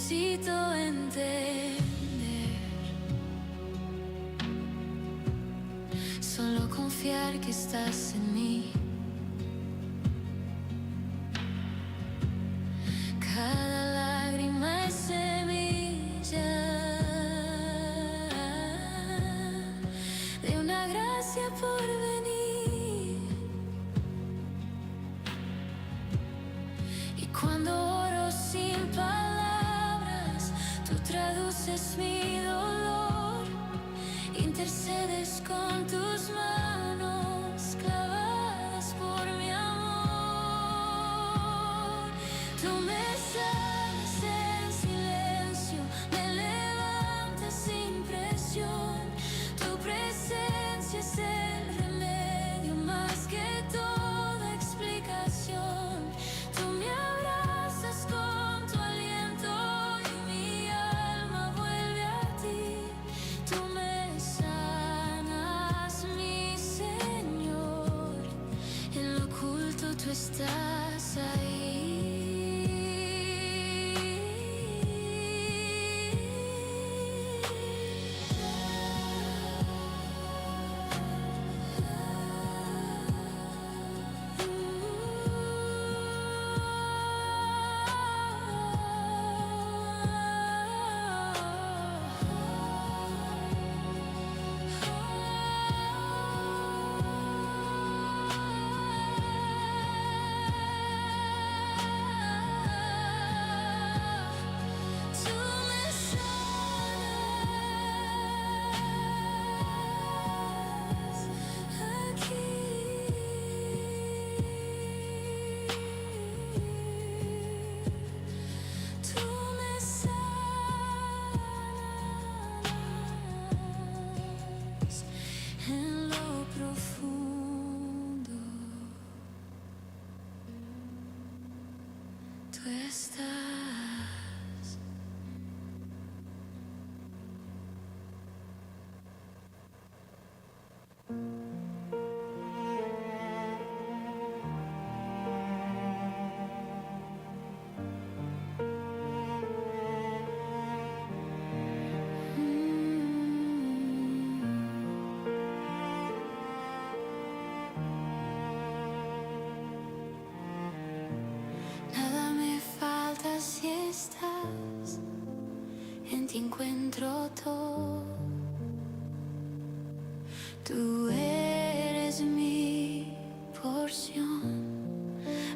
necesito entender, solo confiar que estás en mí. Cada lágrima es semilla de una gracia por venir. Y cuando oro sin palabras, tú traduces mi dolor, intercedes con tus manos clavadas por mi amor. Tú me sanas en silencio, me levantas sin presión. Tu presencia es el remedio más que toda explicación. Tú me abrazas con tu aliento y mi alma vuelve a ti. Tú me sanas, mi Señor. En lo oculto tú estás ahí. Tú me sanas aquí. Tú me sanas en lo profundo. Tú estás. Nada me falta si estás, en ti encuentro todo. Tú eres mi porción,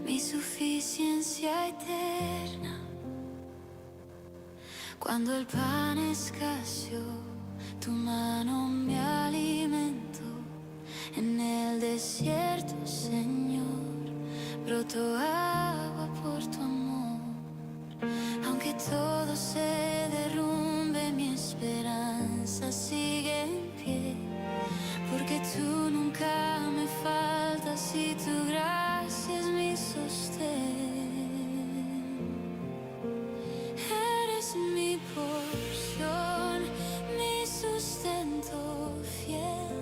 mi suficiencia eterna. Cuando el pan escaseó, tu mano me alimentó. En el desierto, Señor, brotó agua por tu amor. Aunque todo se derrumbe, mi esperanza sigue en pie. Porque tú nunca me faltas y tu gracia es mi sostén. Eres mi porción, mi sustento fiel.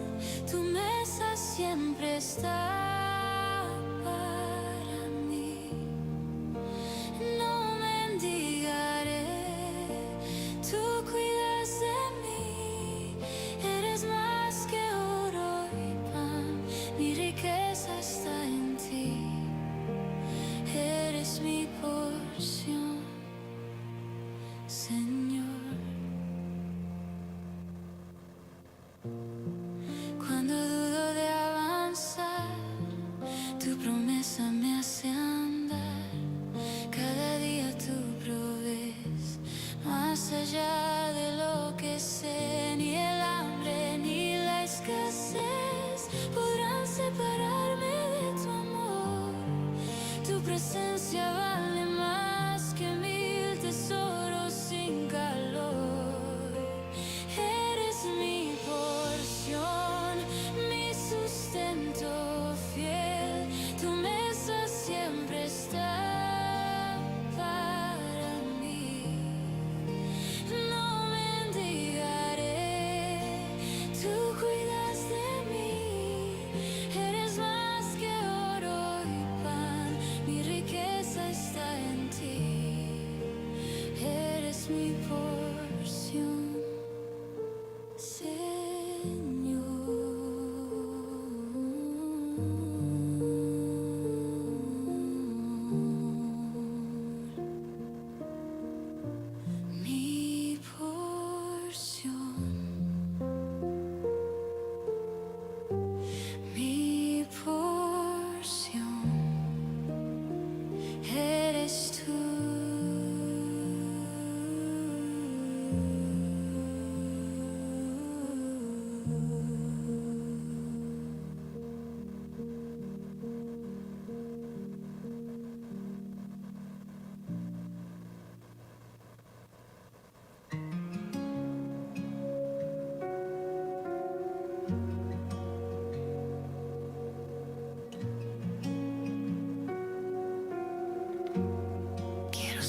Tu mesa siempre está para mí.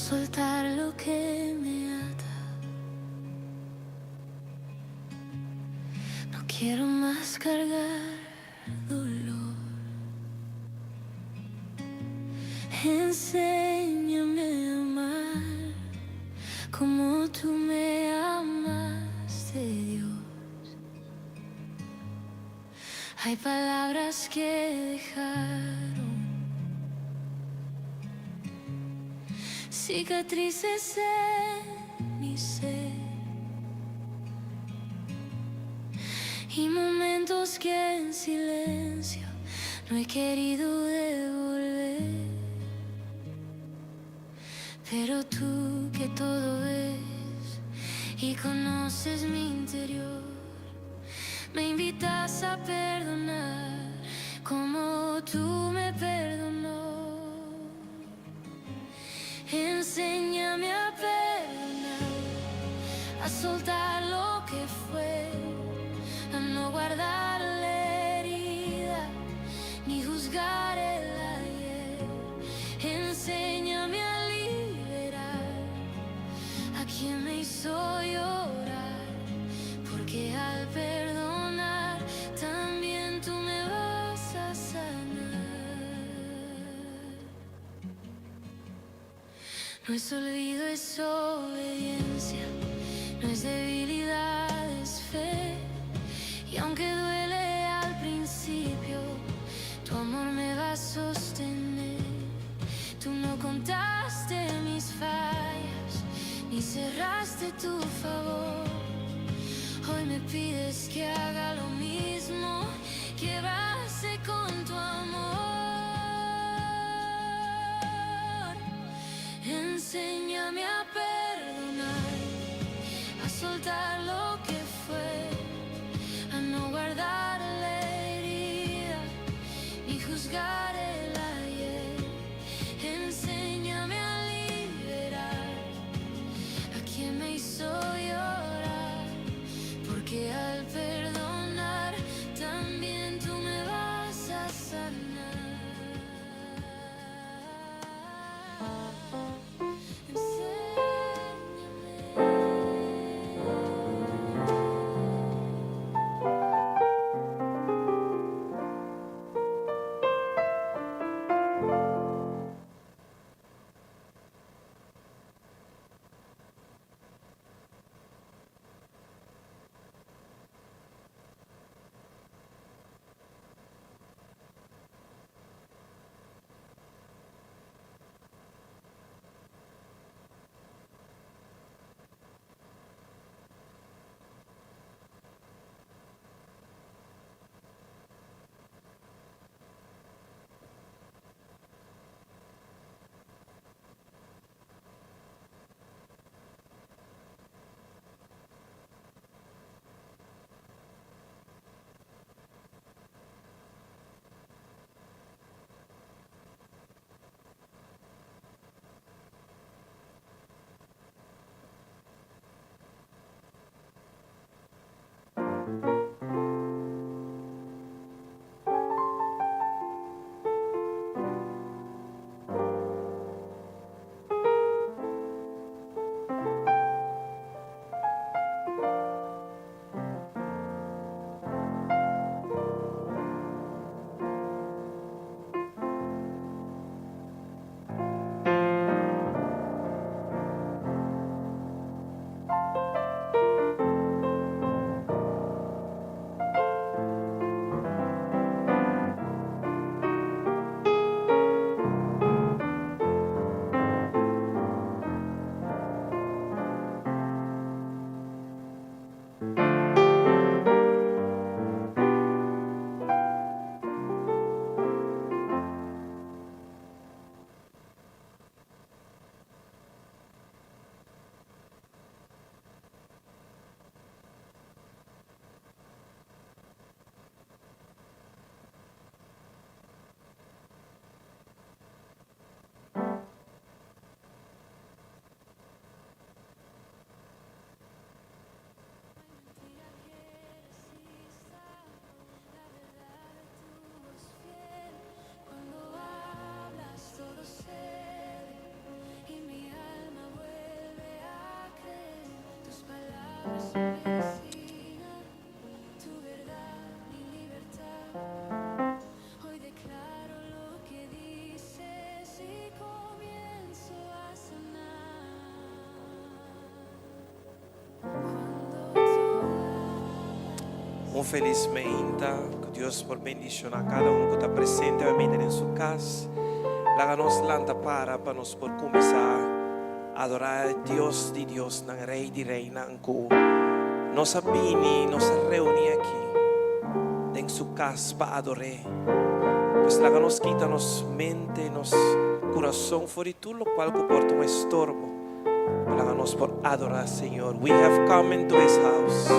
Soltar lo que me ata. No quiero más cargar dolor. Enséñame a amar como tú me amaste, Dios. Hay palabras que dejaron cicatrices en mi ser y momentos que en silencio no he querido devolver. Pero tú que todo ves y conoces mi interior, me invitas a perdonar como tú me perdonó. Enséñame a perdonar, a soltar lo que fue, a no guardar la herida, ni juzgar el ayer. Enséñame a liberar a quien me hizo llorar, porque al perdonar también tú me vas a sanar. No es olvido, es obediencia, no es debilidad, es fe. Y aunque duele al principio, tu amor me va a sostener. Tú no contaste mis fallas, ni cerraste tu favor. Hoy me pides que haga lo mismo, que abrace con tu amor. Enséñame a perdonar, a soltar lo que fue, a no guardar la herida, ni juzgar el ayer. Enséñame a liberar a quien me hizo llorar, porque al perdonar también tú me vas a sanar. Enséñame. Un felis meinta, ku Dios por bendishoná kada un ku ta presente awe den su kas. Laga nos lanta para pa nos por kuminsá adorá Dios di Diosnan, Rei di Reinan ku nos a bini, nos a reuní aki den su kas pa ador'é. Pues laga nos kita nos mente, nos kurason for di tur lokual ku por ta un estorbo. Laga nos por adorá Señor. We have come into His house.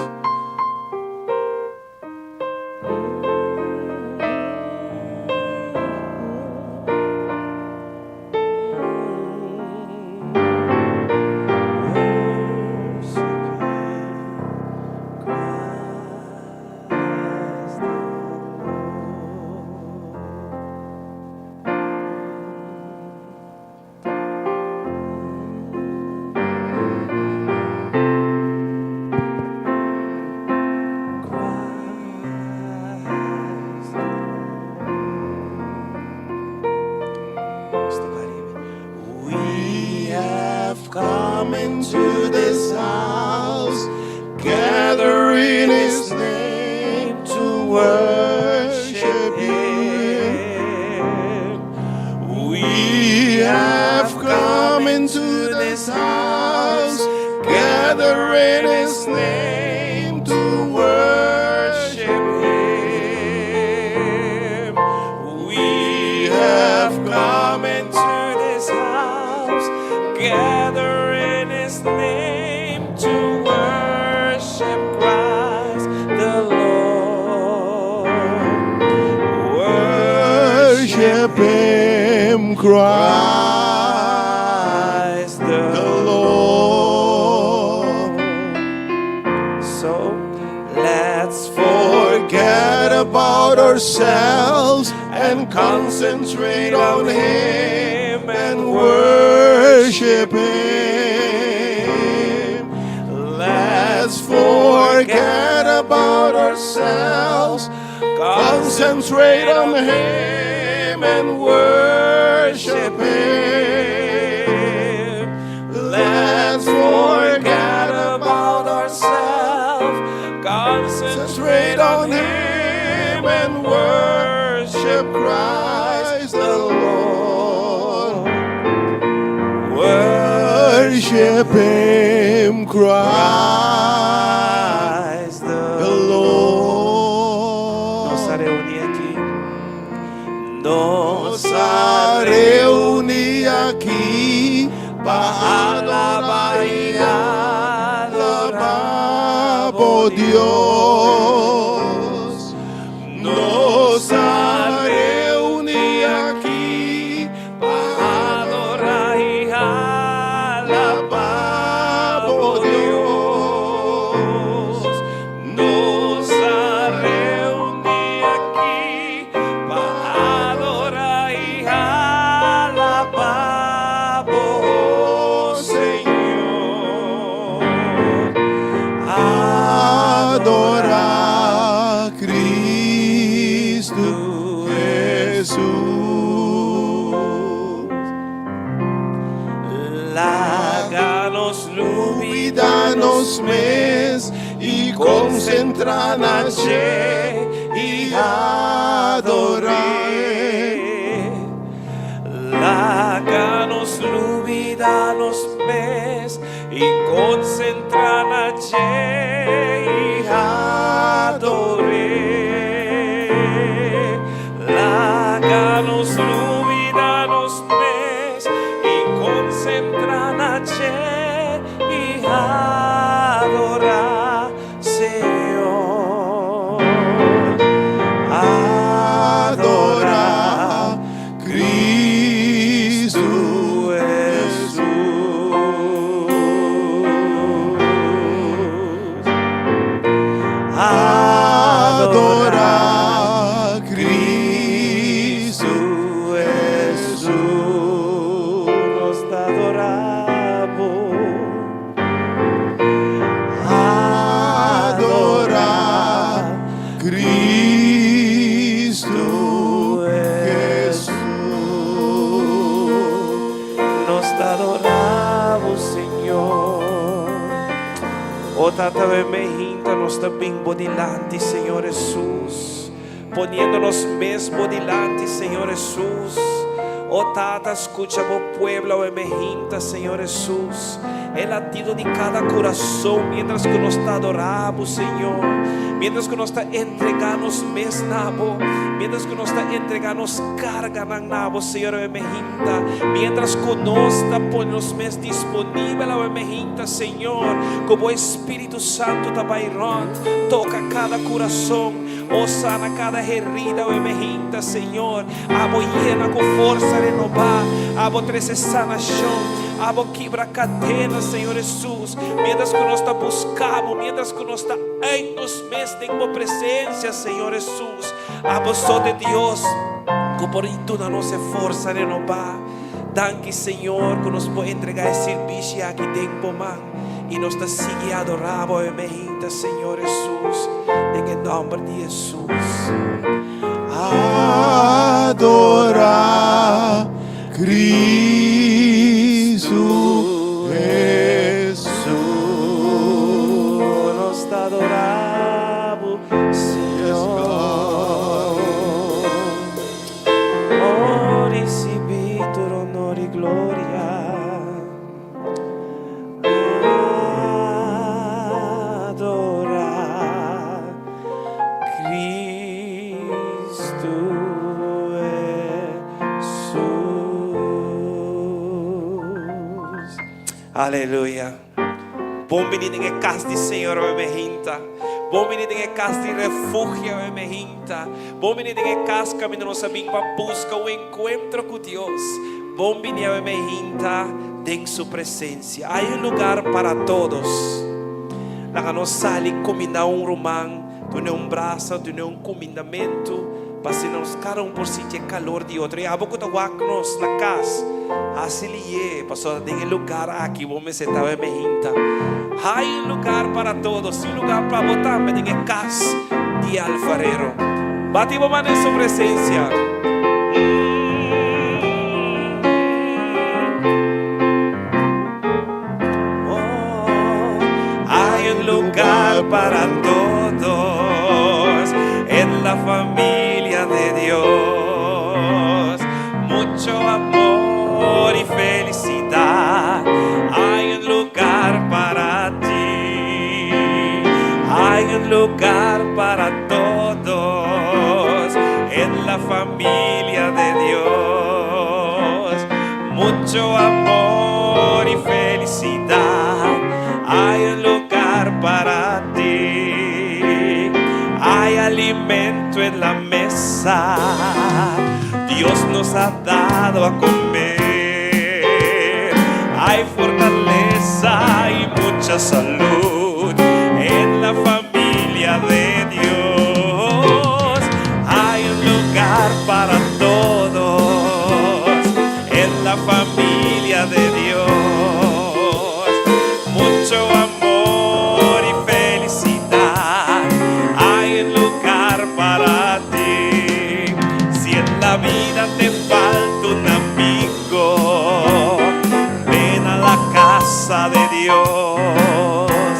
Worship Him, Christ the Lord. We have come into this house, gather in His name to worship Him. We have come into this house, gather in His name to worship Him. We have come into this house, gather in His name to worship Christ the Lord. Worship Him, Christ Christ the the Lord. So let's Forget about ourselves and concentrate on Him and worship Him. Let's forget about ourselves, concentrate on Him and worship Him. Let's forget about ourselves, concentrate on Him and worship Christ the Lord. Worship Him, Christ Christ the the Lord. Nos a reuní aki. Nos Nos a reuní aki pa alabá i alabá Dios. Nos a reuní aki pa adorá i alabá Dios. Nos a reuní aki pa adorá i alabá Señor. Adorá Kristu Hesus. Laga nos Lubidá nos mes i konsentrá na dje i ador'é. Laga nos lubidá nos mes i konsentrá na dje i ador'é. Laga nos lubidá nos mes i konsentrá na dje i adorá Señor. Adorá Kristu Hesus. Adorá Kristu Hesus. Nos ta adorá Bo. Adorá Kristu Hesus. Nos ta adorá Bo, Señor. O Tata, awe mainta nos ta bin bo dilanti, Señor Hesus. Poniendo nos mes bo dilanti, Señor Hesus. O Tata, skucha bo pueblo awe mainta, Señor Hesus. E latido di kada kurason, mientras ku nos ta adorá bo, Señor. Mientras ku nos ta entregá nos mes na bo. Mientras ku nos ta entregá nos karga na bo, Señor, awe mainta. Mientras ku nos ta pone nos mes disponibel awe mainta, Señor. Ku bo Spiritu Santu ta bai rònt, toka kada kurason, o sana kada herida awe mainta, Señor. Abo yena ku forsa renobá, abo trese sanashon, abo kibra kadena, Señor Hesus. Mientras ku nos ta buska bo, mientras ku nos ta uit nos mes den bo presensia, Señor Hesus. Abo so ta Dios, ku por duna nos forsa renobá. Danki, Señor, ku nos por entregá e servisio aki den bo man. I nos ta sigui adorá bo mainta, Señor Hesus. Den nòmber di Hesus. Adorá Kristu Hesus. Nos ta adorá bo, Señor. Oh, risibí tur honor i gloria. Adorá Kristu Hesus. Aleluya. Bon bini den kas di Señor, mainta. Bon bini den kas di refugio, mainta. Bon bini den kas kaminda nos a bin pa buska un enkuentro ku Dios. Bon bini mainta den su presensia. Hay un lugar para todos. Laga nos sali kumindá un ruman, duna un brasa, duna un kumindamentu, pa asina nos kada un por sinti kalor di otro. I abo ku ta wak nos na kas. Hasi lihé, pasobra den e lugá aki, bo mester ta mainta. Hay un lugar para todos, un lugá pa bo tambe den kas di alfarero. Bati bo man den su presensia. Oh, hay un lugar para todos en la familia de Dios. Mucho amor y felicidad. Hay un lugar para ti. Hay un lugar para todos en la familia de Dios. Mucho amor y felicidad. Hay un lugar para ti. Hay alimento en la mesa. Dios nos ha dado a comer. Hay fortaleza y mucha salud en la familia de Dios. Hay un lugar para todos en la familia de Dios. Mucho amor y felicidad. Hay un lugar para ti. Si en la vida te falta un amigo, ven a la casa de Dios.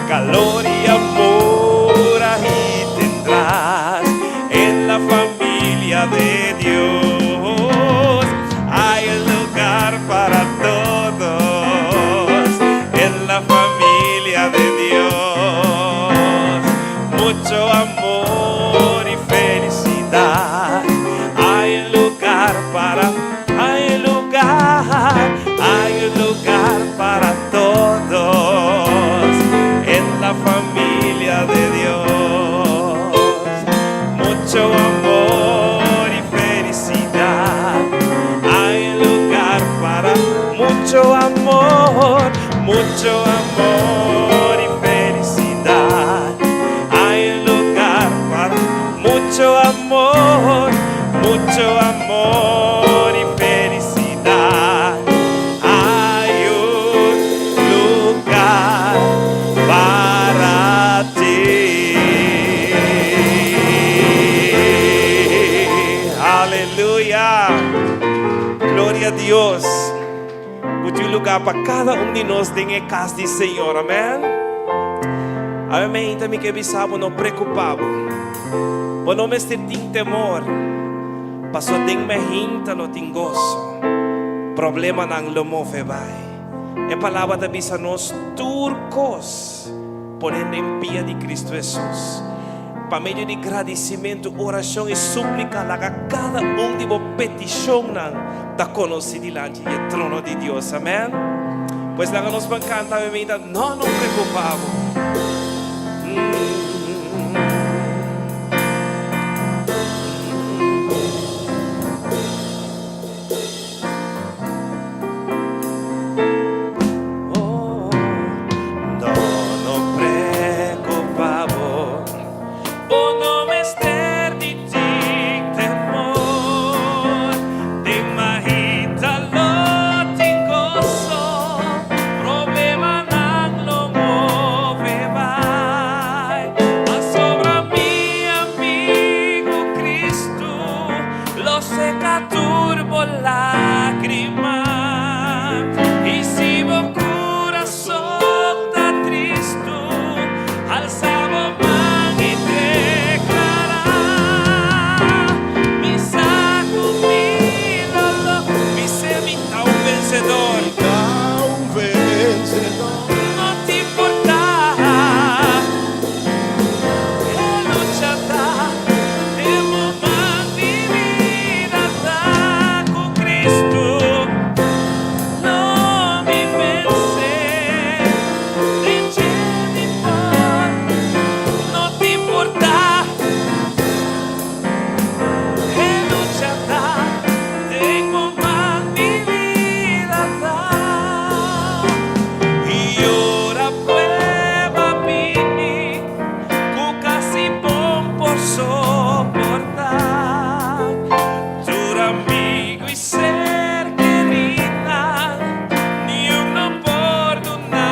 Calor y amor ahí tendrás en la familia de Dios. Hay un lugar para todos en la familia de Dios. Mucho amor y felicidad. Hay un lugar para, hay un lugar para todos en la familia de Dios. Mucho amor y felicidad. Hay un lugar para mucho amor y felicidad. Hay un lugar para mucho amor y felicidad. Hay un lugar para ti. Aleluya. Gloria na Dios. Tin un lugá pa kada un di nos den kas di Señor. Amèn. Awe mainta mi ke bisa bo no preocupa bo. Bo no mester tin temor. Paso den mainta lo tin goso. Problemanan lo move bai. E palabra ta bisa nos tur kos pone den pia di Cristo Jesus. Pa medio di gradisimentu, orashon i súplika laga kada un di bo petishonnan ta konosí dilanti di e trono di Dios. Amèn. Pues laga nos ban kanta awe mainta, No, no preokupá bo. Oh, no, no preocupa bo, bo no mester di tin temor. Den mainta lo tin goso, problemanan lo move bai. Pasobra mi amigu Cristo lo seca tur bo lágrima. I si bo curason ta tristu, alsa bo man i declara: Mi sa cu mi lo lo, Bis'é mi ta un vencedor. Mi ta un vencedor. No ta importa. E lucha ta, den bo man mi bida ta cu Cristo. Lo mi vence, den dje mi por. No ta importa. E lucha ta, den bo man mi bida ta. I ora prueba bini, cu casi bo'n por soporta. Tur amigu i ser kerinan, ningun no por duna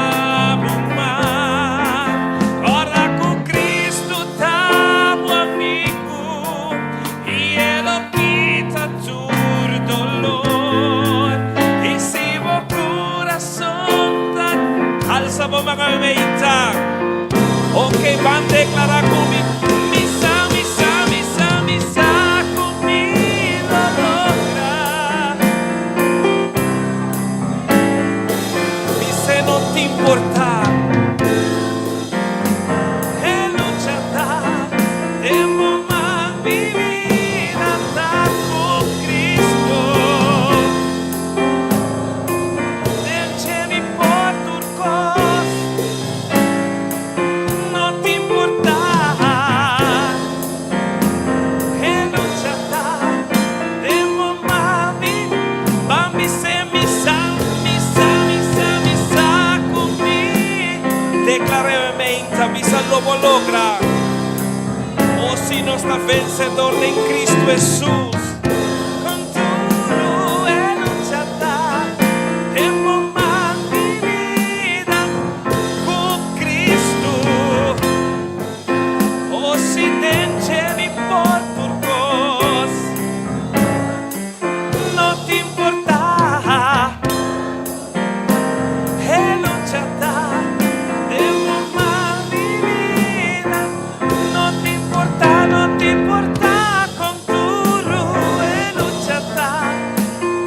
bo man. Ora cu Cristo ta bo amigu, i E lo kita tur dolor. I si bo curason ta alsa bo man mainta. Ok, ban declara cu mi. Mi sa, mi sa, mi sa, mi sa cu mi lo logra. Bis'é no ta importa. E lucha ta, den bo man mi bida ta cu Cristo. Den dje mi por tur cos. No ta importa. E lucha ta, den bo man mi, ban bis'é mi sa, mi sa, mi sa, mi sa cu mi. Declara mainta, bisa lo bo logra. O si nos ta vencedor den Cristo Jesus. Con duro e lucha ta, den bo man mi bida cu Cristo. O si den dje mi por tur cos. No ta importa. E lucha ta, den bo man mi bida. No ta importa, no ta importa con duro e lucha ta,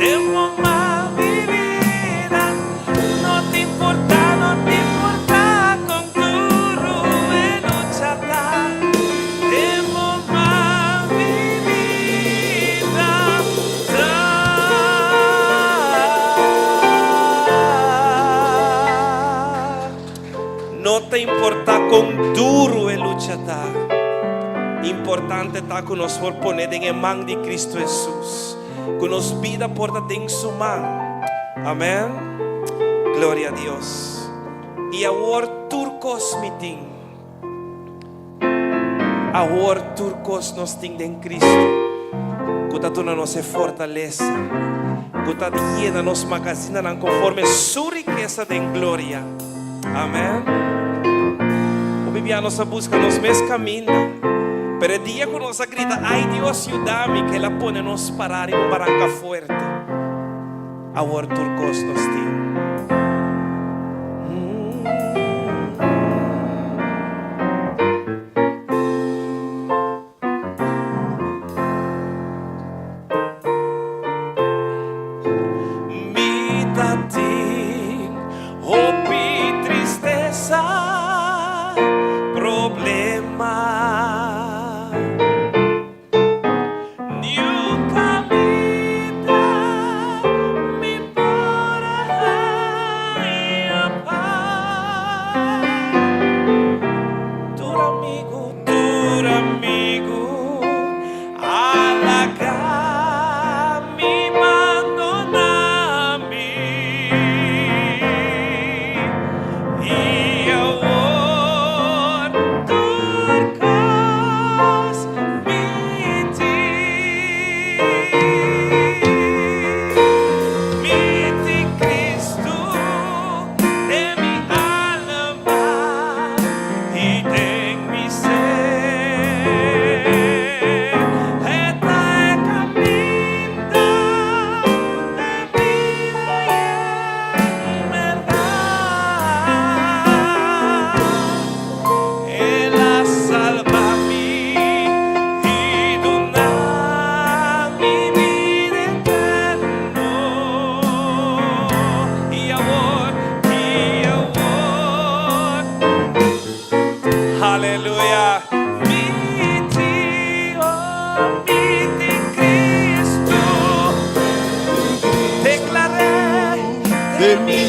den bo man mi bida. No ta importa, no ta importa con duro e lucha ta, den bo man mi bida ta. No ta importa con duro e lucha ta. Importante ta cu nos por pone den man di Cristo Jesus. Cu nos bida por ta den su man. Amen. Gloria na Dios. I awor tur cos mi tin. Awor tur cos nos tin den Cristo. Cu ta duna nos fortalesa. Cu ta yena nos magazinanan conforme su rikesa den gloria. Amen. Hopi bia nos a busca nos mes caminda. Pero e dia cu nos a grita, "Ay Dios, yuda mi", cu El a pone nos para den un baranca fuerte. Awor tur cos nos tin.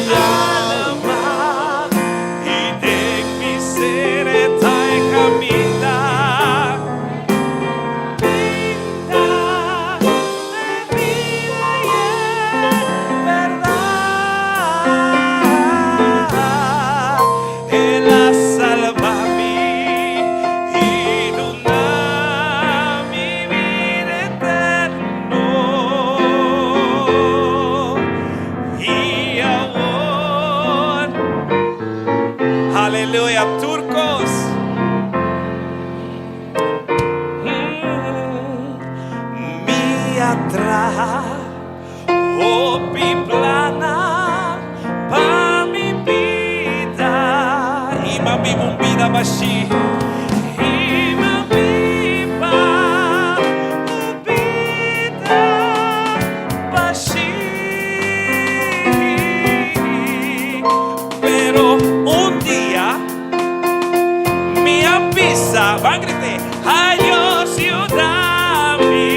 Alma i den mi ser e ta e kaminda. Bida, e bida i e bèrdat. El a salba mi i duna mi bida eterno. I awor, aleluya, tur kos. Mi a traha hopi plan pa mi bida i m'a biba un bida bashí i m'a biba un bida bashí, pero un dia mi a bisa, ban grita, "Ay Dios, yuda mi."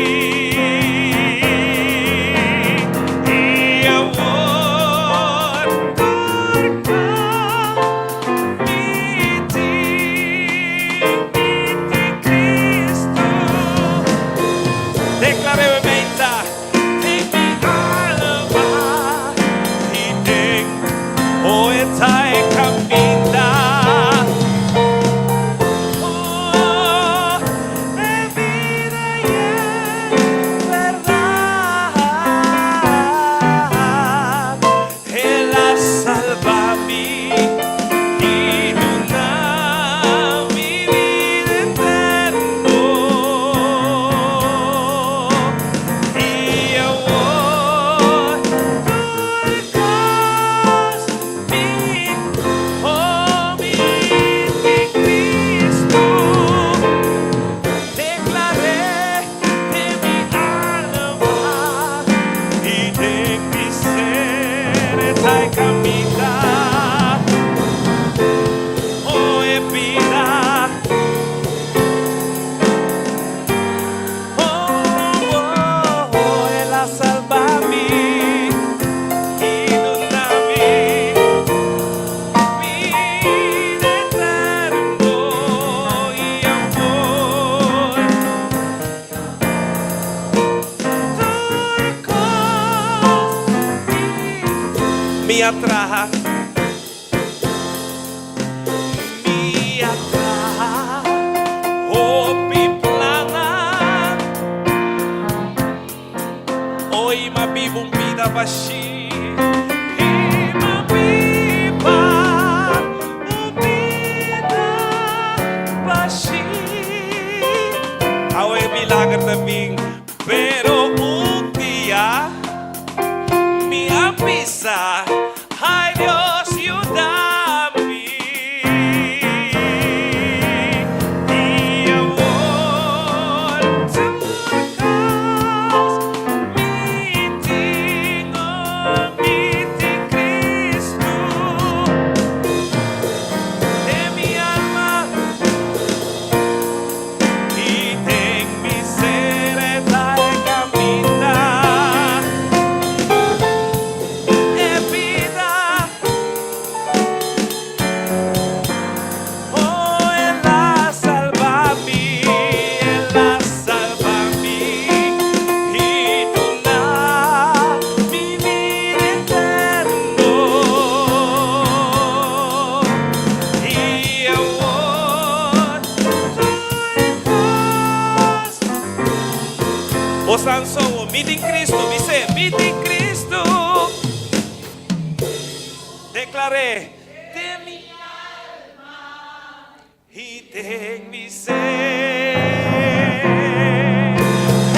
I awor tur kos mi tin, mi tin Kristu. Deklar'é meta den mi alma i den oh e ta e kaminda. Oh, e bida i e bèrdat. El a salba mi i duna mi bida eterno. I awor tur kos mi, oh, mi tin Kristu. Deklar'é den mi alma i den mi ser e ta e kaminda. Oh, e bida. Oh, oh, oh, El a salba mi i duna mi bida eterno i awor tur kos mi a traha, mi a traha hopi plan i m'a biba un bida bashí i m'a biba un bida bashí. Awe milager tambe, pero un dia mi a bisa, "Ay Dios, yuda mi." I awor tur kos mi tin, oh, mi tin Kristu. Den mi alma i den mi ser e ta e kaminda. E bida. Oh, El a salba mi, El a salba mi i duna mi bida eterno. I awor tur kos. O Sansão, mi tin Kristu, bis'é, "Mi tin Kristu." Deklar'é, den mi alma i den mi ser.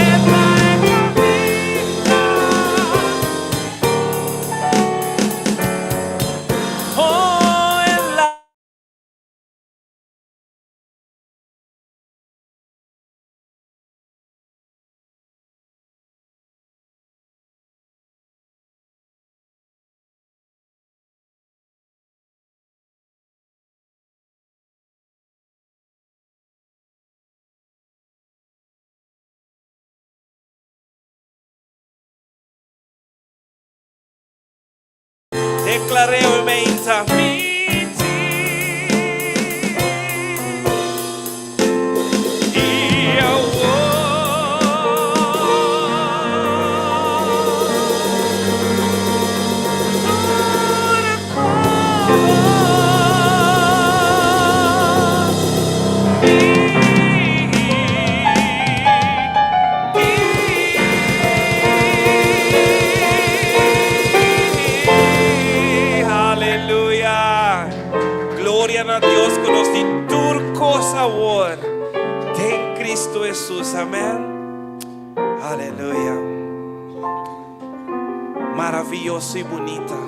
E ta e kaminda. Oh, El a Deklar'é awe mainta. Mi tin. I awor. Tur kos. Mi Aleluya! Gloria na Dios ku nos tin tur kos awor den Kristu Hesus. Amèn. Aleluya. Maravioso i bunita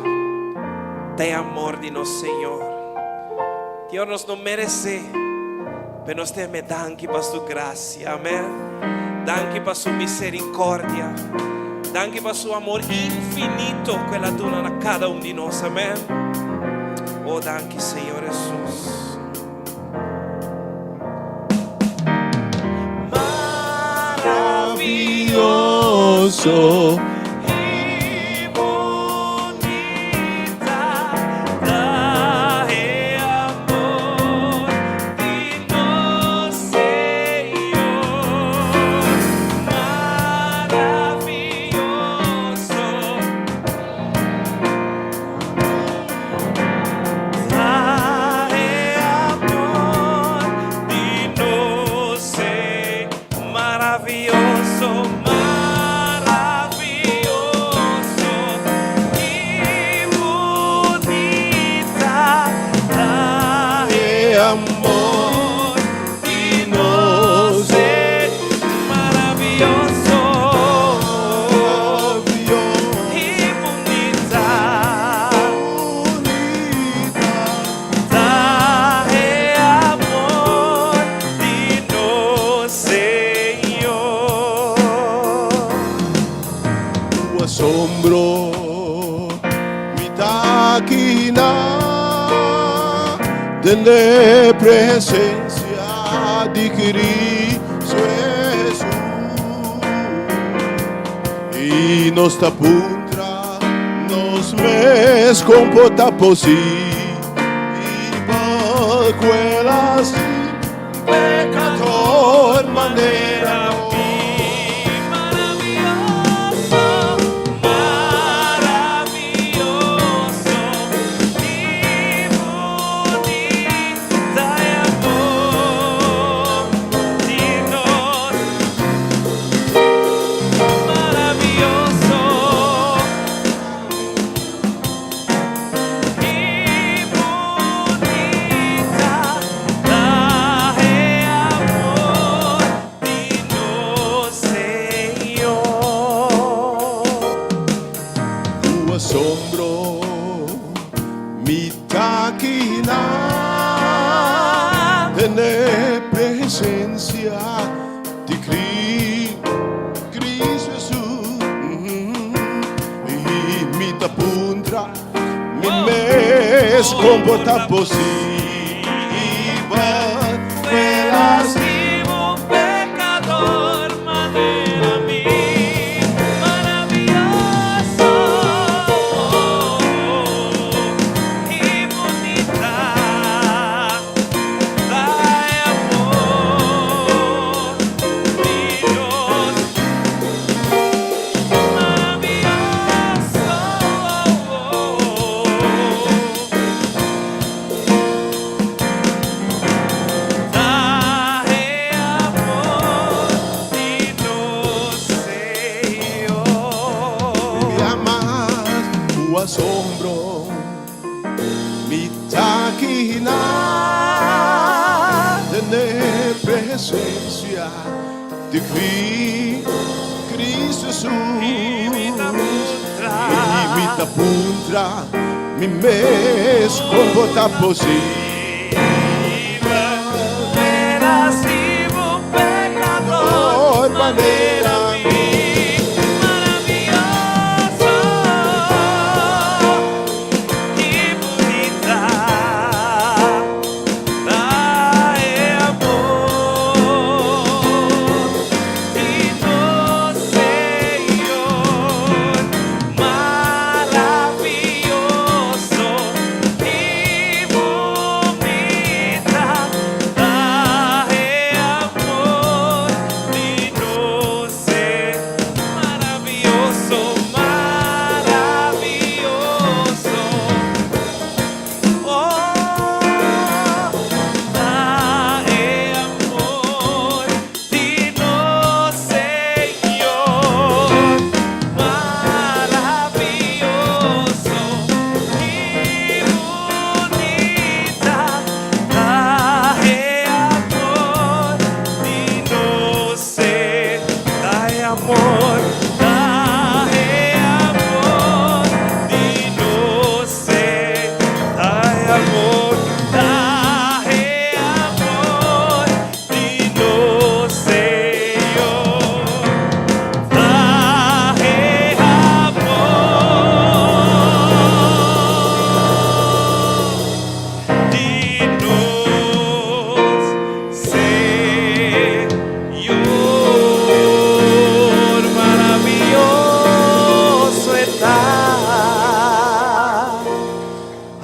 ta e amor di nos Señor. Dios nos no meresé, pero nos ta yam'é danki pa su gracia. Amèn. Danki pa su misericordia. Danki pa su amor infinito ku el a duna na kada un di nos. Amèn. Oh, danki Señor Hesus. Maravioso. I bunita ta e amor di nos Señor. Maravioso. Ta e amor di nos Señor. Maravioso, maravioso i bunita ta e amor di nos Señor. Maravioso i bunita ta e amor di nos Señor. Tu asombro mi ta kina den e presencia di Cristo Jesús y nos ta puntra nos mes con por ta posibel cu el a stima pecador manera mi. Maravioso, maravioso i bunita e amor di nos. Maravioso i bunita ta e amor di nos Señor. Tu asombro mi ta kina den e presencia di Cristo Jesús i mi ta puntra mi mes con por ta posibel cu el a stima un pecador manera mi. Maravioso i bunita ta e amor di nos. Maravioso. Ta e amor di nos Señor. Mi amas tu asombro mi ta kina den e presencia di Cristo Jesús I mi ta puntra. I mi ta puntra mi mes con por ta posibel El a stima un pecador manera mi. Maravioso i bunita ta e amor di nos Señor. Maravioso.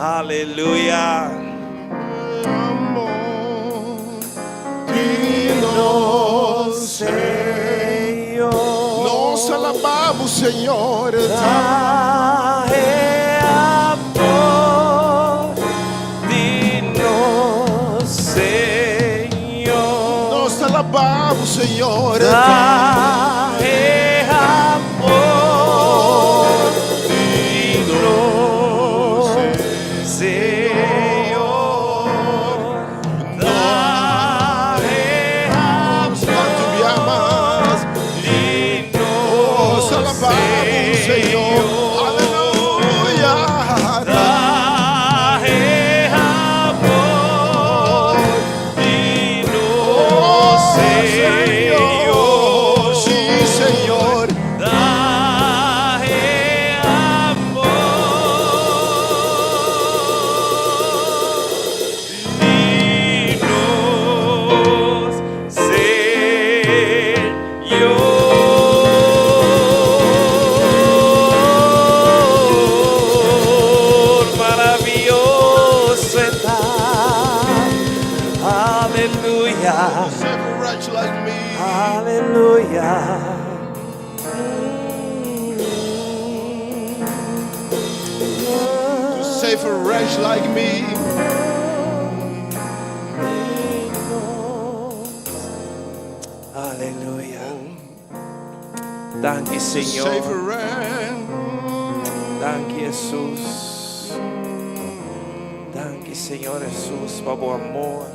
Aleluya. Amor di nos Señor. Nos ta alabá Bo, Señor. Ta e amor di nos Señor. Nos ta alabá Bo, Señor. Ta e amor di nos Señor. Ta e Kuantu amor mas di Nos nos ta alabá Bo, Señor. Aleluya. Ta e amor di nos Señor. Sí, Señor. Ta e amor di nos Señor. Maravioso ta. Aleluya. Save a wretch like me. Aleluya. To save a wretch like me. Aleluya. Danki, To save a Señor. wretch. Danki, Jesus. Danki, Señor Jesus, pa bo amor.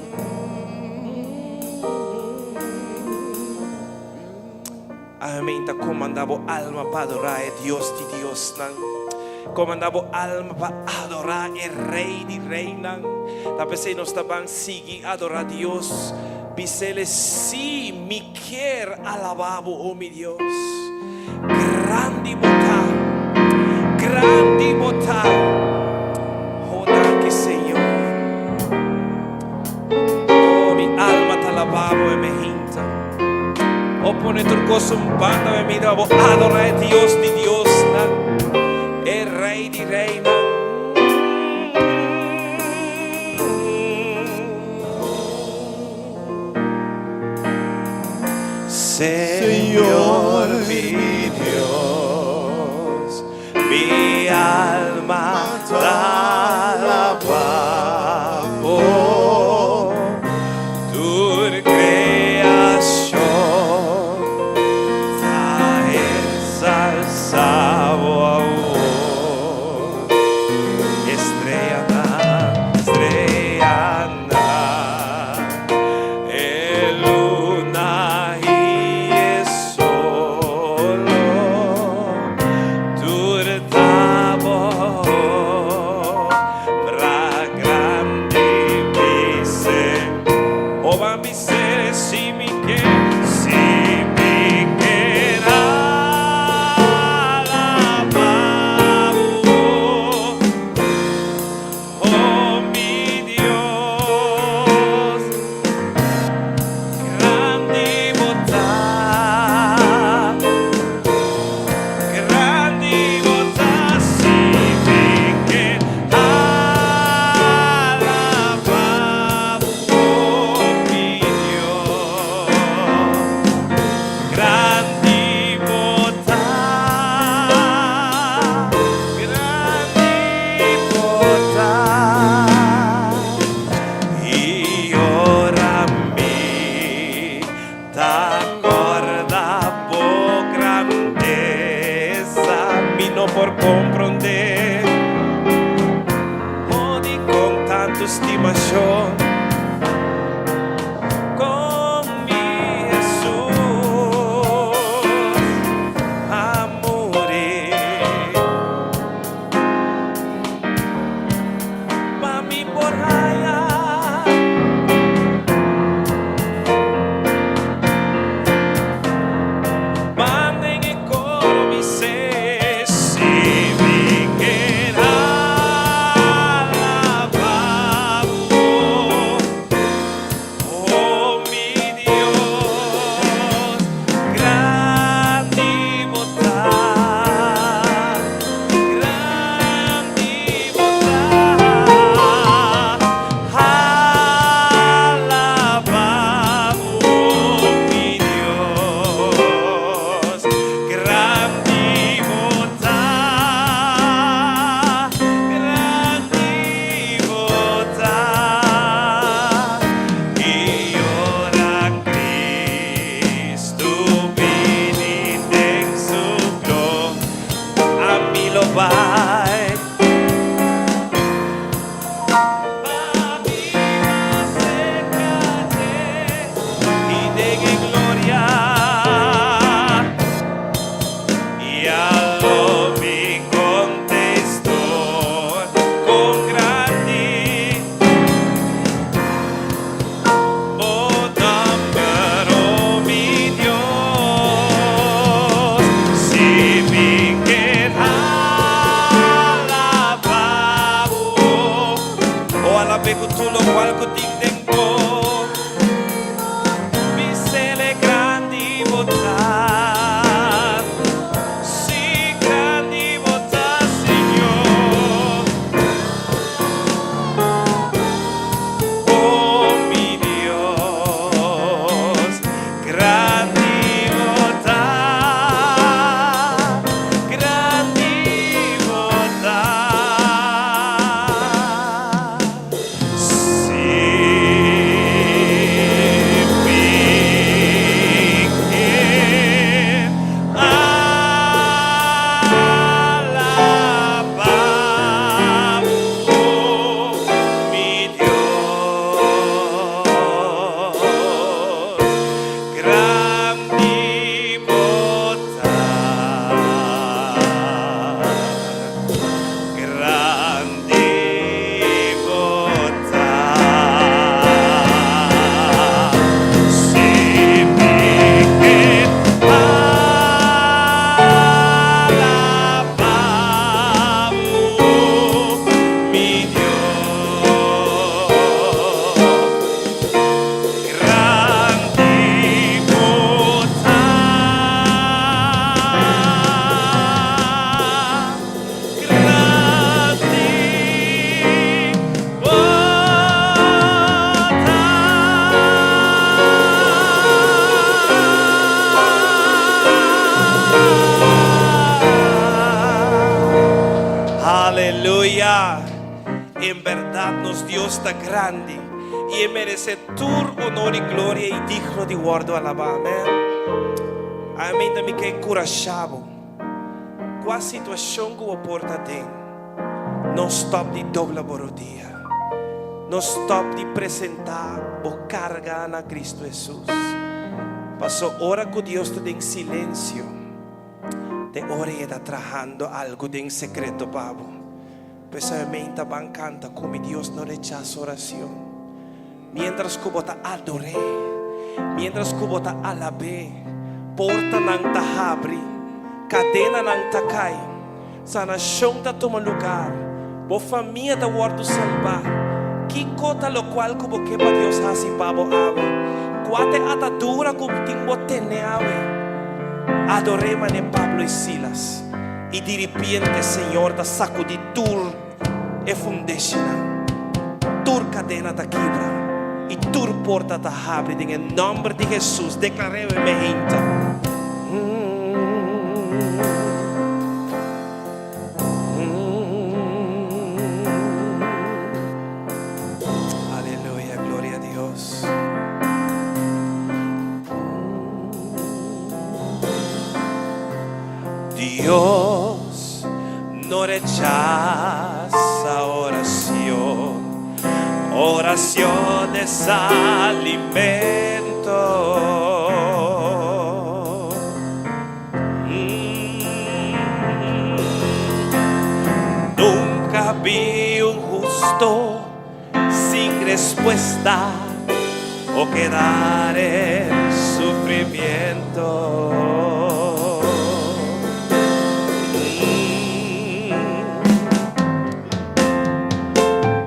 Amèn. Ta komandá bo alma pa adorá e Dios di diosnan. Komandá bo alma pa adorá e Rei di reinan. Ta p'esei nos ta ban sigui adorá Dios. Bis'É sí, mi ke alabá Bo, oh mi Dios. Grandi Bo ta. Grandi Bo ta. Oh, danki, Señor. Oh, mi alma ta alabá Bo i mi hinta. Oh, pone tur kos un banda, mi mira, bo adorá Dios di diosnan. E Rei di reinan. Señor mi Dios, mi alma ta alabá Bo. Tur kreashon ta ensalsá Bo. Streanan, streanan, e luna i solo, tur ta bo obra grandi bis'é. O ban bis'é si mi ke, si mi ke alabá Bo. Oh mi Dios, grandi Bo ta, grandi Bo ta, si mi ke alabá Bo, mi Dios, grandi Bo ta, grandi Bo ta. I ora mi ta kòrda bo grandesa, mi no por komprondé. Oh, di kon tantu stimashon kon mi Jesus a muri. Pa mi por haya. Ban den e koro bis'é si mi ke alabá Bo. Alab'é ku tur lokual ku tin den bo. Bis'El grandi bo ta. Sí, grandi bo ta, Señor. Oh, mi Dios, grandi bo ta, grandi bo ta. Sí, mi ke alabá bo, mi Dios. Grandi bo ta. Grandi bo ta. Sí, mi ke alabá bo, mi Dios. Grandi bo ta. Grandi bo ta. Aleluya. En berdat, nos Dios ta grandi i E meresé tur honor i gloria i digno di wòrdu alabá. Amèn. Amèn. Tambe ke enkurashá bo. Kua situashon ku bo por ta den, no stòp di dobla bo rudia. No stòp di presentá bo karga na Kristu Hesus. Paso ora ku Dios ta den silensio, te ora E ta trahando algu den sekreto pa bo. P'esei ta ban kanta ku mi Dios no rechasa orashon. Mientras ku bo ta ador'é, mientras ku bo ta alab'é, portanan ta habri, kadenanan ta kai, sanashon ta tuma lugá, bo famia ta wòrdu salbá. Kiko ta lokual ku bo ke pa Dios hasi pa bo awe? Kua ta e atadura ku tin bo tene awe? Ador'é manera Pablo i Silas. I di ripiente Señor ta sakudí tur e fundeshinan. Tur kadena ta kibra i tur porta ta habri den e nòmber di Hesus. Deklar'é e mainta. Aleluya, gloria a Dios. Dios no rechasa orashon. Orashon es alimento. Nunka vi un hustu sin respuesta o kedar en sufrimiento.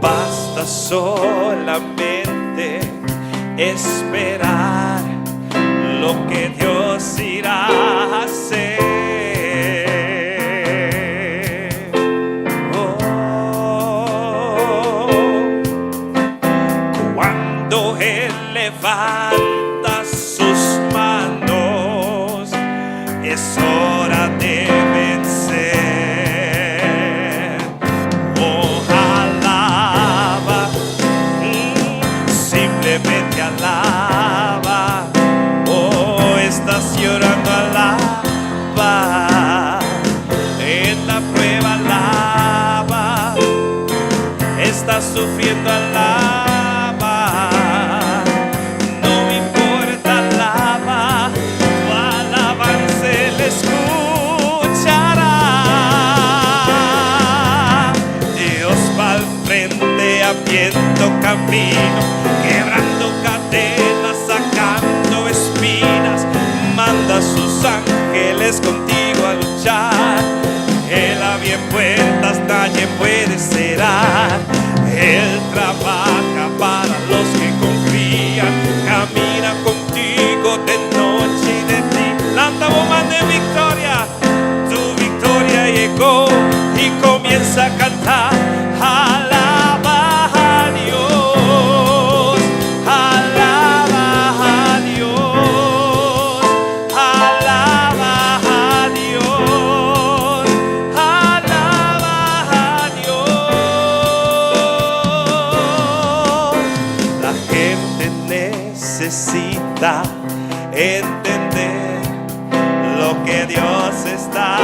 Basta solamente esperar lo que Dios irá a hacer. Oh. Cuando Él levanta sus manos, es hora de vencer. Oh, alaba, simplemente alaba. Oh, estás llorando, alaba. En la prueba, alaba. Estás sufriendo, alaba. No me importa, alaba. Tu alabanza Él escuchará. Dios va al frente abriendo camino, quebrando cadenas, sacando espinas. Manda a sus ángeles contigo a luchar. Él abre puertas, nadie puede cerrar. Él trabaja. necesita entender lo que Dios está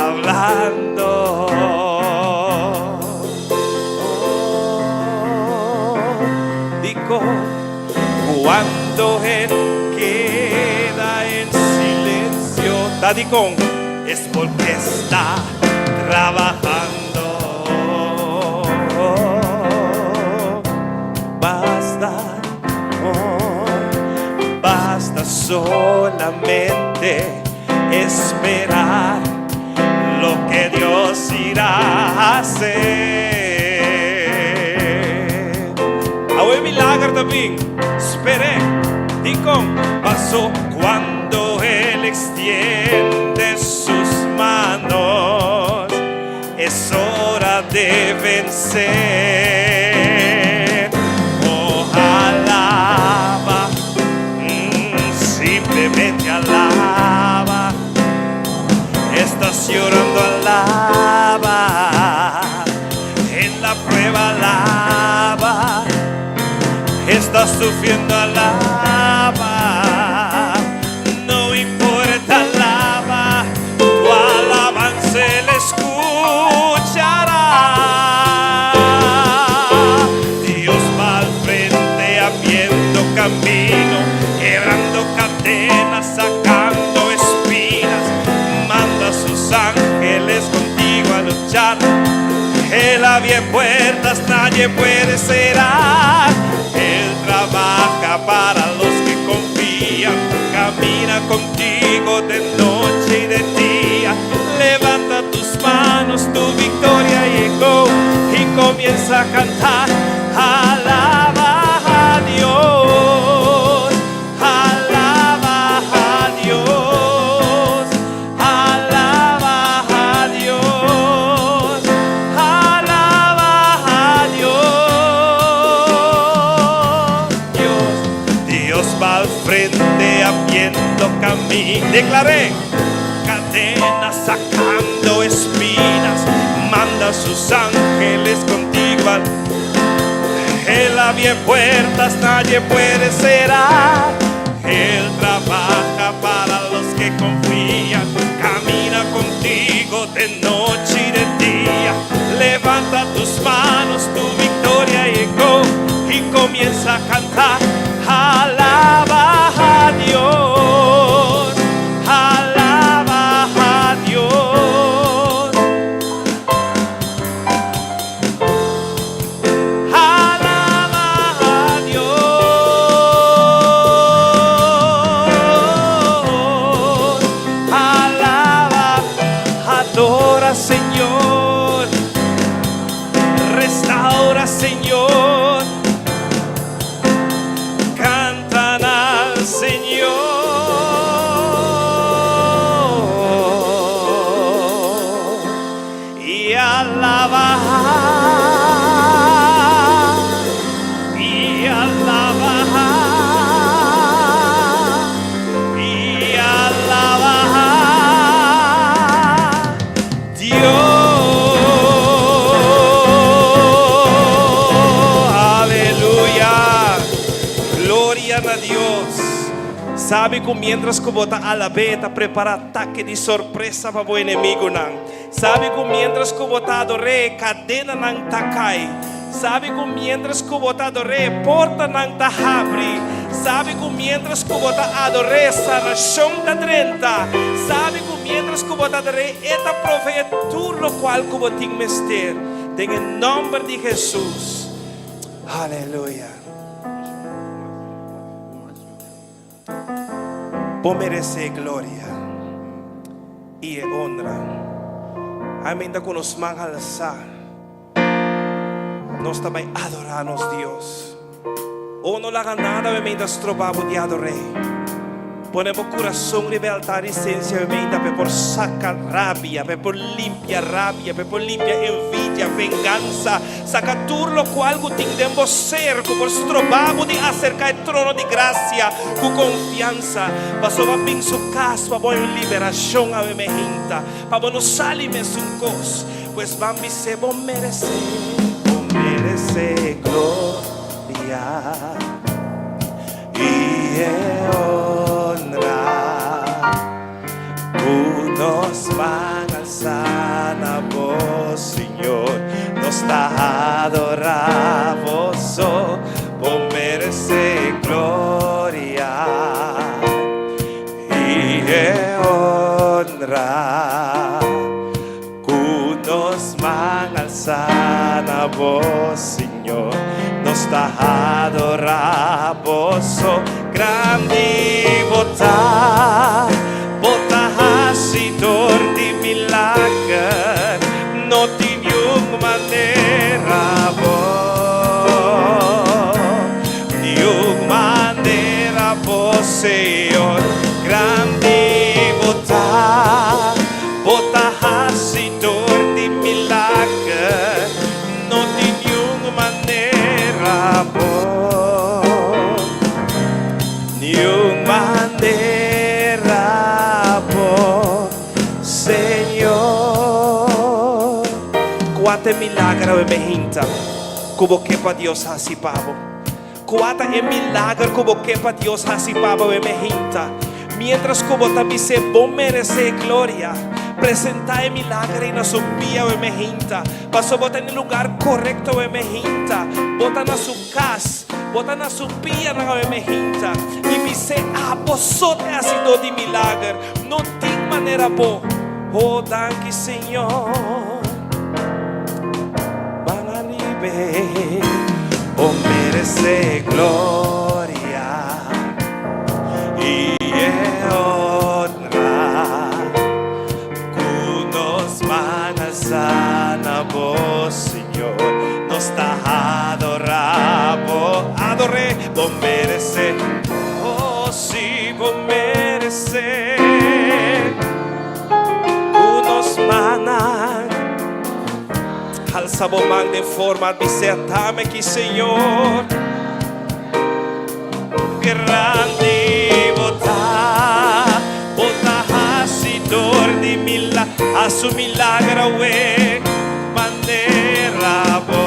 hablando. Oh, digo, cuando Él queda en silencio, ta dicon, es porque está trabajando. Basta, oh, basta solamente esperar lo que Dios irá a hacer. Awe milager tambe. Spera. Dicon, paso cuando Él extiende sus manos, es hora de vencer. Oh, alaba, simplemente alaba. Estás llorando, alaba. En la prueba, alaba. Estás sufriendo, alaba. No importa, alaba. Tu alabanza Él escuchará. Dios va al frente abriendo camino, quebrando cadenas, sacando espinas. Manda a sus ángeles contigo a luchar. Él abre puertas, nadie puede cerrar. Él trabaja para los que confían. Camina contigo de noche y de día. Levanta tus manos, tu victoria llegó. Y comienza a cantar. Alaba a Dios. Alaba a Dios. Alaba a Dios. Alaba a Dios. Dios, Dios va al frente abriendo camino. Declaré cadenas, sacando espinas. Manda a sus ángeles contigo al Él abre puertas, nadie puede cerrar. Él trabaja para los que confían. Camina contigo de noche y de día. Levanta tus manos, tu victoria llegó. Y comienza a cantar. Alaba a Dios. Alaba a Dios. Alaba a Dios. Alaba, adora, Señor. Restaura, Señor. Cantan al Señor y alaba y alaba y alaba Dios. Aleluya. Gloria na Dios. Sabe ku mientras ku bo ta alab'é, ta prepará atake di sorpresa pa bo enemigunan. Sabe ku mientras ku bo ta ador'é, kadenanan ta kai. Sabe ku mientras ku bo ta ador'é, portanan ta habri. Sabe ku mientras ku bo ta ador'é, sanashon ta drenta. Sabe ku mientras ku bo ta ador'é, e ta proveé tur loke ku bo tin mester. Den nòmber di Hesus. Aleluya. Bo meresé gloria i honra. Amèn. Ku nos man halsá. Nos ta bai adorá nos Dios. O no laga nada mi stroba bo di ador'é. Pone bo kurason riba altar i sensiamente pa por saka rabia, pa por limpia rabia, pa por limpia envidia, vengansa, saka tur loke ku tin den bo ser, ku por stroba bo di aserká e trono di grasia ku konfiansa, paso bo a bin su kas pa bo liberashon awe mainta, pa bo no sali mesun kos, pues ban bis'é bo meresé, bo meresé gloria i Bo so, bo meresé gloria i honra. Ku nos man alsá na bo, Señor, nos ta adorá bo so. Grandi bo ta, bo ta hasidor di milager, no tin niun manera bo, niun manera bo, Señor. Grandi bo ta, bo ta hasidor di milager, no tin niun manera bo, niun manera bo, Señor. Kua ta e milager awe mainta ku bo ke pa Dios hasi pa bo? Kua ta e milager ku bo ke pa Dios hasi pa bo awe mainta? Mientras ku bo ta bis'é bo meresé gloria, presentá e milager ei na su pia awe mainta. Paso bo ta na e lugar korekto awe mainta. Bo ta na su kas, bo ta na su pianan awe mainta. I bis'é, Abo so ta e hasidó di milager, no tin manera bo. Oh, danki Señor. Ban ariba, bo meresé gloria i honra. Ku nos man alsá na bo, Señor, nos ta adorá bo, ador'é, bo meresé, oh sí, bo meresé. Ku nos mannan, halsa bo man den forma di bis'é, at'ami aki, Señor. Grandi bo ta, bo ta hasidor di milager, hasi un milager awe, manera bo,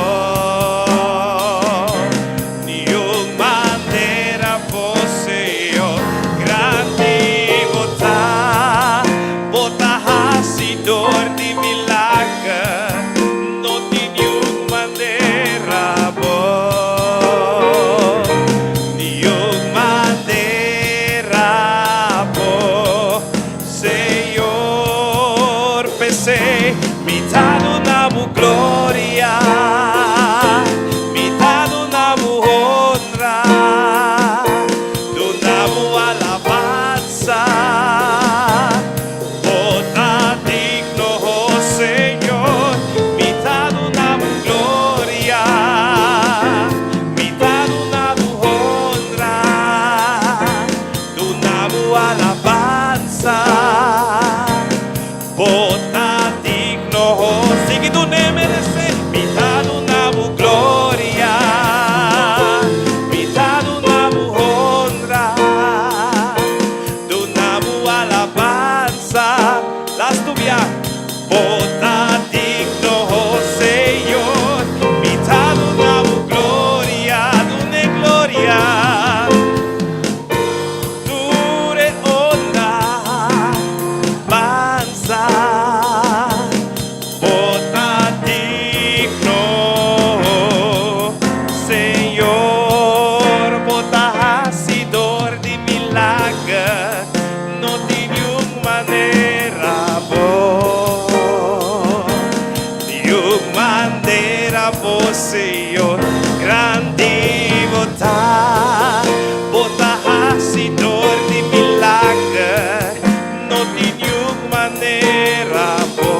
niun manera bo, Señor. Grandi bo ta, bo ta hasidor di milager, no tin niun manera bo, niun manera bo, Señor. P'esei, mi ta duna bo gloria, mi ta duna bo honra, duna bo alabansa. Bo ta digno, oh Señor, mi ta duna bo gloria, mi ta duna bo honra, duna bo alabansa. Bo ta digno, sigui dun'é meresé, mi ta duna bo gloria, mi ta duna bo honra, duna bo alabansa. Lastu bia, bo ta digno, Señor, mi ta duna bo gloria, dun'é gloria, dun'é honra, alabansa. Bo ta digno, Señor, bo ta hasidor di milager, no tin niun manera bo, niun manera bo, Señor. Grandi bo ta, bo ta hasidor di milager, no tin niun manera bo,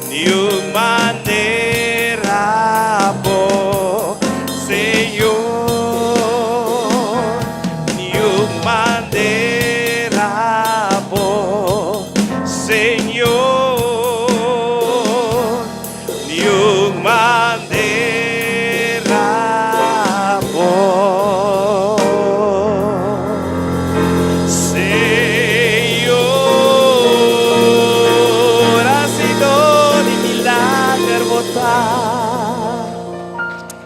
niun manera bo, Señor, niun manera bo, Señor, niun manera bo. Señor, hasidó di milager bo ta.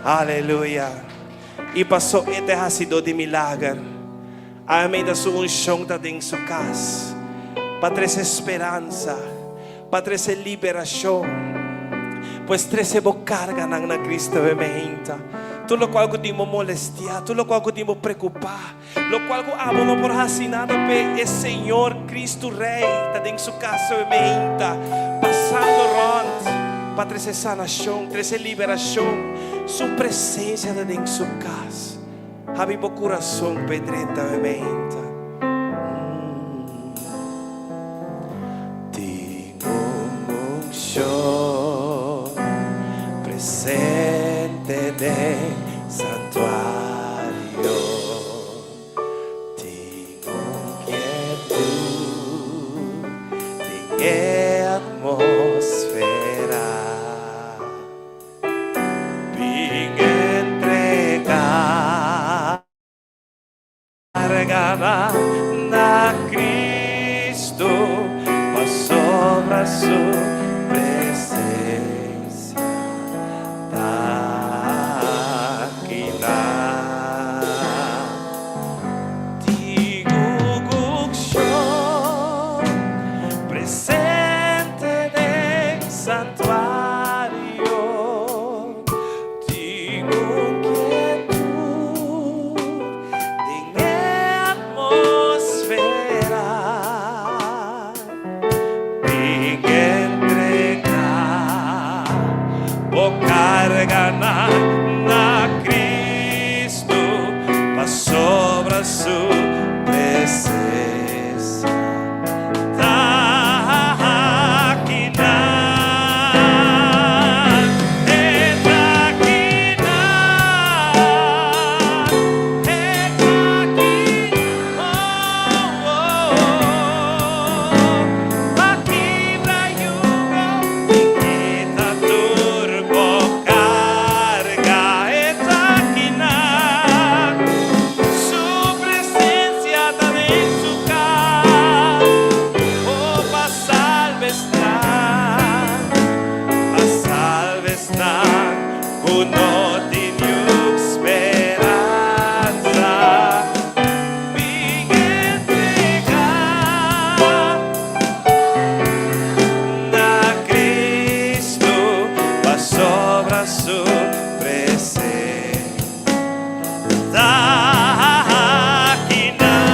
Aleluya. I paso e ta hasidó di milager. Amèn. Su unshon ta den su kas. Pa trese speransa, pa trese liberashon. Pues trese bo karganan na Kristu awe meinta. Tur lokual ku tin bo molestiá, tur lokual ku tin bo preokupá, lokual ku abo no por hasi nada p'e, e Señor Kristu Rei ta den su kas awe meinta, pasando rònt pa trese sanashon, trese liberashon. Su presensia ta den su kas. Habri bo kurason p'e drenta awe meinta. Tin un unshon presente den santuario. Tin un kietud den e atmosfera. Bin entregá karganan na Cristo, pasobra su presencia ta akinan. Tin un unshon presente den santuario. Tin un kietud den e atmosfera. Bin entregá bo karganan na Cristo, pasobra su presensia ta akinan. E ta akinan. E ta aki. Oh, oh, oh. Pa kibra yugo i kita tur bo karga. E ta akinan. Su presensia ta den su kas. Oh, pa salba esnan, pa salba esnan ku no tin niun speransa. Bin entregá na Cristo, pasobra su presensia ta akinan.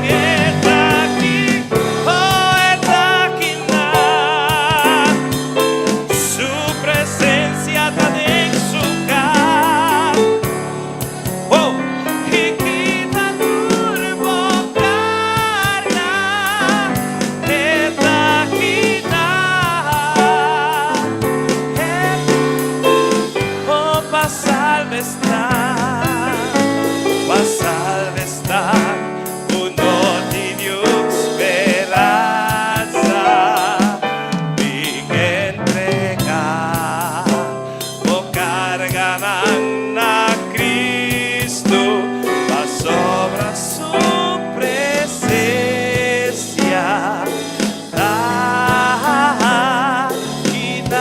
E ta aki, oh, e ta akinan. Su presensia ta den su kas. Oh, i kita tur bo karga. E ta akinan. Oh, pa salba esnan, pa salba esnan, ku no tin niun speransa. Bin entregá bo karganan na Cristo, pasobra su presensia ta akinan.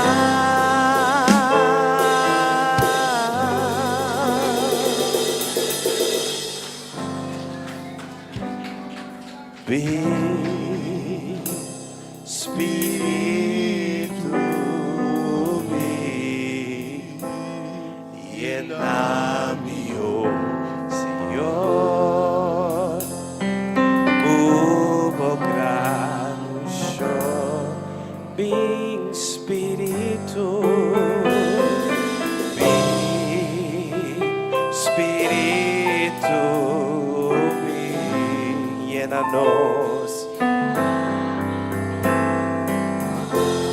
Bin, Spiritu, bin, yena mi, oh Señor, ku bo gran unshon. Bin, Spiritu, bin, Spiritu, bin, yena nos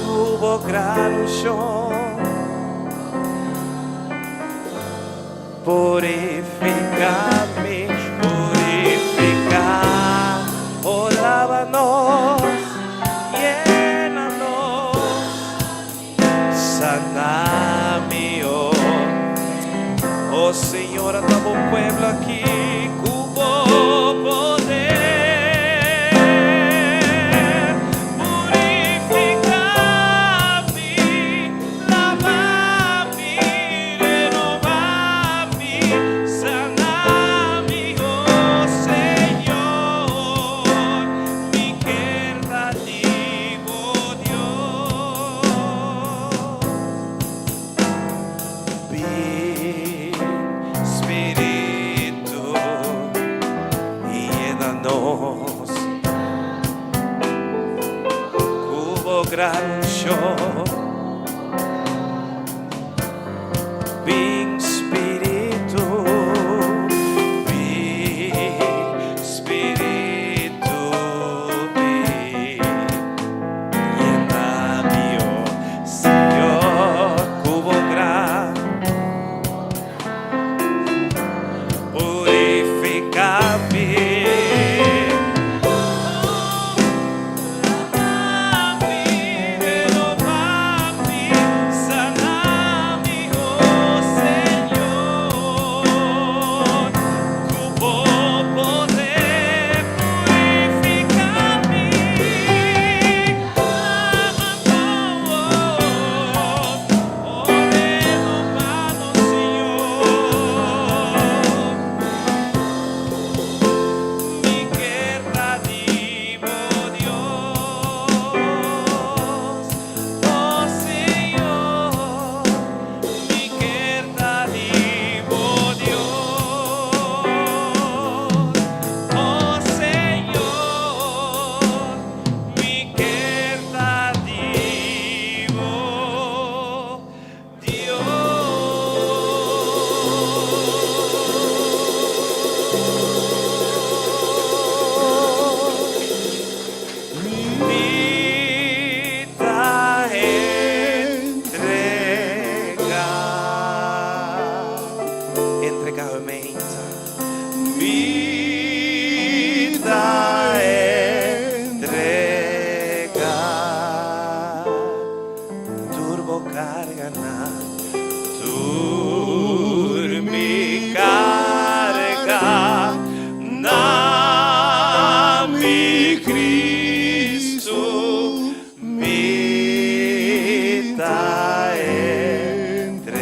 ku bo gran unshon. Purifiká mi, purifiká, oh lava nos, yena nos, sana mi, oh, oh Señor, ata bo pueblo aki, ku bo poder. Purifiká mi, lava mi, renobá mi, sana mi, oh Señor, mi ke ta di bo Dios. gran unshon. Bin Spiritu, bin Spiritu, bin. Yena mi, oh Señor, ku bo gran. Purifiká mi. Laba mi, renobá mi, sana mi, oh Señor. Ku bo poder purifiká mi. Laba oh, renobá nos, Señor. Mi ke ta di bo, Dios, oh Señor, mi ke ta di bo, Dios, oh Señor, mi ke ta di bo, Dios. Mi ta entregá, entregá mente. Mi ta entregá. Tur bo karganan, tur mi karga, na mi Kristu, mi ta entregá.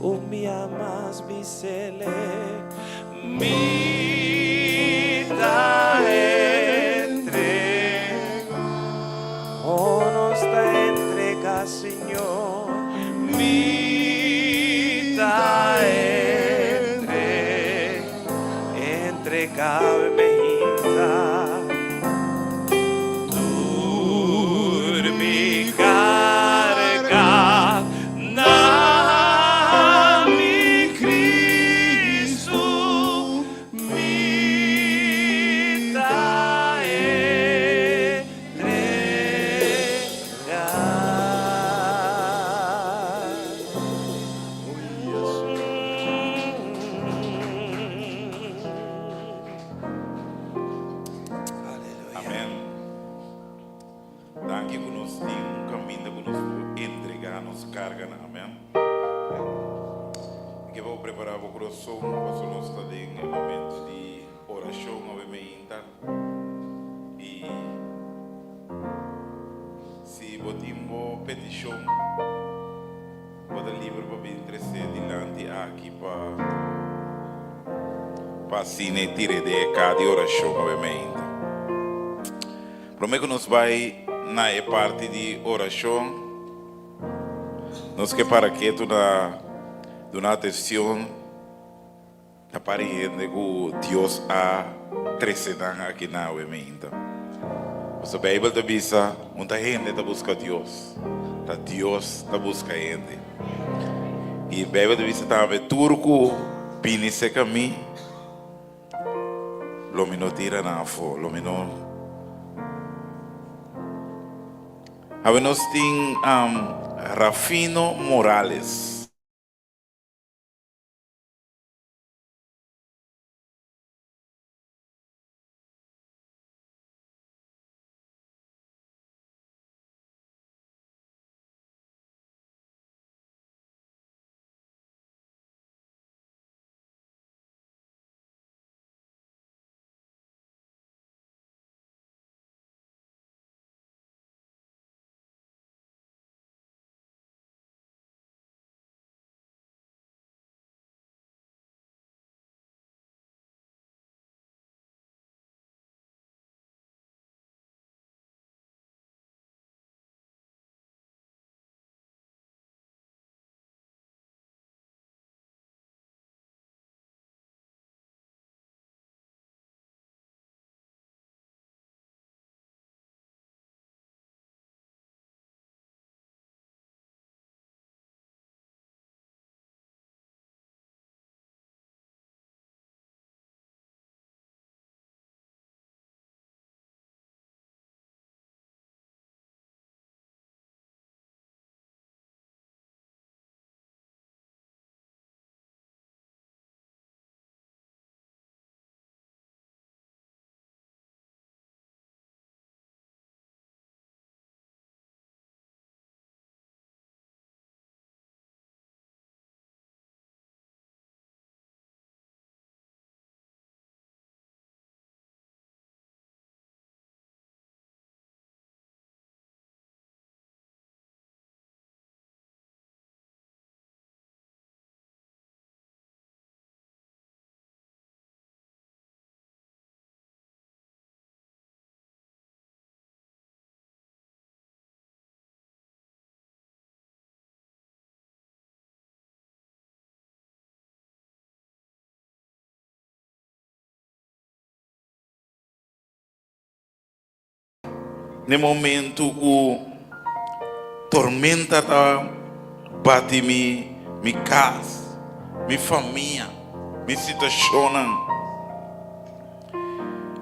Un bia mas bis'é, mi ta entregá. Oh, nos ta entregá, Señor. Mi ta entregá, mi Tur mi karga na mi Kristu, mi ta entregá. Oh, yes. Aleluya. Amèn. Danki ku nos tin un kaminda ku nos entregá nos karga. Amèn. Ke bo prepará bo kurason pa nos ta den momento di orashon, obviamente. I si bo tin petishon, bo ta liber pa bin trese dilanti aki pa asina tira den kaha di orashon, obviamente. Promé ku nos bai na e parti di orashon, nos ke para ketu na duna atenshon na par di hende ku Dios a trese nan aki na obviamente. E Beibel ta bisa, no ta hende ta buska Dios, ta Dios ta buska hende. I Beibel ta bisa tambe, tur ku bini serka mi, lo mi no tira nan afó, lo mi no. Awe nos tin Rafino Morales. Na e momento ku tormenta ta bati mi mi kas, mi famia, mi situashonnan.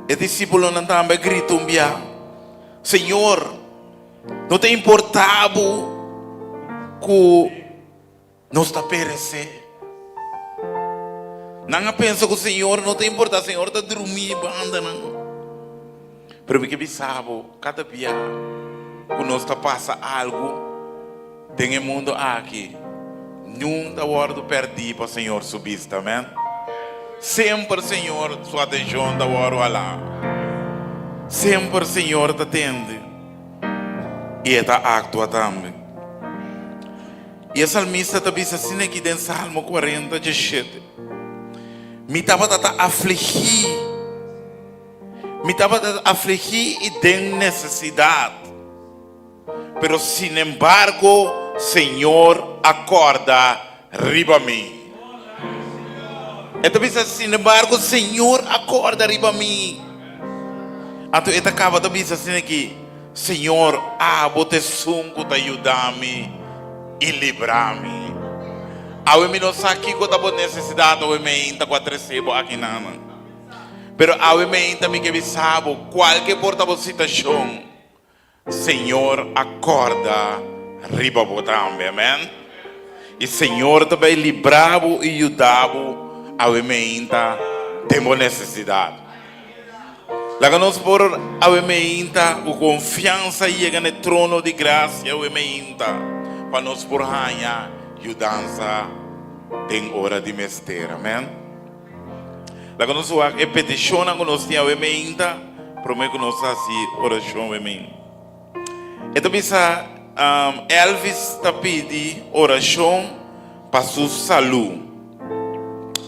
E disípulonan tambe a grita un bia, Señor, no ta importá bo ku nos ta peresé? Nan a pensa ku Señor no ta importá, Señor ta drumí banda nan. Pero mi ke bisa bo, kada bia ku nos ta pasa algu den e mundu aki, niun ta wòrdu pèrdí pa Señor su bista. Amèn. Semper Señor su atenshon ta wòrdu halá. Semper Señor ta tende i e ta aktua tambe. I e salmista ta bisa asina aki den Salmo kuarenta djeshete, Mi tabata ta afligí, mi tabata ta afligí i den nesesidat, pero sinembargo Señor a kòrda riba mi. E ta bisa, Sinembargo Señor a kòrda riba mi. Anto e ta kaba ta bisa asina aki, Señor, abo ta esun ku ta yuda mi i libra mi. Awe mi no sa kiko ta bo nesesidat, awe mi ainda ku a trese bo akinan. Pero awe mi ainda mi ke bisa bo, kualke por ta bo situashon, Señor a kòrda riba bo tambe. Amèn. I Señor ta bai libra bo i yuda bo awe mi ainda den bo nesesidat. Laga nos por awe meinta ku konfiansa yega na e trono di grasia awe meinta pa nos por haña yudansa den ora di mester. Amèn. Laga nos wak e petishonnan ku nos tin awe meinta promé ku nos hasi orashon awe meinta. E ta bisa, Elvis ta pidi orashon pa su salú.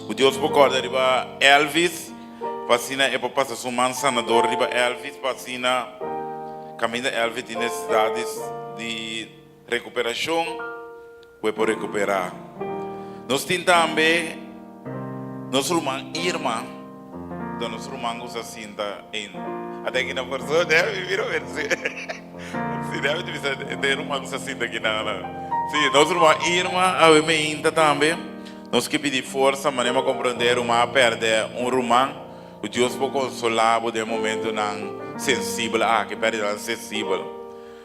Ku Dios por kòrda riba Elvis, pa asina e por pasa su man sanador riba Elvis, pa asina kaminda Elvis tin nesesidat di rekuperashon, ku e por rekuperá. Nos tin tambe nos ruman Irma, ta nos ruman ku sa sinta en ata aki na Kòrsou, debe mi mira ber si si debe ta bisa e ruman ku sa sinta aki na na. Si, nos ruman Irma awe meinta tambe. Nos ke pidi forsa manera mi a komprondé ruman a pèrdè un ruman, ku Dios por konsolá bo den e momentunan sensibel aki, pèrdidanan sensibel.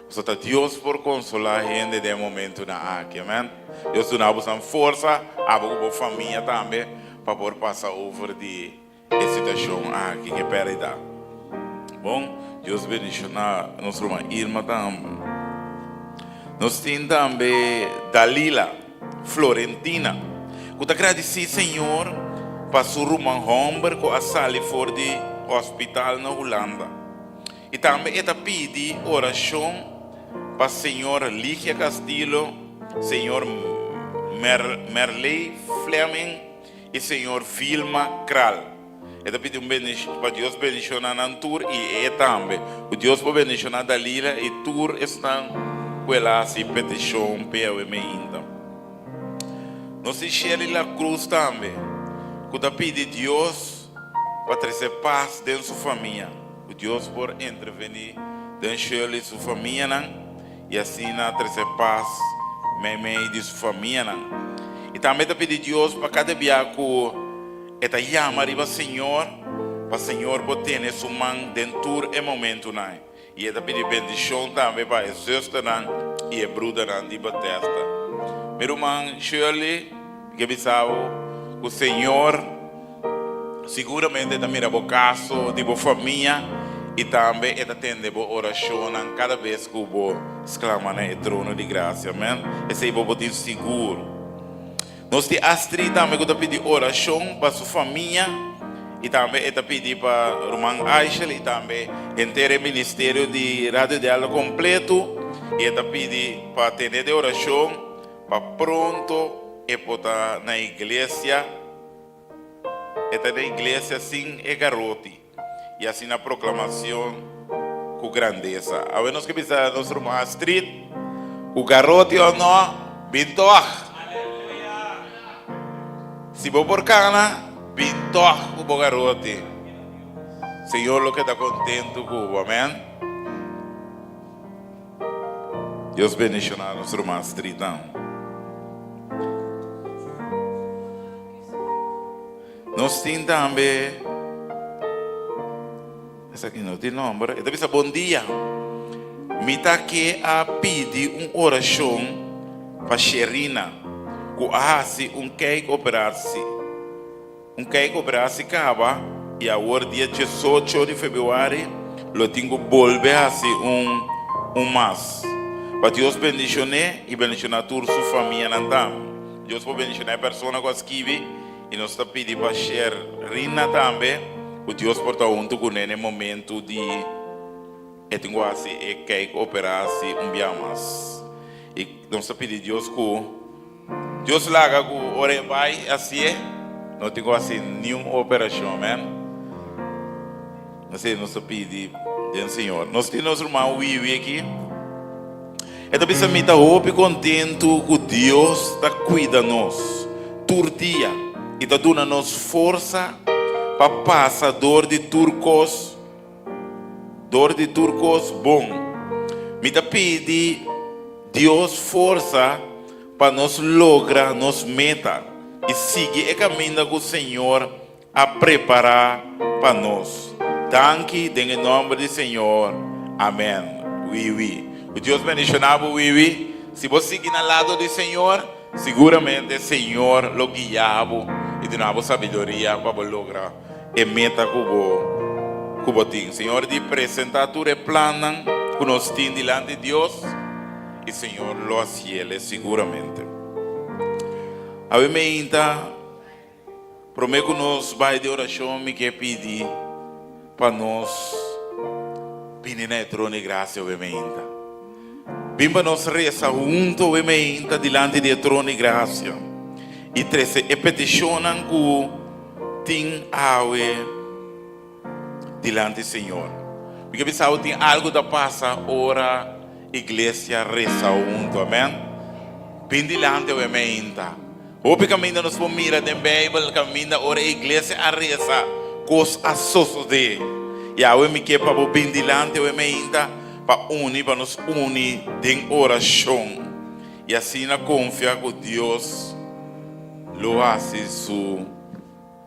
Pasobra ta Dios por konsolá hende den e momentunan aki. Amèn. Dios duna bo san forsa, abo ku bo famia tambe, pa por pasa over di e situashon aki ku e pèrdida. Bon, Dios bendishoná nos ruman Irma tambe. Nos tin tambe Dalila Florentina, ku ta gradisí Señor pa su ruman hòmber ku a sali for di hòspital na Hulanda. I tambe e ta pidi orashon pa señor Ligia Castillo, señor Merley Fleming i señor Vilma Kral. E ta pidi un pa Dios bendishona nan tur i e tambe. Ku Dios por bendishona Dalila i tur esnan ku el a hasi petishon p'e awe meinta. Nos tin Sherly La Cruz tambe ku ta pidi Dios pa trese pas den su famia. Ku Dios por intervení den Shirley su famianan i asina trese pas meimei di su famianan. I tambe ta pidi Dios pa kada bia ku e ta yama riba Señor, pa Señor por tene su man den tur e momentunan. I e ta pidi bendishon tambe pa e zusternan i e brudernan di Bethesda. Mi ruman Shirley, mi ke bisa bo ku Señor siguramente ta mira bo kaso di bo famia i tambe e ta tende bo orashonnan kada bes ku bo sklama na e trono di grasia. Amen. Esei bo por tin sigur. Nos tin Astrid tambe ku ta pidi orashon pa su famia i tambe e ta pidi pa ruman Aishel i tambe henter e ministerio di Radio Delta kompleto i e ta pidi pa tene den orashon pa pronto e por ta na iglesia, e ta na iglesia sin e garoti i asina proklamacion ku grandesa. Awe nos ke bisa nos ruman Astrid ku garoti o no, bin tog. Si bo por kana, bin tog ku bo garoti. Señor lo keda kontentu ku bo. Amen. Dios bendishoná nos ruman Astridnan. Nos tin tambe, esaki no tin nomber, e ta bisa bon dia. Mi ta ke a pidi un orashon pa Sherina ku a hasi un kijkoperatie. Un kijkoperatie kaba i awor dia diesocho di februari lo tin ku bolbe hasi un un mas. Pa Dios bendishon'é i bendishoná tur su famianan tambe. Dios por bendishoná e persona ku a skibi i nos ta pidi pa Sherina tambe ku Dios por ta huntu kuné na e momentu di e tin ku hasi e kijkoperatie un bia mas. I nos ta pidi Dios ku Dios laga ku ora e bai hasié no tin ku hasi niun operashon, amen. Así nos ta pidi den Señor. Nos tin nos ruman Wiwi aki. E ta bisa mi ta hopi kontentu ku Dios ta kuida nos tur dia i ta duna nos forsa pa pasa dor di tur kos, dor di tur kos bon. Mi ta pidi Dios forsa pa nos logra nos meta i sigui e kaminda ku Señor a prepará pa nos. Danki den e nòmber di Señor. Amèn. Wiwi. Ku Dios bendishoná bo Wiwi. Si bo sigui na lado di Señor, siguramente Señor lo guia bo i duna bo sabiduria pa bo logra e meta ku bo ku bo tin. Señor di presentá tur e plannan ku nos tin dilanti Dios i Señor lo hasiele siguramente. Awe meinta. Promé ku nos bai di orashon mi ke pidi pa nos bini na e trono di grasia awe meinta. Bin pa nos resa huntu awe meinta dilanti di e trono di grasia i trese e petishonnan ku tin awe dilanti Señor. Mi ke bisa bo tin algu ta pasa ora iglesia resa huntu. Amen. Bin dilanti awe meinta. Hopi kaminda nos por mira den Beibel kaminda ora e iglesia a resa kos a sosodé. I awe mi ke pa bo bin dilanti awe meinta pa uni pa nos uni den orashon i asina konfia ku Dios lo hasi su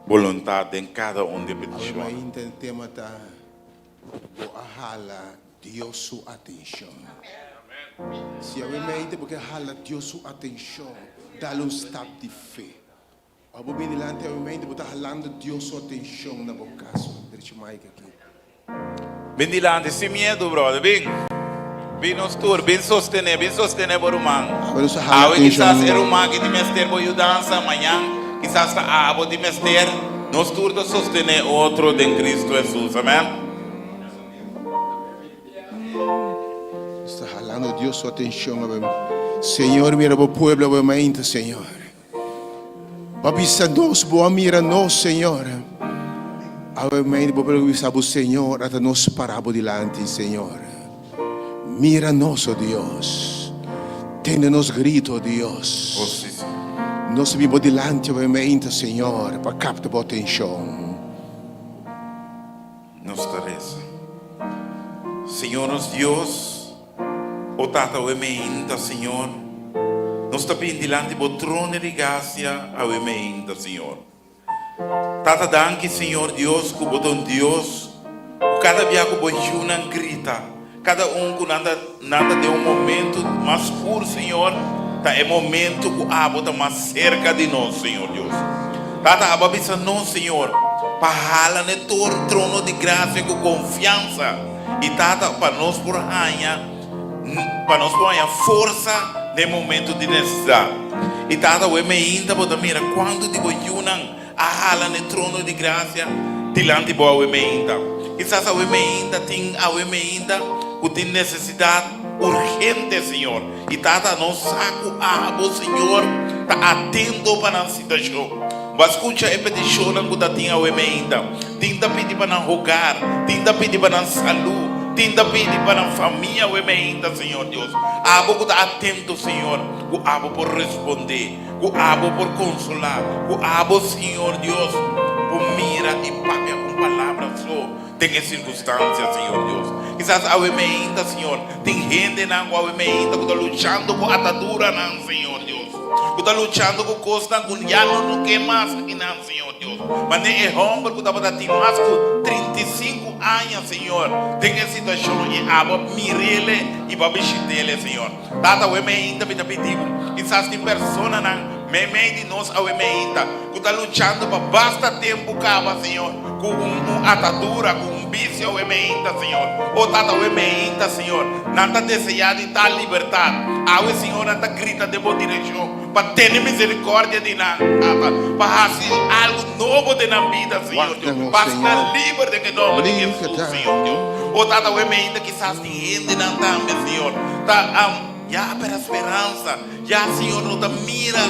boluntat den kada un di e Awe petishonnan. mainta e tema ta Bo a hala Dios su atencion. Si awe mente bo ke hala Dios su atencion, dal un stap di fe. Ora bo bini dilanti awe mente bo ta halando Dios su atencion na bo caso. Drechi mic aki. Bin dilanti sin miedu brother bin bin nos tur bin sostene bin sostene bo ruman Awe nos a hala awe kisas atencion. e ruman aki tin mester bo yudansa mañan kisas ta abo tin mester nos tur ta sostene otro den Cristo Jesus amen. Nos ta halando Dios su atencion awe. Señor mira bo pueblo awe mainta Señor. Bo a bisa nos, bo a mira nos Señor. Awe mainta bo pueblo bisa bo Señor ata nos para bo dilanti Señor. Mira nos oh Dios. Tende nos grito oh Dios. Oh si Señor. Nos bin bo dilanti awe mainta Señor pa capta bo atencion. Nos ta reza. Señor nos Dios, o Tata awe meinta, Señor, nos ta bin dilanti bo trono di gracia awe meinta, Señor. Tata danki, Señor Dios, cu bo ta un Dios cu cada bia cu bo yiunan grita, cada un cu nan ta nan ta den un momento mas scur, Señor, ta e momento cu abo ta mas cerca di nos, Señor Dios. Tata, abo a bisa nos, Señor, pa hala n'e trono di gracia cu confiansa, y Tata, pa nos por haña, pa nos por haña forsa den momento di necesidad. Y Tata, awe meinta bo ta mira cuanto di bo yunan A hala n'e trono di grasia dilanti bo awe meinta. Kisas awe meinta tin awe meinta ku tin nesesidat urgente, Señor. I Tata, nos sa ku abo, Señor, ta atento pa nan situashon. Bo a skucha e petishonnan ku ta tin awe meinta. Tin ta pidi pa nan hogar, tin ta pidi pa nan salú, tin ta pidi pa nan famia awe meinta, Señor Dios. Abo ku ta atento, Señor, ku abo por respondé. Ku abo por konsolá, ku abo, Señor Dios, por mira i papia ku. un palabra so den e sirkunstansia, Señor Dios. Kisas awe meinta, Señor, tin hendenan ku awe meinta ku ta luchando ku ataduranan, Señor Dios, ku ta luchando ku kosnan ku ya no no ke mas akinan, Señor Dios. Manera e hòmber ku tabata tin mas ku 35 aña, Señor, den e situashon i abo a mir'ele i bo a bishit'ele, Señor. Tata, awe meinta mi ta pidi bo, kisas tin personanan meimei di nos awe meinta ku ta luchando pa basta tempu kaba, Señor, ku un un atadura, ku un bisio awe meinta, Señor. O Tata, awe meinta, Señor, nan ta deseá di tal libertat. Awe, Señor, nan ta grita den bo direkshon pa tene miserikòrdia di nan, Tata, pa hasi algu nobo den nan bida, Señor Wak Dios, nan, o pa hasi nan Señor. liber den e nòmber di Liber Hesus, ta. Señor Dios. O Tata, awe meinta kisas tin hendenan tambe, Señor, ta ya a pèrdè speransa. Ya, Señor, no ta mira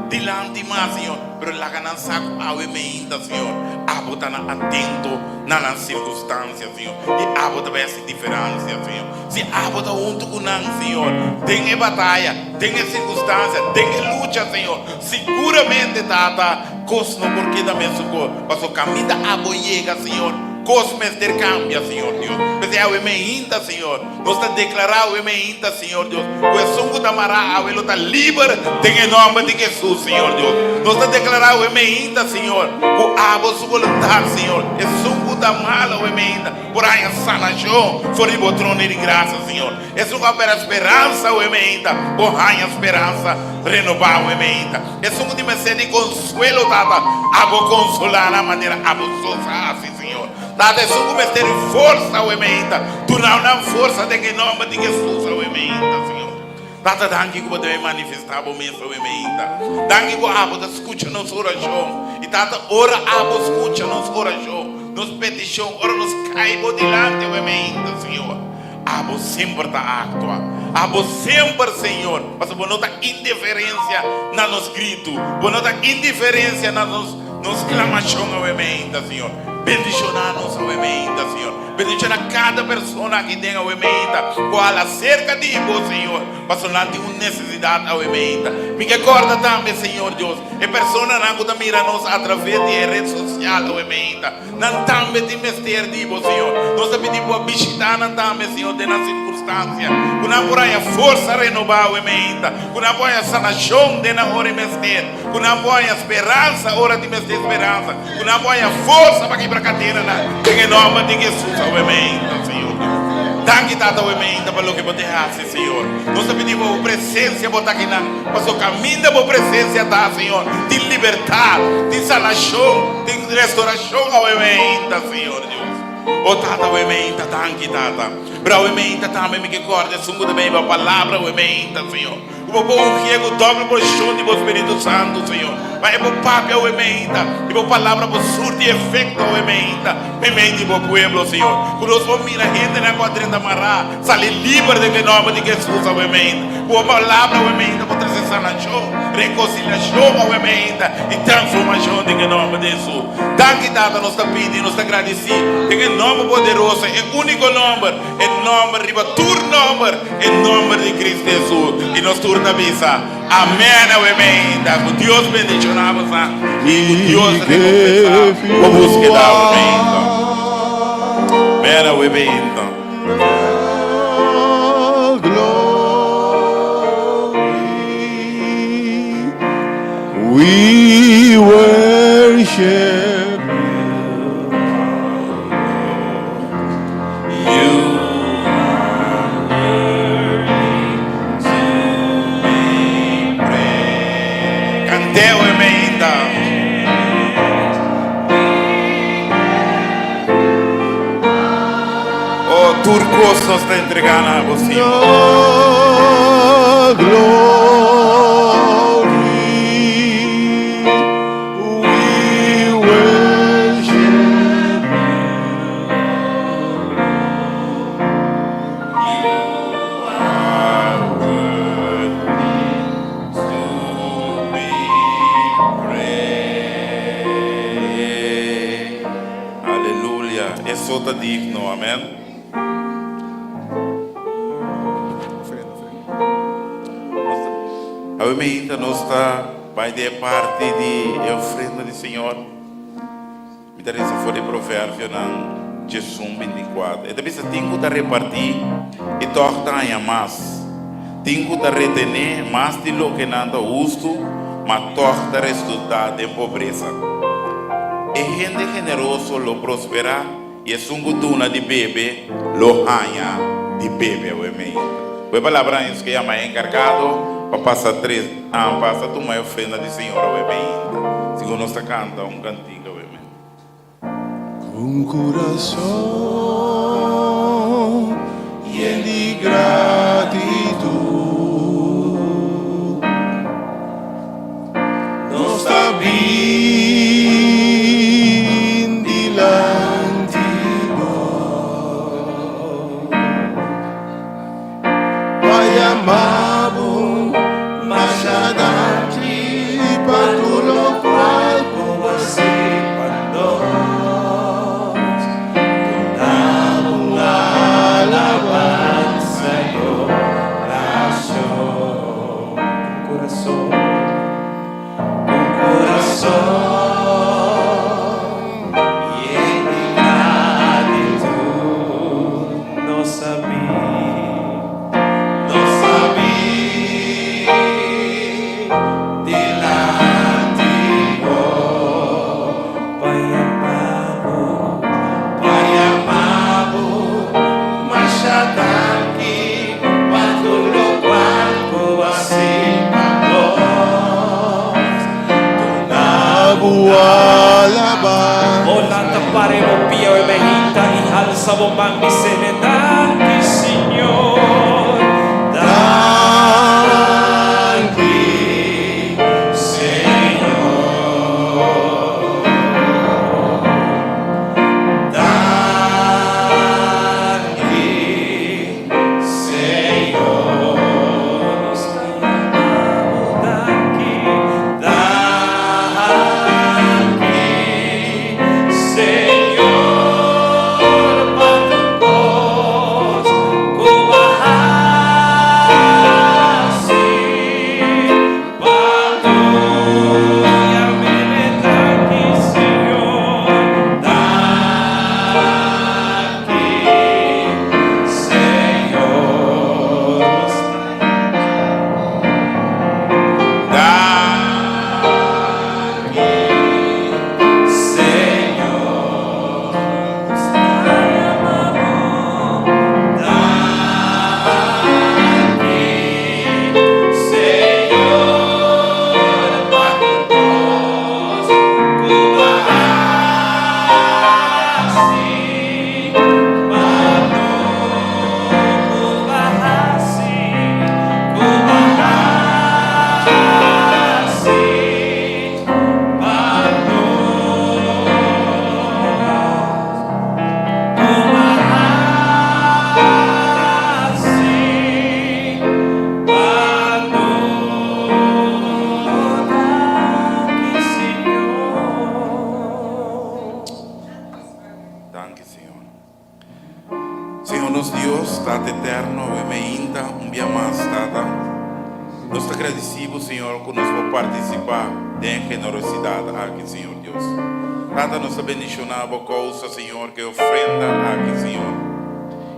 dilanti mas, Señor, pero laga nan sa ku awe meinta, Señor, abo ta na atento na nan sirkunstansia, Señor, i abo ta bai hasi diferansia, Señor. Si abo ta huntu ku nan, Señor, den e bataya, den e sirkunstansia, den e lucha, Señor, siguramente, Tata, kos no por keda mesun kos, pasobra kaminda abo yega, Señor, kos mester kambia, Señor Dios. P'esei awe meinta, Señor, nos ta deklará awe meinta, Señor Dios, ku esun ku ta mará awe lo ta liber den e nòmber di Hesus, Señor Dios. Nos ta deklará awe meinta, Señor, ku abo su boluntat, Señor, esun ku ta mal awe meinta por haña sanashon for di bo trono di grasia, Señor. Esun ku a pèrdè speransa awe meinta por haña speransa renobá awe meinta. Esun ku tin mester di konsuelo, Tata, abo konsolá nan manera abo so sa hasi, Señor. Tata, esun ku mester di forsa awe meinta, duna nan forsa den e nòmber di Hesus awe meinta, Señor. Tata, danki ku bo ta bin manifestá bo mes awe meinta. Danki ku abo ta skucha nos orashon. I Tata, ora abo skucha nos orashon, nos petishon, ora nos kai bo dilanti awe meinta, Señor, abo semper ta aktua. Abo semper, Señor, pasobra bo no ta indiferensia na nos gritu, bo no ta indiferensia na nos. Nos klamashon awe meinta, Señor. Bendishoná nos awe meinta, Señor. Bendishoná kada persona aki den awe meinta ku hala serka di Bo, Señor, pasobra nan tin un nesesidat awe meinta. Mi ke kòrda tambe, Señor Dios, e personanan ku ta mira nos atraves di e ret sosial awe meinta. Nan tambe tin mester di Bo, Señor. Nos ta pidi Bo a bishitá nan tambe, Señor, den nan sirkunstansia, ku nan por haña forsa renobá awe meinta, ku nan por haña sanashon den nan ora i mester, ku nan por haña speransa ora tin mester speransa, ku nan por haña forsa pa kibra kadenanan, den e nòmber di Hesus awe meinta, Señor Dios. Danki, Tata, awe meinta pa loke Bo te hasi, Señor. Nos ta pidi Bo presensia Bo ta akinan, pasobra kaminda Bo presensia ta, Señor, tin libertat, tin sanashon, tin restorashon awe meinta, Señor Dios. O Tata, awe meinta, danki, Tata. Pero awe meinta tambe mi ke kòrda esun ku ta bini Bo palabra awe meinta, Señor. Ku Bo por ungié ku dòbel porshon di Bo Spiritu Santu, Señor, pa e por papia awe meinta i Bo palabra por surti efekto awe meinta meimei di Bo pueblo, Señor. Ku nos por mira hendenan ku a drenta mará sali liber den e nòmber di Hesus awe meinta. Ku Bo palabra awe meinta por trese sanashon, rekonsiliashon awe meinta i transformashon den e nòmber di Hesus. Danki, Tata, nos ta pidi i nos ta gradisí den e nòmber poderoso, e úniko nòmber, e nòmber riba tur nòmber, E nomber di Cristo Jesus y nos tur ta bisa Amen awe meinta cu Dios bendiciona bosa y cu Dios recompensa bo buskeda awe meinta Amen awe meinta. We worship You are worthy to be praised. Canteo e meinta. Oh, tur cos nos ta entrega na bo, Señor. Glory. We worship Aleluya. Eso ta digno. Amén. Awe meinta nos ta bai den e parti di e ofrenda di Señor. Mi ta. Mi ta resa for di Proverbionan 11, 24. E ta bisa, Tin ku ta repartí i tòg ta haña mas. Tin ku ta retené mas di loke nan ta hustu, ma tòg ta resultá den pobresa. E hende generoso lo prosperá i esun ku duna di bebe lo haña di bebe. Awe mei ku e palabranan es ku yama e enkargado pa pasa tres pasa tuma e ofrenda di Señor awe meinta, segun nos ta kanta un kantika awe mei. Ku kurason yen di gratitut, nos ta bin dilanti bo pa yama bo masha danki pa tur lokual ku bo a hasi pa nos. Duna un alabansa i orashon ku kurason, ku kurason yen di gratitut. Nos a bin, nos a bin dilanti bo pa yama bo, pa yama bo masha danki pa tur lokual ku bo a hasi pa nos. Duna bo alabansa. O lanta para bo pia awe mainta i halsa bo man bis'E danki Señor. Danki, Señor. Danki, Señor. Nos ta yama bo danki, danki, Señor, pa tur kos ku bo a hasi pa nos. Yam'E danki, Señor, danki, Señor. Nos Danki, Señor, nos ta yama bo danki, Señor, pa tur kos ku bo a hasi pa nos, ku bo a hasi, ku bo a hasi pa nos. Ku bo a hasi pa nos. Danki, Señor. Danki, Señor. Señor nos Dios, Tata eterno, awe mainta un bia mas, Tata. Nos ta gradisido, Señor, ku nos por partisipá den generosidat aki, Señor Dios. Tata, nos ta bendishoná bo kousa, Señor, ku e ofrenda aki, Señor.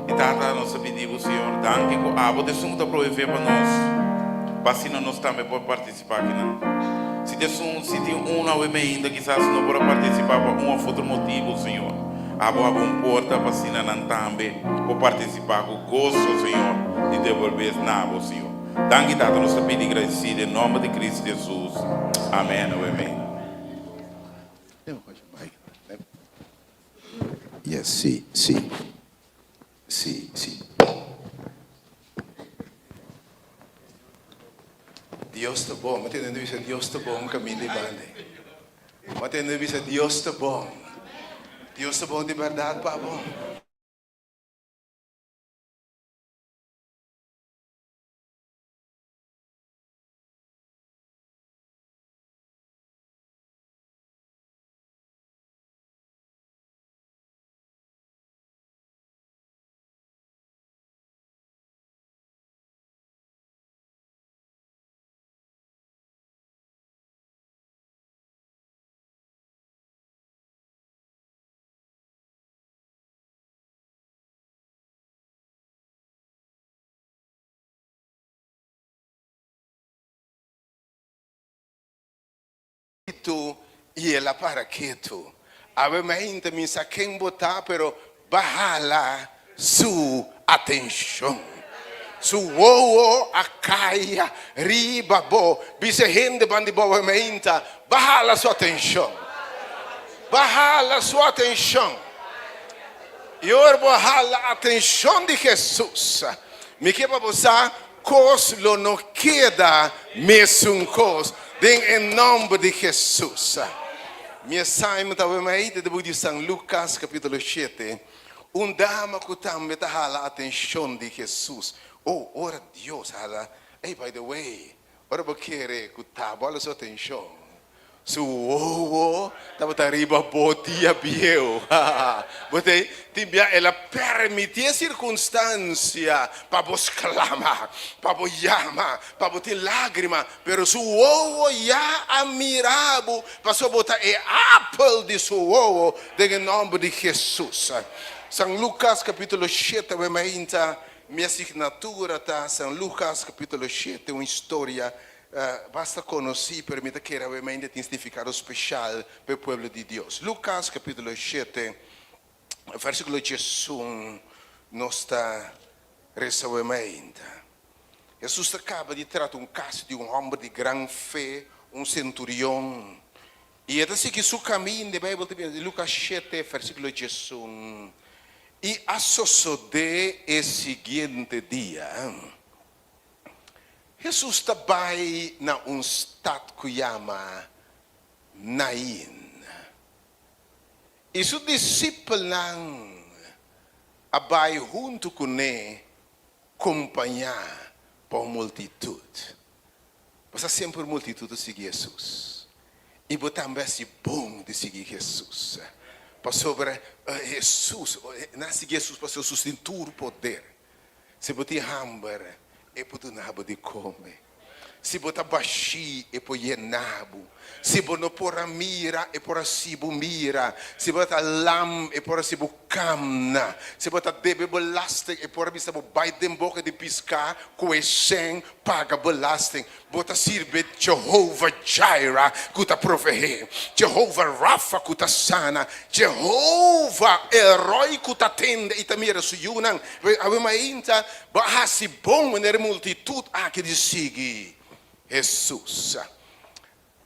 I Tata, nos ta pidi, Señor, danki ku abo ta esun ta proveé pa nos. Pa asina nos tambe por partisipá akinan. Si tin un, si tin un awe mainta kisas no por partisipá pa un òf otro motibu, Señor. Abo habri un porta pa asina nan tambe por partisipá ku goso, Señor, di debolbé na bo, Señor. Danki, Tata, nos ta pidi gradisido den nòmber di Kristu Hesus. Amèn. Amèn. Yes, si. Si. Dios ta bon. Mi a tende bisa Dios ta bon kaminda i banda. Mi a tende bisa Dios ta bon. Dios ta bon di bèrdat pa bo. ketu i el a para ketu. Awe mainta mi sa ken bo ta, pero b'a hala su atenshon. Su wowo a kai riba bo. Bisa hende banda di bo awe mainta, b'a hala su atenshon. B'a hala su atenshon. I ora bo hala atenshon di Hesus, mi ke pa bo sa Kos lo no keda mesun kos den e nòmber di Hesus. Mi assignment awe mei ta den buki di San Lukas kapítulo shete. Un dama ku tambe ta hala atenshon di Hesus. Oh, ora Dios hala, ey by the way, ora bo kere ku ta bo hala su atenshon, Su wowo tabata riba bo dia bieu. Bo ta tin bia el a permití e sirkunstansia pa bo sklama, pa bo yama, pa bo tin lágrima, pero su wowo ya a mira bo, pasobra bo ta e apel di su wowo den e nòmber di Hesus. San Lukas kapítulo shete awe mainta mi asignatura ta San Lukas kapítulo shete, un historia Basta konosí, pero mi ta kere awe mainta tin signifikado speshal pa e pueblo di Dios. Lukas kapítulo shete, vèrsikulo diesun, nos ta resa awe mainta. Hesus ta kaba di trata un kaso di un hòmber di gran fe, un senturion, i e ta sigui su kaminda. E Beibel ta bisa den Lukas shete, vèrsikulo diesun, I a sosodé e siguiente dia. Hesus ta bai na un stat ku yama Nain, i su disipelnan a bai huntu kuné kompañá pa un multitut. Bo sa semper multitut ta sigui Hesus, i bo tambe hasi bon di sigui Hesus, pasobra Hesus, nan a sigui Hesus pasobra Hesus tin tur poder. Si bo tin hamber, e por duna bo di kome. Si bo ta bashí, e por yena bo. Si bo no por a mira, e por hasi bo mira. Si bo ta lam, e por hasi bo kamna. Si bo ta debe belasting, e por a bisa bo bai den boka di piská ku e sèn paga belasting. Bo ta sirbi Jehovah Jireh ku ta proveé, Jehovah Rapha ku ta sana, Jehovah El Roi ku ta tende i ta mira su yunan. Awe mainta bo a hasi bon manera e multitut aki di sigui Hesus.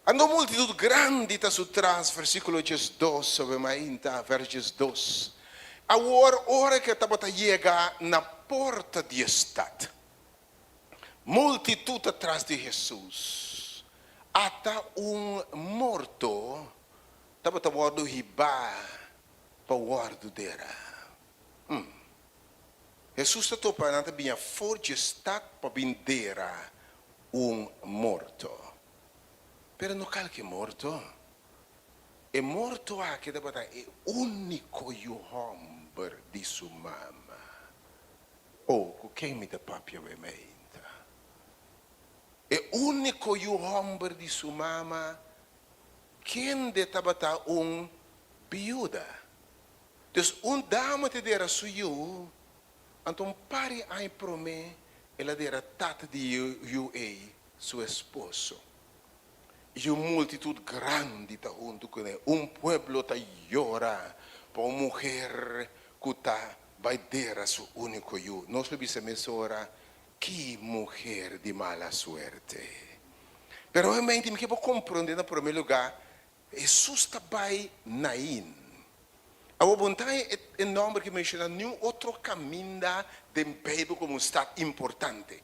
Anto un multitut grandi ta su tras, versíkulo diesdos, awe mainta, vers diesdos. Awor ora ku e tabata yega na porta di e stat, Multitut ta tras di Hesus. Ata un morto tabata wòrdu hibá pa wòrdu dera. Hm. Hesus ta topa nan ta biña for dje stat pa bin dera un morto. Pero no kalke morto. E morto aki tabata e úniko yu hòmber di su mama. Oh, ku ken mi ta papia awe meinta? E úniko yu hòmber di su mama, kende tabata un biuda. Dus un dama ta dera su yu, anto un par di aña promé el a dera tata di yu ei, su esposo. I un multitut grandi ta huntu kuné. Un pueblo ta yora pa un muher ku ta bai dera su úniko yu. Nos lo bisa mesora, Ki muher di mala suerte! Pero obviamente mi ke por komprondé na promé lugá, Hesus ta bai Nain. Awor bo no ta haña e nòmber ki menshoná niun otro kaminda den Beibel komo un stat importante.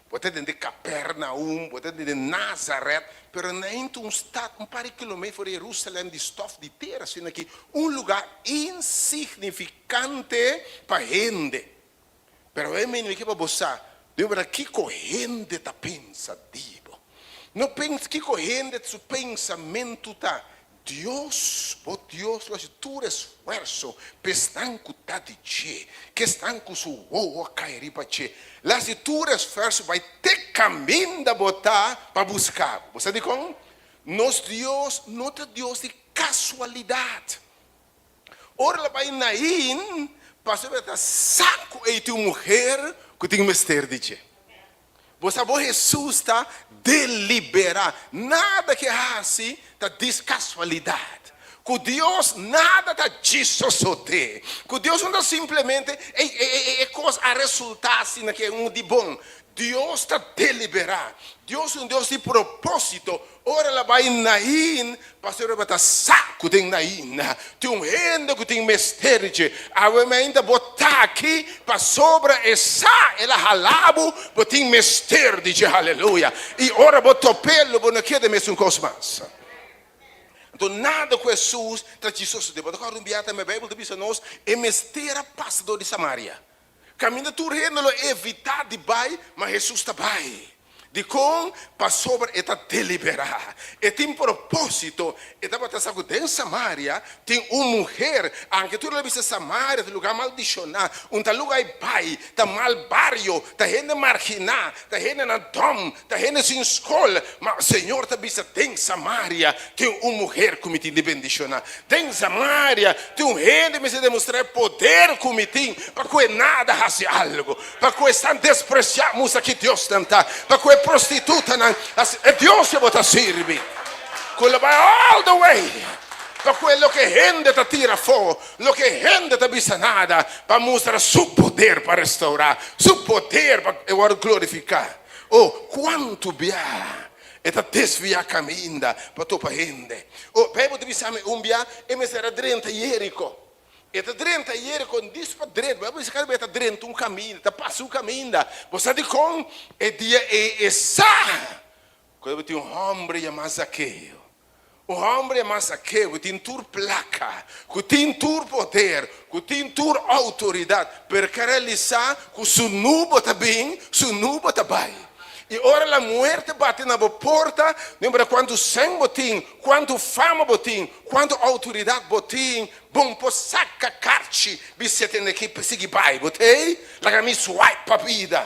Bo ta tende Kapernaum, bo ta tende Nazaret, pero Nain ta un stat un par di kilometer for di Jerusalèm di stòf di tera, asina ki un lugá insignifikante pa hende. Pero e meni ke pa bo sa di ora kiko hende ta pensa di bo. No pensa kiko hende su pensamentu ta. Dios, bo Dios lo hasi tur esfuerso pa esnan ku ta di dje, ku esnan ku su wowo a kai riba dje. Lo hasi tur esfuerso bai te kaminda bo ta pa buska bo. Bo sa dikon? Nos Dios no ta Dios di kasualidat. Ora el a bai Nain, pasobra el ta sa ku ei tin un muher ku tin mester di dje. Bo sa bo Hesus ta deliberá. Nada ku e hasi ta dis kasualidat. Ku Dios nada ta djis sosodé. Ku Dios no ta simplemente ei e kos a resultá asina ku e un di bon. Dios ta deliberá. Dios un Dios di propósito. Ora el a bai Nain, pasobra bo ta sa ku den Nain tin un hende ku tin mester di dje. Awe mainta bo ta aki pasobra e sa el a hala bo, bo tin mester di dje. Haleluya! I ora bo top'é lo bo no keda mesun kos mas. Anto nada ku Hesus ta djis sosodé. Bo ta kòrda un biaha tambe Beibel ta bisa nos e mester a pasa dor di Samaria. Kaminda tur hende lo evitá di bai, ma Hesus ta bai. Dikon? Pasobra e ta deliberá. E tin propósito. E tabata sa ku den Samaria tin un muher. Anke tur lo bisa Samaria ta lugá maldishoná, un ta lugá i bai, ta mal bario, ta hende marginá, ta hendenan dòm, ta hende sin skol. Ma Señor ta bisa, Den Samaria tin un muher ku mi tin di bendishoná. Den Samaria tin un hende mester demostrá e poder ku mi tin pa ku e nada hasi algu, pa ku esnan despresiá mustra ki Dios nan ta, pa ku e prostitutanan hasi e Dios ku bo ta sirbi, ku lo bai all the way pa ku e loke hende ta tira afó, loke hende ta bisa nada, pa mustra su poder pa restourá, su poder pa e wòrdu glorifiká. Oh, kuantu bia! E ta desviá kaminda pa topa hende. O, Beibel ta bisa mi un bia e mester a drenta Jeriko. E ta drenta Jeriko dis pa drenta. Beibel bisa kada bia e ta drenta un kaminda, ta pasa un kaminda. Bo sa dikon? E dia ei e sa ku tabatin un hòmber yamá Zakeo. Un hòmber yamá Zakeo ku tin tur plaka, ku tin tur poder, ku tin tur outoridat, pero ke realisá ku su nubo ta bin, su nubo ta bai. I ora la muerte bati na bo porta, no importa kuantu sèn bo tin, kuantu fama bo tin, kuantu outoridat bo tin, bon por saka karchi bis'é tende ki sigui bai. Bo t'ei? Laga mi swipe pa bida.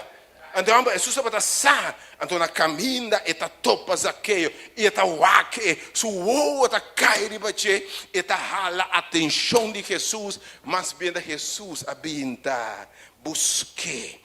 Anto e hòmber Hesus tabata sa, anto na kaminda e ta topa Zakeo i e ta wak e, su wowo ta kai riba dje, e ta hala atenshon di Hesus, mas bien ta Hesus a bin ta busk'é.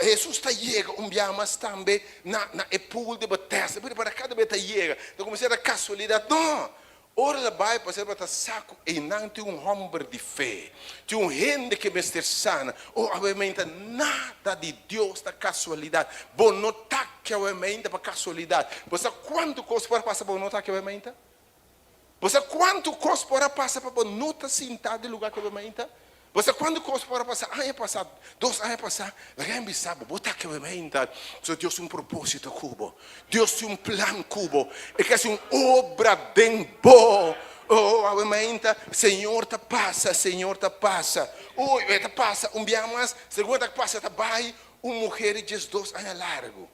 Hesus ta yega un bia mas tambe na na e pool di Betesda, pero para kada bes ta yega, ta kuminsá ta kasualidat? No! Ora el a bai pasá tabata sa ku einan tin un hòmber di fe, tin un hende ke mester sana. O awe meinta nada di Dios ta kasualidat. Bo no ta aki awe meinta pa kasualidat. Bo sa kuantu kos por a pasa pa bo no ta aki awe meinta? Bo sa kuantu kos por a pasa pa bo no ta sintá den lugá aki awe meinta? Bo sa kuantu kos por a pasa aña pasá, dos aña pasá? Laga mi bisa bo, bo ta kebementa, pasobra Dios tin un propósito ku bo. Dios tin un plan ku bo. E ke hasi un obra den bo. Oh, awementa, Señor ta pasa, Señor ta pasa. Uy, e ta pasa un bia mas, segun e ta pasa ta bai un muher di diesdos aña largu.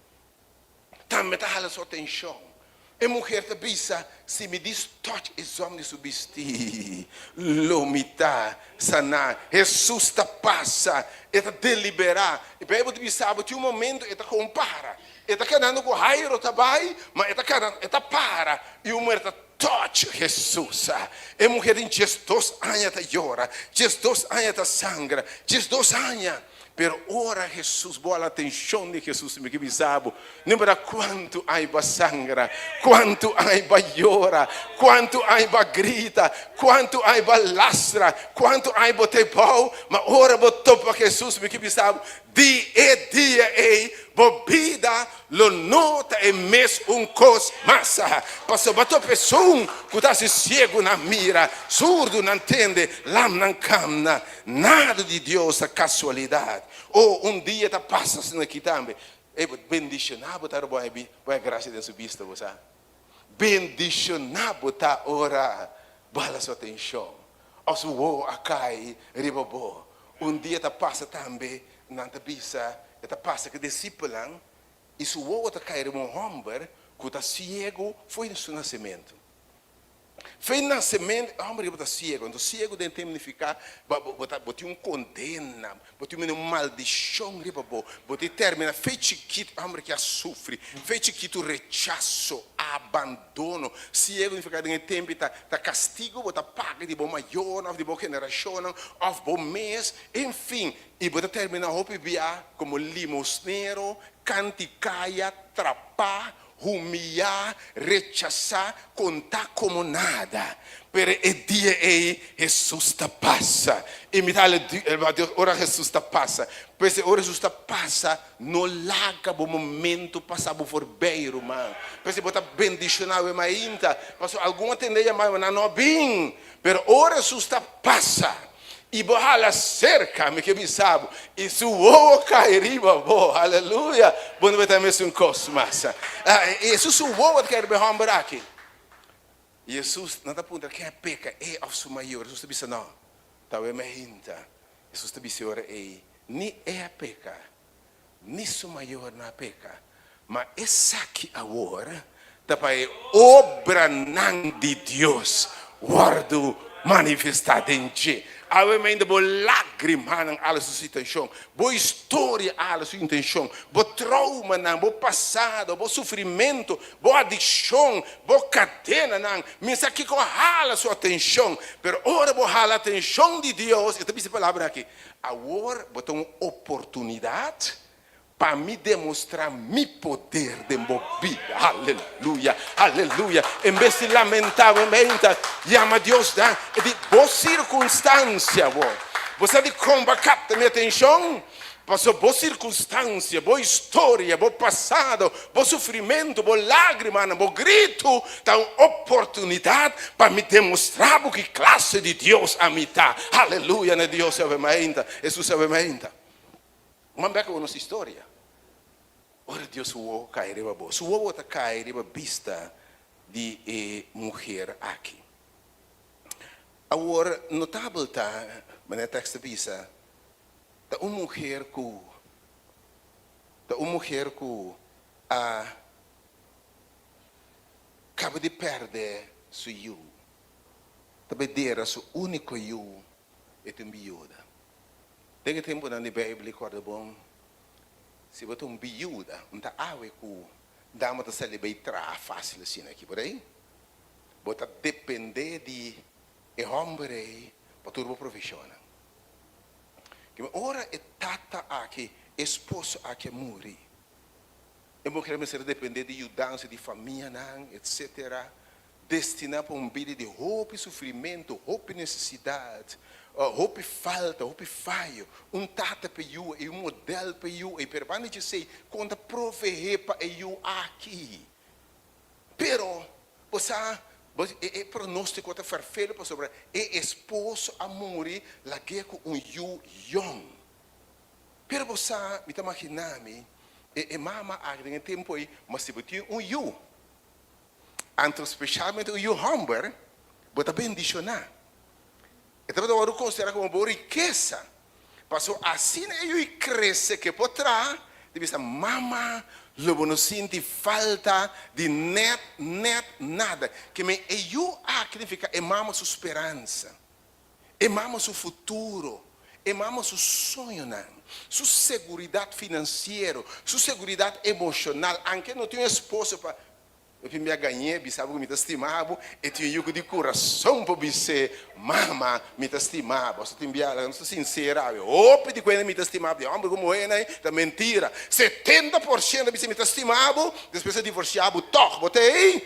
Tambe ta hala su atenshon. E muher ta bisa, Si mi dis touch e zòm di su bistí, lo mi ta saná. Hesus ta pasa, e ta deliberá. E Beibel ta bisa bo tin un momento e ta kon para. E ta kanando ku Jairo ta bai, ma e ta kana, e ta para i un muher ta touch Hesus. E muher tin diesdos aña ta yora, diesdos aña ta sangra, diesdos aña. Pero ora Hesus bo hala atenshon di Hesus mi ke bisa bo, no importa kuantu ai bo a sangra, kuantu ai bo a yora, kuantu ai bo a grita, kuantu ai bo a lastra, kuantu ai bo ta ebou, ma ora bo topa Hesus mi ke bisa bo, di e dia ei bo bida lo no ta e mes un kos mas. Pasobra bo topa esun ku ta hasi siegunan mira, surdunan tende, lamnan kamna. Nada di Dios ta casualidad. Oh, un dia ta pasa asina aki tambe. Ey, bo bendiciona bo ta ora bo haña bo haña gracia den su bista, bo sa. Bendiciona bo ta ora bo hala su atencion of su wowo a cay riba bo. Un dia ta pasa tambe, nan ta bisa, e ta pasa cu discipelnan y su wowo ta cay riba un homber cu ta ciego fo'i su nacimento. Fe nasementu, e hòmber riba ta siego. Anto siego den tempu nifiká bo ta bo tin un kondena, bo tin un maldishon riba bo. Bo tin terminá fe chikitu, e hòmber ki a sufri, fe chikitu rechaso, abandono. Siego nifiká den e tempu ta ta kastigu bo ta paga di bo mayornan òf di bo generashonnan òf bo mes, enfin. I bo ta terminá hopi bia komo limosnero, kanti kaya, trapá, humiyá, rechasá, kontá komo nada. Pero e dia ei Hesus ta pasa. I mi ta hala Dios ora Hesus ta pasa. P'esei ora Hesus ta pasa, no laga bo momento pasa bo forbei, ruman. P'esei bo ta bendishoná awe mainta, pasobra algun a tende yamá, nan no a bin. Pero ora Hesus ta pasa, I bo hala serka, mi ke bisa bo, i su wowo kai riba bo. Aleluya! Bo no ta mesun kos mas. Hesus su wowo ta kai riba e hòmber aki. Hesus no ta puntra ken a peka, e òf su mayor. Hesus ta bisa, No, ta awe mainta. Hesus ta bisa e ora ei, Ni e a peka, ni su mayornan a peka, ma esaki awor ta pa e obranan di Dios wòrdu manifestá den dje. Awe mainta bo lágrimanan ala su situashon, bo historia ala su intenshon, bo troumanan, bo pasado, bo sufrimentu, bo adikshon, bo kadenanan, mi sa kiko hala su atenshon, pero ora bo hala atenshon di Dios, e ta bisa e palabra aki, Awor bo ta un oportunidat pa mi demostrá mi poder den bo bida. Aleluya! Aleluya! En bes di lamentá bo menta, yama Dios dan e di bo sirkunstansia. Bo, bo sa dikon bo a kapta mi atenshon? Pasobra bo sirkunstansia, bo historia, bo pasado, bo sufrimentu, bo lágrimanan, bo gritu ta un oportunidat pa mi demostrá bo ki klase di Dios ami ta. Aleluya na Dios awe mainta. Hesus awe mainta. Ban bek awe nos historia. Ora Dios su wowo kai riba bo, su wowo ta kai riba bista di e muher aki. Awor, notabel ta, manera e tekst ta bisa, Ta un muher ku ta un muher ku a kaba di pèrdè su yu. Ta bai dera su úniko yu, e ta un biuda. Den e tempunan di Beibel, kòrda bon, si bo ta un biuda, un ta awe ku dama ta sali bai traha fásil asina aki por ei. Bo ta dependé di e hòmber ei pa tur bo provishonnan. Kima ora e tata aki, esposo aki a muri, e muher mester a depende di yudansa di famianan, etcetera, destina pa un bida di hopi sufrimentu, hopi nesesidat, hopi falta, hopi fayo. Un tata pa e yu ei, un model pa e yu ei, pero banda di esei, kon ta proveé pa e yu aki? Pero, bo sa, bo, e, e pronóstiko ta ferfelo pasobra e esposo a muri lag'é ku un yu yòn. Pero bo sa, mi ta maginá mi, e, e mama aki den e tempu ei, ma si bo tin un yu, anto speshalmente un yu hòmber, bo ta bendishoná. E tabata wòrdu konsiderá komo bo rikesa. Pasobra asina e yu i krese ke por traha, ta bisa, Mama, lo bo no sinti falta di nèt nèt nada. Ke men e yu aki nifiká e mama su speransa, e mama su futuro, e mama su soñonan, su seguridat finansiero, su seguridat emoshonal, anke no tin un esposo pa Mi fin bia gañ'é, bisa bo ku mi ta stima bo, e tin un yu ku di kurason por bis'é, Mama, mi ta stima bo. Aso tin bia laga nos ta sinsero awe, hopi di kuenta mi ta stima bo, di hòmber ku muhénan ei ta mentira. 70% ta bisa mi ta stima bo, despues a divorsiá bo tòg, bo ta ei?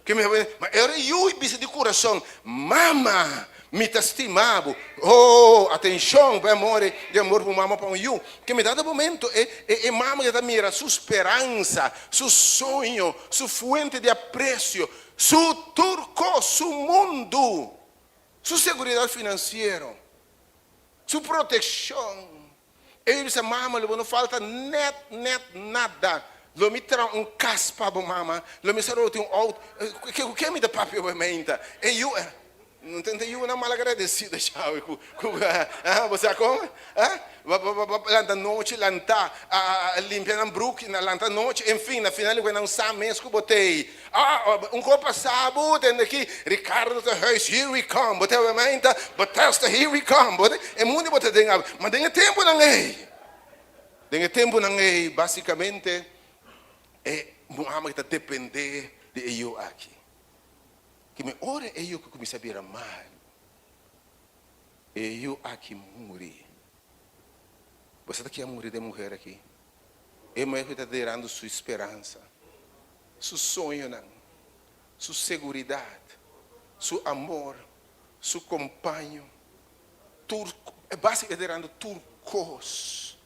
Ke mi Ma e ora e yu bisa di kurason, Mama, mi ta stima bo. Oh, atenshon pa e amor ei, di amor pa un mama pa un yu. Ke mi dado momento e e mama ya ta mira su speransa, su soño, su fuente di apresio, su tur kos, su mundu, su seguridat finansiero, su protekshon. E yu bisa, Mama, lo bo no falta nèt nèt nada. Lo mi traha un kas pa bo, mama. Lo mi sa lo tin un outo. Ku ke mi ta papia bo meinta? E yu. No tin yunan malagradesido awe ku ku ah, bo sa kon? Ah, lanta nochi, lanta, limpia nan bruk, lanta nochi, en fin, na final ku nan sa mes ku bo t'ei. Ah, un kopa sabu, tende aki, Ricardo ta huis, here we come, bo ta mainta, Bethesda, here we come, bo e mundu bo ta den awe. Ma den e tempunan ei, den e tempunan ei, básikamente, e muhé ta dependé di e yu aki. Ke men ora e yu kuminsá bira malu, e yu aki muri. Bo sa ken a muri di e muhé aki? E muhé ku ta derando su speransa, su soñonan, su seguridat, su amor, su kompaño, tur, básiko derando tur kos.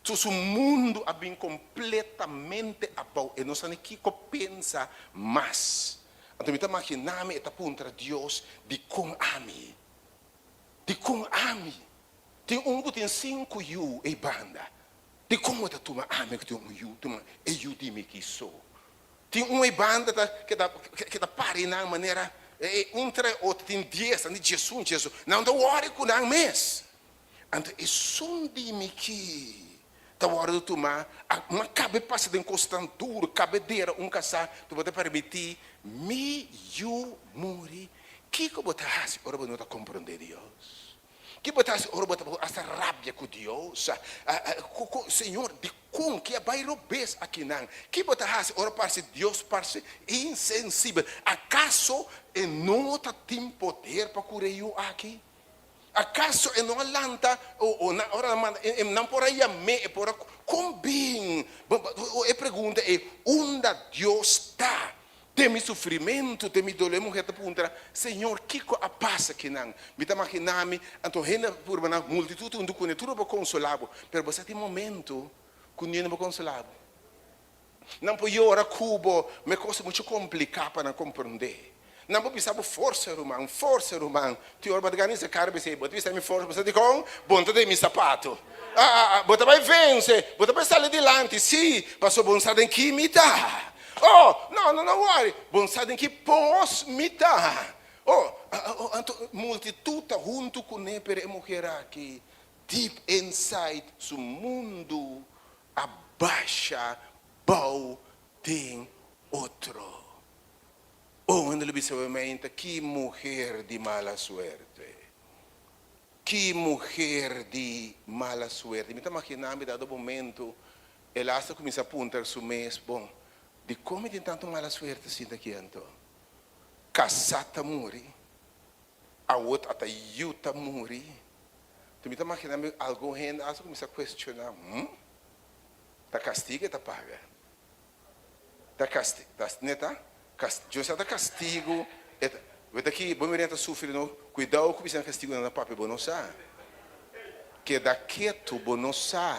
Tur su mundu a bin kompletamente abou. E no sa ni kiko pensa mas. Anto mi ta imaginá mi e ta puntra Dios, Dikon ami? Dikon ami? Tin un ku tin sinku yu ei banda. Dikon bo ta tuma ami ku tin un yu, tuma e yu di mi ki so? Tin un ei banda ta keda keda pari nan manera un trae otro, tin dies, nan di diesun, diesun. Nan ta wòri ku nan mes. Anto esun di mi ki ta wòrdu tumá, ma kabe pasa den kosnan duru, kabe dera un kasá, ku bo ta permití mi yu muri. Kiko bo ta hasi ora bo no ta komprondé Dios? Kiko bo ta hasi ora bo ta hasta rabia ku Dios? Señor, dikon ki a bai robes akinan? Kiko bo ta hasi ora parse Dios parse insensibel? Akaso e no ta tin poder pa kura e yu aki? Akaso e no a lanta o na ora nan manda e nan por a yam'é e por a kon bin? E pregunta e unda Dios ta den mi sufrimentu den mi doló? E muher ta puntra, Señor kiko a pasa kinan? Mi ta maginá mi anto hende a purba nan multitut huntu kuné tur a por konsolá bo pero bo sa tin momento ku niun no por konsolá bo. Nan por yora ku bo, ma e kos ta muchu kompliká pa nan komprondé. Nan por bisa bo, Forsa, ruman, forsa, ruman. Tin ora bo ta gana e kara bisa ei, bo ta bisa mi forsa, bo sa dikon? Bo no ta den mi sapato. Bo ta bai vense, bo ta bai sali dilanti, sí, pasobra bo no sa den ki mi ta. Oh, no, no, no wòri, bo no sa den ki pos mi ta. Oh, anto multitut ta huntu kuné, pero e muher aki, deep inside su mundu a basha bou den otro. Oh, hende lo bisa bo meinta, ki muher di mala suerte! Ki muher di mala suerte! Mi ta maginá mi dado momento el hasta kuminsá puntra su mes, Bon, dikon mi tin tantu mala suerte asinta aki anto? Kasá ta muri, awor ata yu ta muri. Anto mi ta maginá mi algun hende hasta kuminsá kuestioná, Hm? Ta kastigu e ta paga? Ta kasti, ta, neta? Kas, Dios sa ta kastigu e ta, bo ta ki, bo mira ta sufri no, kuidou ku bisa kastigu nan ta papia, bo no sa. Keda ketu, bo no sa.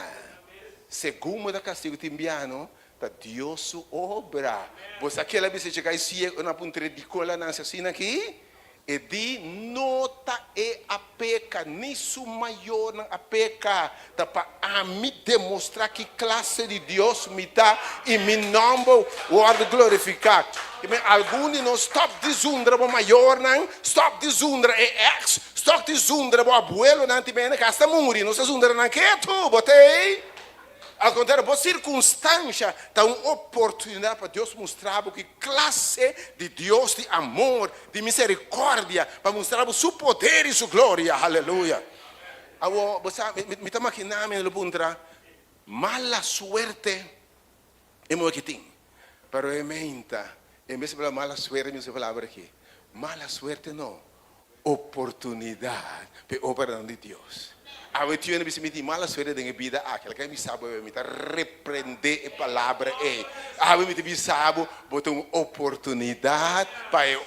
Segun bo ta kastigu tin biano, ta Dios su obra. Bo sa kila bisa chega e siegu nan puntra dikon la nase asina aki? E di, No ta e a peka, ni su mayornan a peka, ta pa ami demostrá ki klase di Dios mi ta i mi nòmber wòrdu glorifiká. Algun di nos stòp di zundra bo mayornan, stòp di zundra e èks, stòp di zundra bo abuelonan, tin bende ku asta muri, nos ta zundra nan ketu, bo ta ei? Al kontrario, bo sirkunstansha ta un oportunidat pa Dios mustra bo ki klase di Dios di amor, di miserikòrdia, pa mustra bo su poder i su gloria. Aleluya! Awor, bo sa, mi ta maginá mi lo puntra, mala suerte e muhé ki tin. Pero e meinta, en bes di palabra mala suerte, mi usa e palabra aki, mala suerte no, oportunidat pa e obranan di Dios. Awe tin hende bisa mi tin mala suerte den e bida aki. Laga mi bisa bo awe mi ta reprende e palabra ei. Awe mi ta bisa bo, bo ta un oportunidat pa e.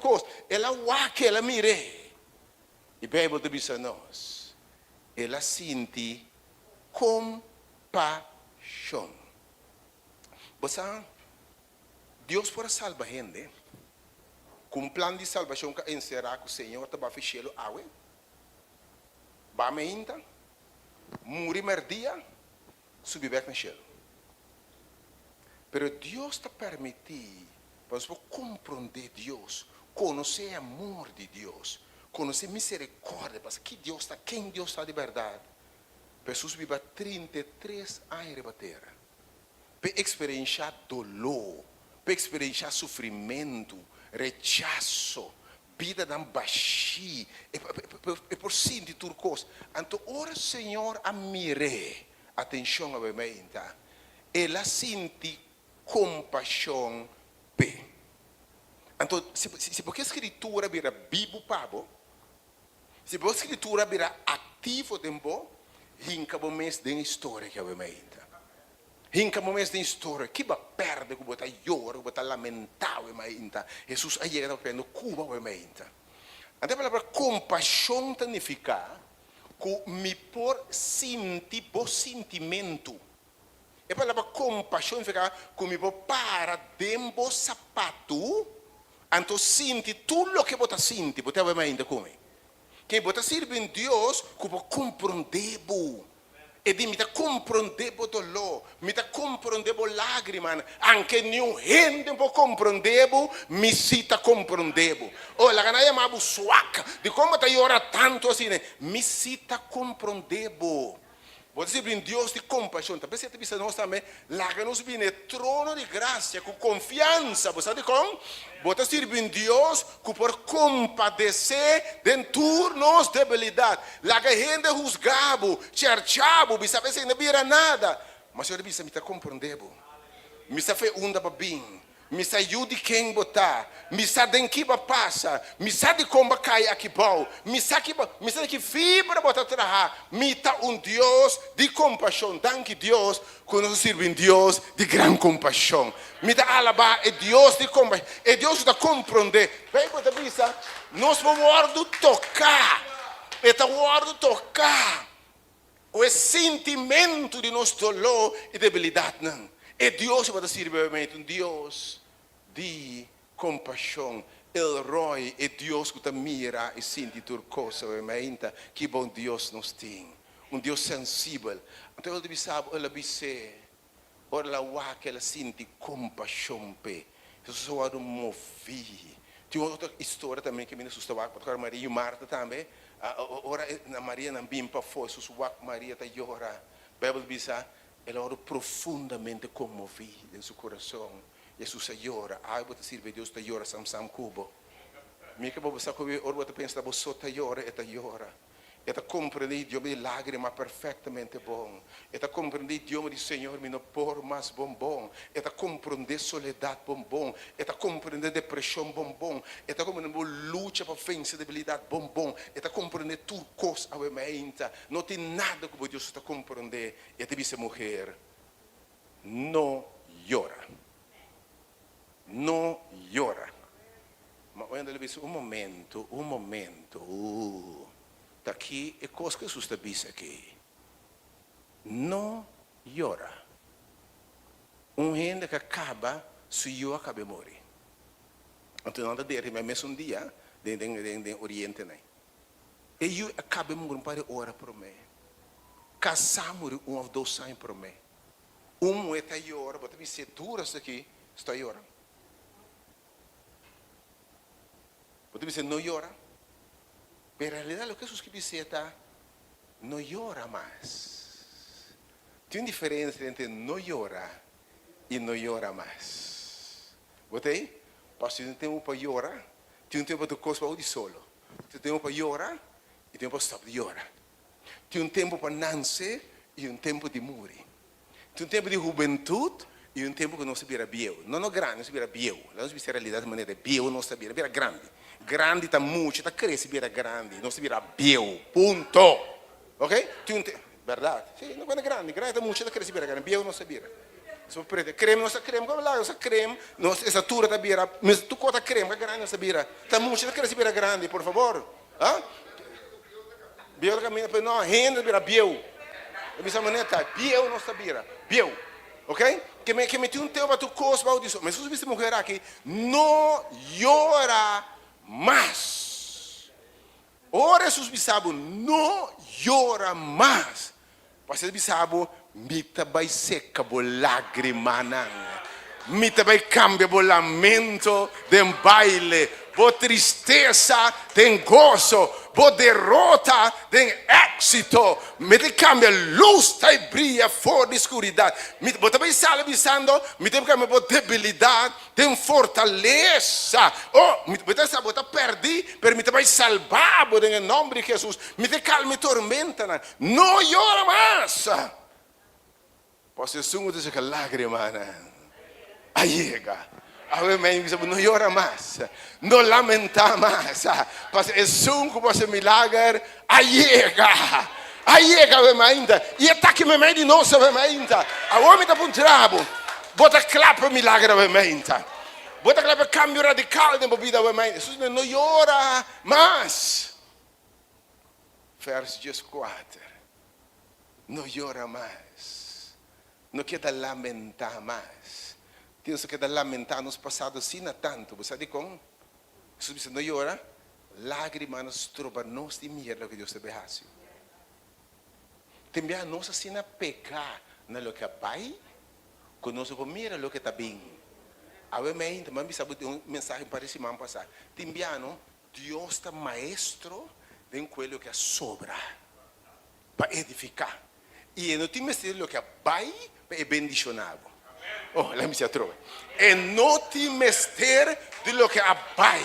kos. El a wak, el a mir'é. I Beibel ta bisa nos, El a sinti kompashon. Bo sa, Dios por a salba hende ku un plan di salbashon ku a enserá ku Señor ta bafi shelu awe, ba meinta, muri mèrdia, subi bèk na shelu. Pero Dios ta permití pa nos por komprondé Dios, konosé e amor di Dios, konosé miserikòrdia, pasobra ki Dios ta, ken Dios ta di bèrdat. Hesus biba 33 aña riba tera p'e eksperenshá doló, p'e eksperenshá sufrimentu, rechaso, bidanan bashí, e por sinti tur kos. Anto ora Señor a mir'é, atenshon awe meinta, el a sinti kompashon p'e. Anto si bo ke Skritura bira bibu pa bo, si bo Skritura bira aktivo den bo, hinka bo mes den e storia ki awe meinta. Hinka bo mes den historia. Ki bo a perde ku bo ta yora, ku bo ta lamentá awe mainta? Hesus a yega ta papiando ku bo awe mainta. Anto e palabra kompashon ta nifiká ku mi por sinti bo sintimentu. E palabra kompashon nifiká ku mi por para den bo sapatu anto sinti tur loke bo ta sinti. Bo ta awe mainta ku mi? Ke bo ta sirbi un Dios ku por komprondé bo. E di, Mi ta komprondé bo doló, mi ta komprondé bo lágrimanan. Anke niun hende por komprondé bo, mi sí ta komprondé bo. Oh, laga nan yama bo swak. Dikon bo ta yora tantu asina? Mi sí ta komprondé bo. Bo ta sirbi un Dios di kompashon. Ta p'esei e ta bisa nos tambe, Laga nos bini e trono di grasia ku konfiansa. Bo sa dikon? Bo ta sirbi un Dios ku por kompadesé den tur nos debilidat. Laga hende husga bo, chèrchá bo, bisa p'esei no bira nada. Ma Señor a bisa, Mi ta komprondé bo. Mi sa fe unda bo a bin. Mi sa yu di ken bo ta. Mi sa den ki bo a pasa. Mi sa di kon bo a kai aki bou. Mi sa ki bo, mi sa di ki fibra bo ta traha. Mi ta un Dios di kompashon. Danki Dios ku nos ta sirbi un Dios di gran kompashon. Mi ta alabá e Dios di kompashon, e Dios ku ta komprondé. Beibel ta bisa, Nos por wòrdu toká. E ta wòrdu toká ku e sintimentu di nos doló i debilidatnan. E Dios ku bo ta sirbi obviamente un Dios di kompashon. El Roi, e Dios ku ta mira i sinti tur kos obviamente. Ki bon Dios nos tin! Un Dios sensibel. Anto el ta bisa bo, el a bis'é, ora el a wak el a sinti kompashon p'e. Hesus a wòrdu moví. Tin un otro historia tambe ku mi Hesus ta wak, pasobra Maria i Marta tambe, ora Maria nan bin pafó, Hesus wak Maria ta yora. Beibel ta bisa, El a wòrdu profundamente konmoví den su kurason. Hesus a yora. Ai, bo ta sirbi Dios ta yora sam sam ku bo. Mi ke bo sa ku ora bo ta pensa bo so ta yora, e ta yora. E ta komprendé idioma di lágrima perfektamente bon. E ta komprendé idioma di Señor, mi no por mas bon bon. E ta komprendé soledat bon bon. E ta komprendé depreshon bon bon. E ta komprendé bo lucha pa vense debilidat bon bon. E ta komprendé tur kos awe meinta. No tin nada ku bo Dios no ta komprendé. E ta bisa e muher, No yora. No yora. Ma oenda el a bisa, Un momento, un momento, uh, ta ki e kos ku Hesus ta bisa aki? No yora. Un hende ku a kaba, su yu a kaba e muri. Anto nan ta deri e mesun dia den den den oriente nan. E yu a kaba e muri un par di ora promé. Kasá muri un òf dos aña promé. Un muhé ta yora, bo ta bis'é duro esaki, sta yora. Bo ta bis'é no yora. Pero en realidad loke Hesus ke bis'é ta, no yora mas. Tin un diferensia entre no yora i no yora mas. Bo ta ei? Pasobra tin un tempu pa yora, tin un tempu pa tur kos bou di solo. Tin un tempu pa yora i tin un tempu pa stòp di yora. Tin un tempu pa nanse i un tempu di muri. Tin un tempu di hubentut i un tempu ku nos ta bira bieu. No no grandi, nos ta bira bieu. Laga nos bisa e realidat manera bieu nos ta bira, bira grandi. Grandi ta mucha, ta krese bira grandi. Nos ta bira bieu, punto. Ok? Tin un tempu, bèrdat? Si, no kuenta grandi. Grandi ta mucha, ta krese bira grandi. Bieu nos ta bira. So prete krem nos ta krem como laga nos ta krem nos estatura ta bira mes tur cos ta krem ka grandi nos ta bira ta mucha ta crece bira grandi por favor ha bieu ta camina pero no hende ta bira bieu ta bisa manera ta bieu nos ta bira bieu ok ke me ke me tin un teo pa tur cos bao di sol mes bisa muher aki no yora mas ora Jesus bisa bo no yora mas Pastor ta bisa bo, Mi ta bai seka bo lagrimanan. Mi ta bai kambia bo lamento den baile, bo tristesa den goso, bo derota den éksito. Mi ta kambia lus ta bria for di skuridat. Mi, bo ta bai sali bisando, Mi ta kambia bo debilidat den fortalesa. Oh, mi, bo ta sa bo ta pèrdí, pero mi ta bai salba bo den e nòmber di Hesus. Mi ta kalma e tormentanan. No yora mas! Pasobra esun ku ta saka lágrimanan a yega. Awe mi bisa bo, no yora mas, no lamentá mas, pasobra esun ku por hasi milager a yega. A yega awe mainta, i e ta aki meimei di nos awe mainta. Awor mi ta puntra bo, bo ta kla pa e milager awe mainta? Bo ta kla pa e kambio radikal den bo bida awe mainta? Hesus di, no yora mas. Vers dieskuater, No yora mas, no keda lamentá mas. Tin nos ta keda lamentá nos pasado asina tantu. Bo sa dikon? Hesus bisa, No yora, lágrimanan stroba nos di mira loke Dios ta bay hasi. Tin bia nos asina pegá na loke a bai ku nos no por mira loke ta bin. Awe meinta, mi a bisa bo den un mensahe un par di siman pasá, tin bia no Dios ta maestro den kue loke a sobra pa edifiká, i e no tin mester di loke a bai pa e bendishoná bo. Oh, laga mi bisa atrobe. E no tin mester di loke a bai,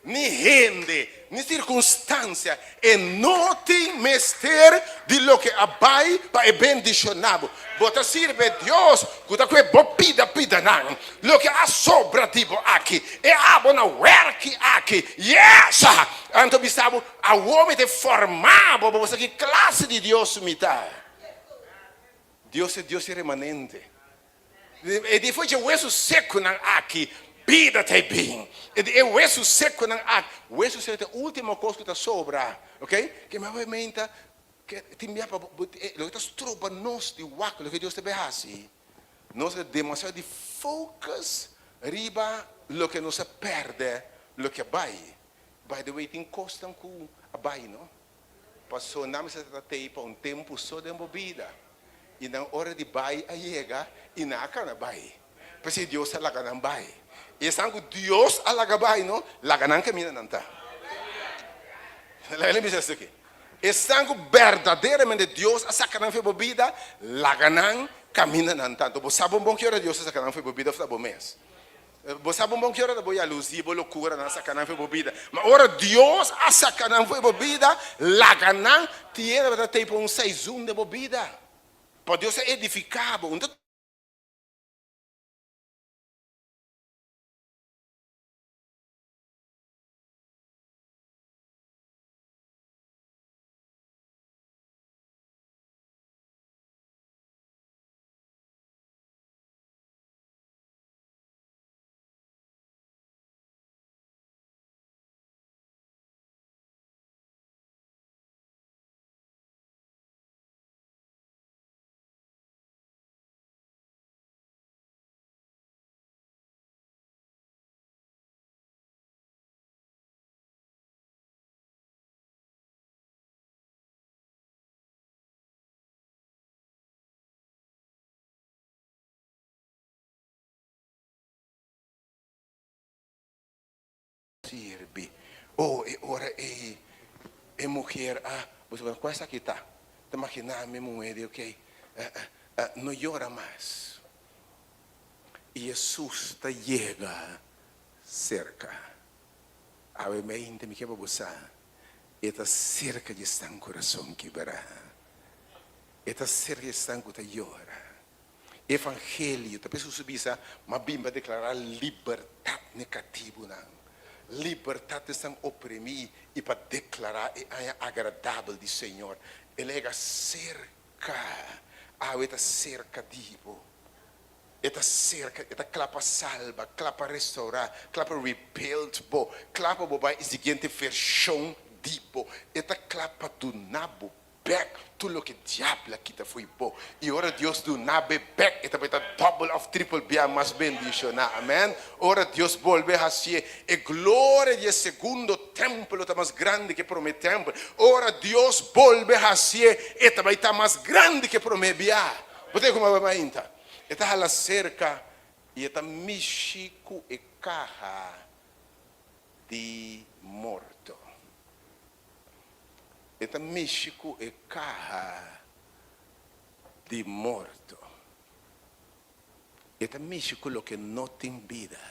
ni hende, ni sirkunstansia. E no tin mester di loke a bai pa e bendishoná bo. Bo ta sirbi e Dios ku ta kue bo pida pidanan, loke a sobra di bo aki, e abo na wèrki aki. Yes! Anto bisa bo, awor mi ta forma bo pa bo sa ki klase di Dios mi ta. Dios e Dios di remanente. E di for dje wesu sekunan aki, bida ta e bin. E di e wesu sekunan aki, wesu seku ta e ultimo kos ku ta sobra. Ok? Ke mi a menta Ke tin bia pa bo loke ta stroba nos di wak loke Dios ta bay hasi, nos ta demasiado di focus riba loke nos a perde, loke a bay. By the way, tin cosnan cu a bay no, paso nan mester ta tey pa un tempo so den bo bida, y nan ora di bay a yega y nan a cana bay, p'esey Dios a laga nan bay. Y esnan cu Dios a laga bay no, laga nan caminda nan ta. Laga nan bisa esaki. Esnan ku berdaderamente Dios a saka nan for bo bida, laga nan kaminda nan tantu. Bo sa bon bon ki ora Dios a saka nan for bo bida òf ta bo mes? Bo sa bon bon ki ora ta bo yaluzí, bo lokura nan a saka nan for bo bida. Ma ora Dios a saka nan for bo bida, laga nan tiene tabata tei pa un seizun den bo bida. Pa Dios a edifiká bo. Un ta. Sirbi. Oh, e ora ei e muher a bo sa kua esaki ta? Ta maginá mi muher di ok, no yora mas. I Hesus ta yega serka. Awe mente mi ke pa bo sa, e ta serka di esnan kurason kibrá. E ta serka di esnan ku ta yora. Evangelio ta p'esun su bisa, M'a bin pa deklará libertat n'e katibunan, libertat n'esnan oprimí i pa deklará e aña agradabel di Señor. El a yega serka, awe ta serka di bo. E ta serka, e ta kla pa salba, kla pa restourá, kla pa rebuild bo, kla pa bo bai e siguiente vershon di bo. E ta kla pa duna bo bèk tur loke diabel a kita fo'i bo. I ora Dios duna bo e bèk, e ta bai ta dòbel òf tripel bia mas bendishoná. Amèn. Ora Dios bolbe hasié, e gloria di e segundo tèmpel lo ta mas grandi ku e promé tèmpel. Ora Dios bolbe hasié, e ta bai ta mas grandi ku e promé bia. Bo ta e kuma bai mainta? E ta hala serka i e ta mishi ku e kaha di morto. E ta mishi ku e kaha di morto. E ta mishi ku loke no tin bida.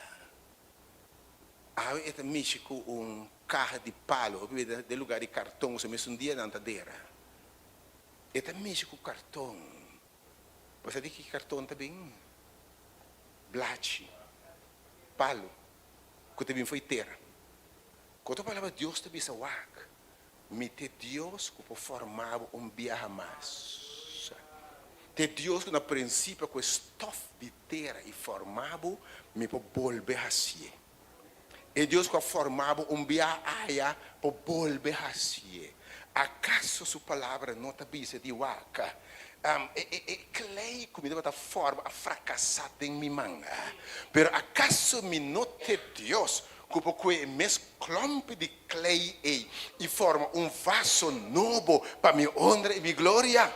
Awe e ta mishi ku un kaha di palu. Hopi bes den lugar di karton, pasobra mesun dia nan ta dera. E ta mishi ku karton. Bo sa di ki karton ta bin? Blachi, palu, ku ta bin fo'i tera. Ku otro palabra, Dios ta bisa, Wak, mi t'e Dios ku por forma bo un biaha mas. T'e Dios ku na prinsipio ku e stof di tera i forma bo, mi por bolbe hasié. E Dios ku a forma bo un biaha aya por bolbe hasié. Akaso su palabra no ta bisa di wak, E klei ku mi tabata forma a frakasá den mi man? Pero akaso mi no t'e Dios ku por kue e mes klòmpi di klei ei i forma un vaso nobo pa mi honra i mi gloria?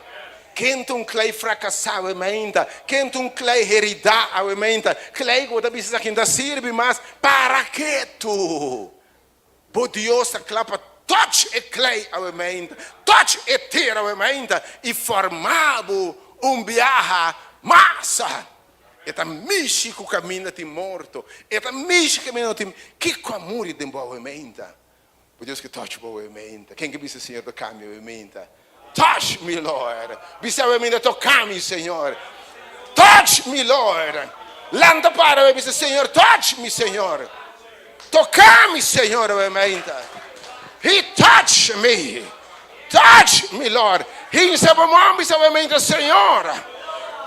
Ken ta un klei frakasá awe mainta? Ken ta un klei heridá awe mainta? Klei ku bo ta bisa esaki no ta sirbi mas? Para ketu! Bo Dios ta kla pa touch e klei awe mainta, touch e tera awe mainta i forma bo un biaha mas. E ta mishi ku kaminda tin morto. E ta mishi kaminda no tin. Kiko a muri den bo awe mainta? Bo Dios ke touch bo awe mainta. Ken ke bisa Señor toka mi awe mainta? Touch me Lord. Bisa awe mainta toka mi Señor. Touch me Lord. Lanta para awe bisa Señor touch mi Señor. Toka mi Señor awe mainta. He touch me. Touch me Lord. Hinsa bo man bisa awe mainta Señor.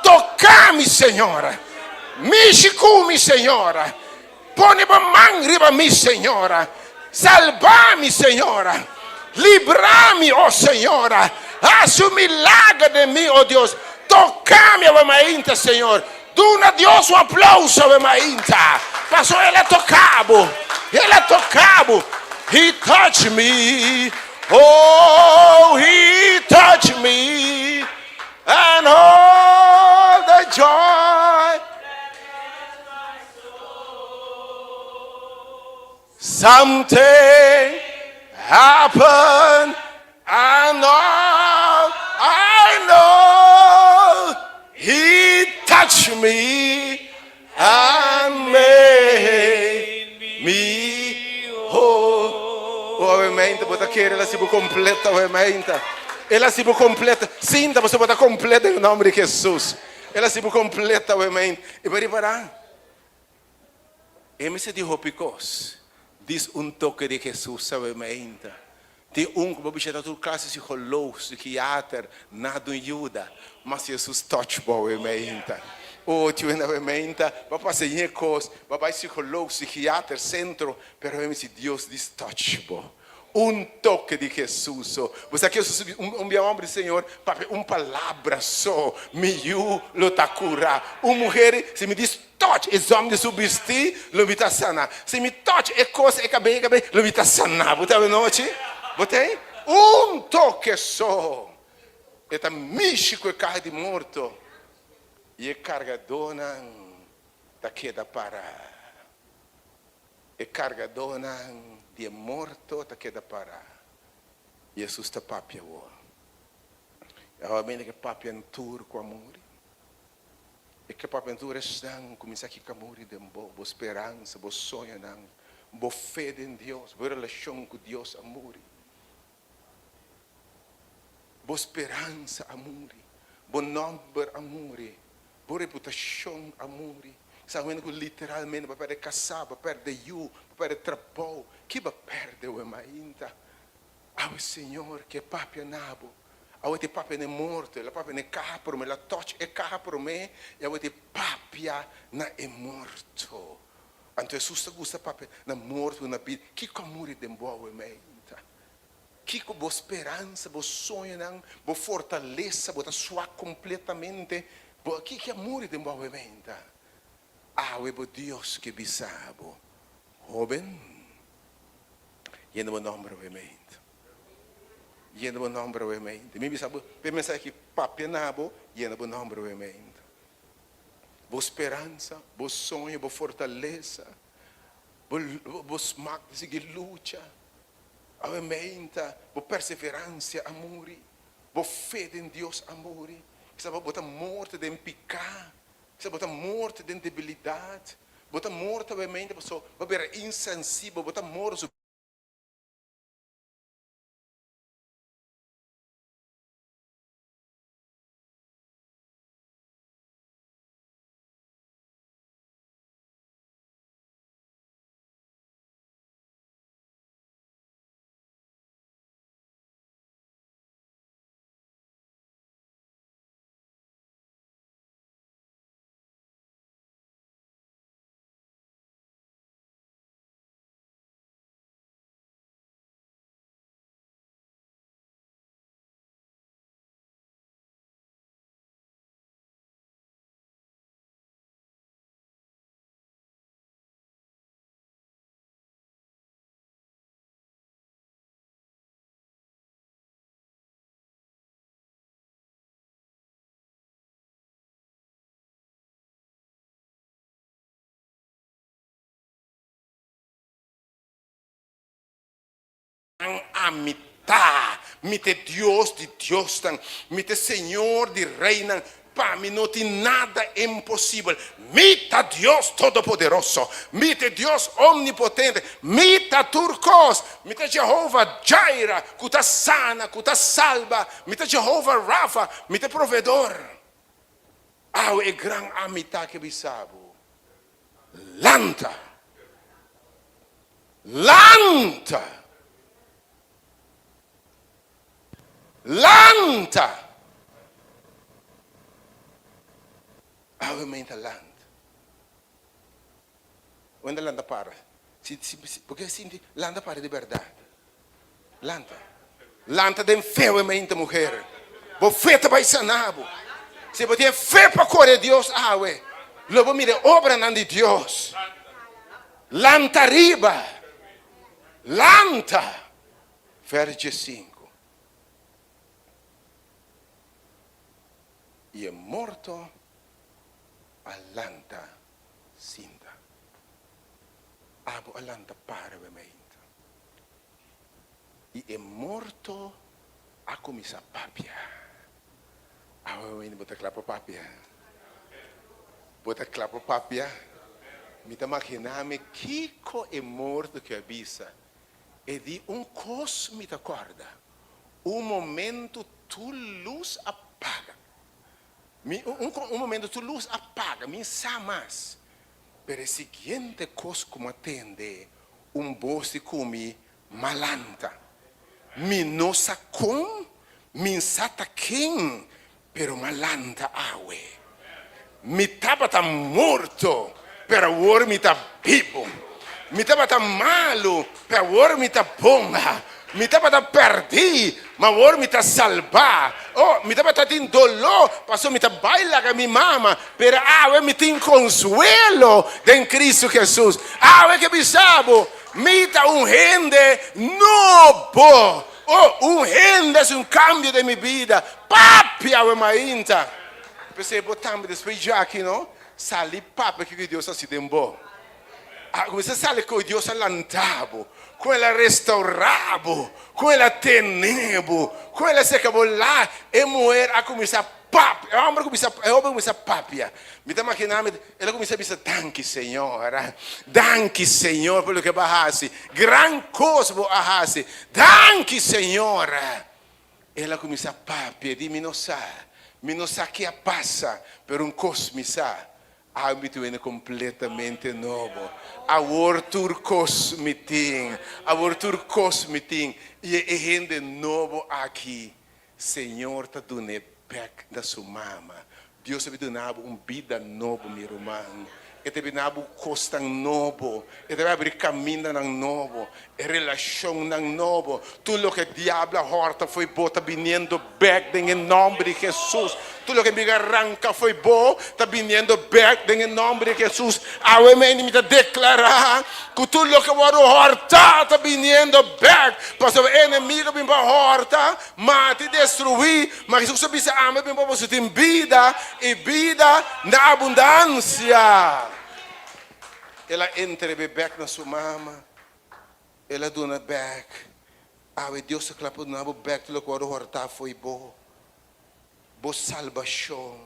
Toka mi Señor. Mishi ku mi Señor. Pone bo man riba mi, Señor. Salba mi, Señor. Libra mi, oh Señor. Hasi un milager den mi, oh Dios. Toca mi awe mainta, Señor. Duna Dios un aplauso awe mainta. Paso El a toca bo. El a toca bo. He touch me. Oh, he touch me. And all the joy. Something happen and all I know he touch me and made me whole. Obviamente bo ta kere el a sibu completo obviamente. El a sibu completo. Sinta pasobra bo ta completo den nomber di Jesus. El a sibu completo obviamente. Y bo ripara. E mester di hopi kos. Dis un toke di Hesus awe mainta. Tin un ku bo bishita tur klase psikoloog, psikiater, nada un yuda. Mas Hesus touch bo awe mainta. O tio awe mainta bo a pasa yen kos, bo a bai psikoloog, psikiater, sentro, pero awe mester Dios dis touch bo. Un toke di Hesus so. Bo sa ke Hesus un bia homber di Señor papia un palabra so, mi yu lo ta cura. Un muher si mi dis touch e zom di su bisti lo mi ta sana. Si mi touch e cos e cabey e cabey lo mi ta sana. Bo ta anochi? Bo ta ei? Un toke so. E ta mishi cu e caha di morto y e cargadonan ta keda para. E kargadónan di e morto ta keda pará. Hesus ta papia awor. I awor mira ke papia tur ku a muri. E ke papia tur esnan ku kuminsá kika muri den bo, bo speransa, bo soñonan, bo fe den Dios, bo relashon ku Dios a muri. Bo speransa a muri, bo nòmber a muri, bo reputashon a muri. Sa hende ku literalmente bo a pèrdè kasá, bo a pèrdè yu, bo a pèrdè trabou. Ki bo a pèrdè awe mainta? Awe Señor ke papia na bo. Awor e papia na e morto, el a papia na e kaha promé, el a touch e kaha promé i awor e papia na e morto. Anto Hesus ta gusta papia na morto ku na bida. Kiko a muri den bo awe meinta? Kiko bo speransa, bo soñonan, bo fortalesa, bo ta swak kompletamente? Bo kiko a muri den bo awe meinta? Awe bo Dios ke bisa bo, Hoben, yena bo nomber awe meinta. Yena bo nomber awe meinta. Mi bisa bo, p'e mensahe aki papia na bo, yena bo nomber awe meinta. Bo speransa, bo soño, bo fortalesa, bo bo smak di sigui lucha awe meinta, bo perseveransia a muri, bo fe den Dios a muri. Kisas bo ta morto den piká, kisas bo ta morto den debilidat, bo ta morto awe meinta pasobra bo a bira insensibel, bo ta morto. Nan a mi ta. Mi ta e Dios di diosnan, mi ta e Señor di reinan, pa mi no tin nada imposibel. Mi ta Dios Todopoderoso, mi ta e Dios Omnipotente, mi ta tur kos. Mi ta Jehova Jireh, ku ta sana, ku ta salba, mi ta Jehova Rafa, mi ta e Proveedor. Awe e gran ami ta ke bisa bo, Lanta! Lanta! Lanta! Awe men ta lanta. Wen ta lanta para. Si, si, si, porque sinti, lanta para di berdad. Lanta. Lanta den fe awe mainta muher. Bo fe ta bai sana bo. Si bo tin e fe pa kore Dios awe, lo bo mira e obranan di Dios. Lanta riba. Lanta. Vers diesinku. I e morto a lanta sinta. Abo a lanta para awe mainta. I e morto a kuminsá papia. Awe wende bo ta kla pa papia? Bo ta kla pa papia? Mi ta maginá mi kiko e morto ke a bisa. E di, Un kos mi ta kòrda, un momentu tur lus a paga. Mi, un momentu tur lus a paga, mi sa mas. Pero e siguiente kos ku mi a tende, un bos di ku mi malanta. Mi no sa kon, mi sa ta ken, pero m'a lanta awe. Mi tabata morto, pero awor mi ta bibu. Mi tabata malu, pero awor mi ta bon. Mi tabata pèrdí, ma awor mi ta salbá. Oh, mi tabata tin doló pasobra mi ta bai laga mi mama, pero awe mi tin konsuelo den Kristu Hesus. Awe ke bisa bo, mi ta un hende nobo. Oh, un hende hasi un kambio den mi bida. Papia awe mainta. P'esei bo tambe despues djaki, no? Sali papia kiko Dios a hasi den bo. A kuminsá sali ku Dios a lanta bo, ku el a restaurá bo, ku el a tene bo, ku el a seka bo la. E muher a kuminsá papia, e hòmber a kuminsá, e hóben a kuminsá papia. Mi ta imaginá mi, el a kuminsá bisa, Danki Señor, danki Señor pa loke bo a hasi, gran kos bo a hasi, danki Señor. El a kuminsá papia, di, Mi no sa, mi no sa ke a pasa, pero un kos mi sa, Awe mi ta wende completamente nobo. Awor tur cos mi tin. Awor tur cos mi tin. Y e hende nobo aki. Señor ta dun'é bèk na su mama. Dios ta bin duna bo un bida nobo, mi ruman. E ta bin duna bo kosnan nobo. E ta bin abri kamindanan nobo, e relashonnan nobo. Tur loke diablo a hòrta fo'i bo ta biniendo bèk den e nòmber di Hesus. Tur loke mi a ranka fo'i bo ta biniendo bèk den e nòmber di Hesus. Awe mende mi ta deklará ku tur loke wòrdu hòrtá ta biniendo bèk, pasobra e enemigu a bin pa hòrta, mata i destruí. Ma Hesus a bisa, Ami a bin pa boso tin bida i bida na abundansia. El a entreg'é bèk na su mama. El a duna bèk. Awe Dios ta kla pa duna bo bèk tur loke wòrdu hòrtá fo'i bo. Bo salbashon,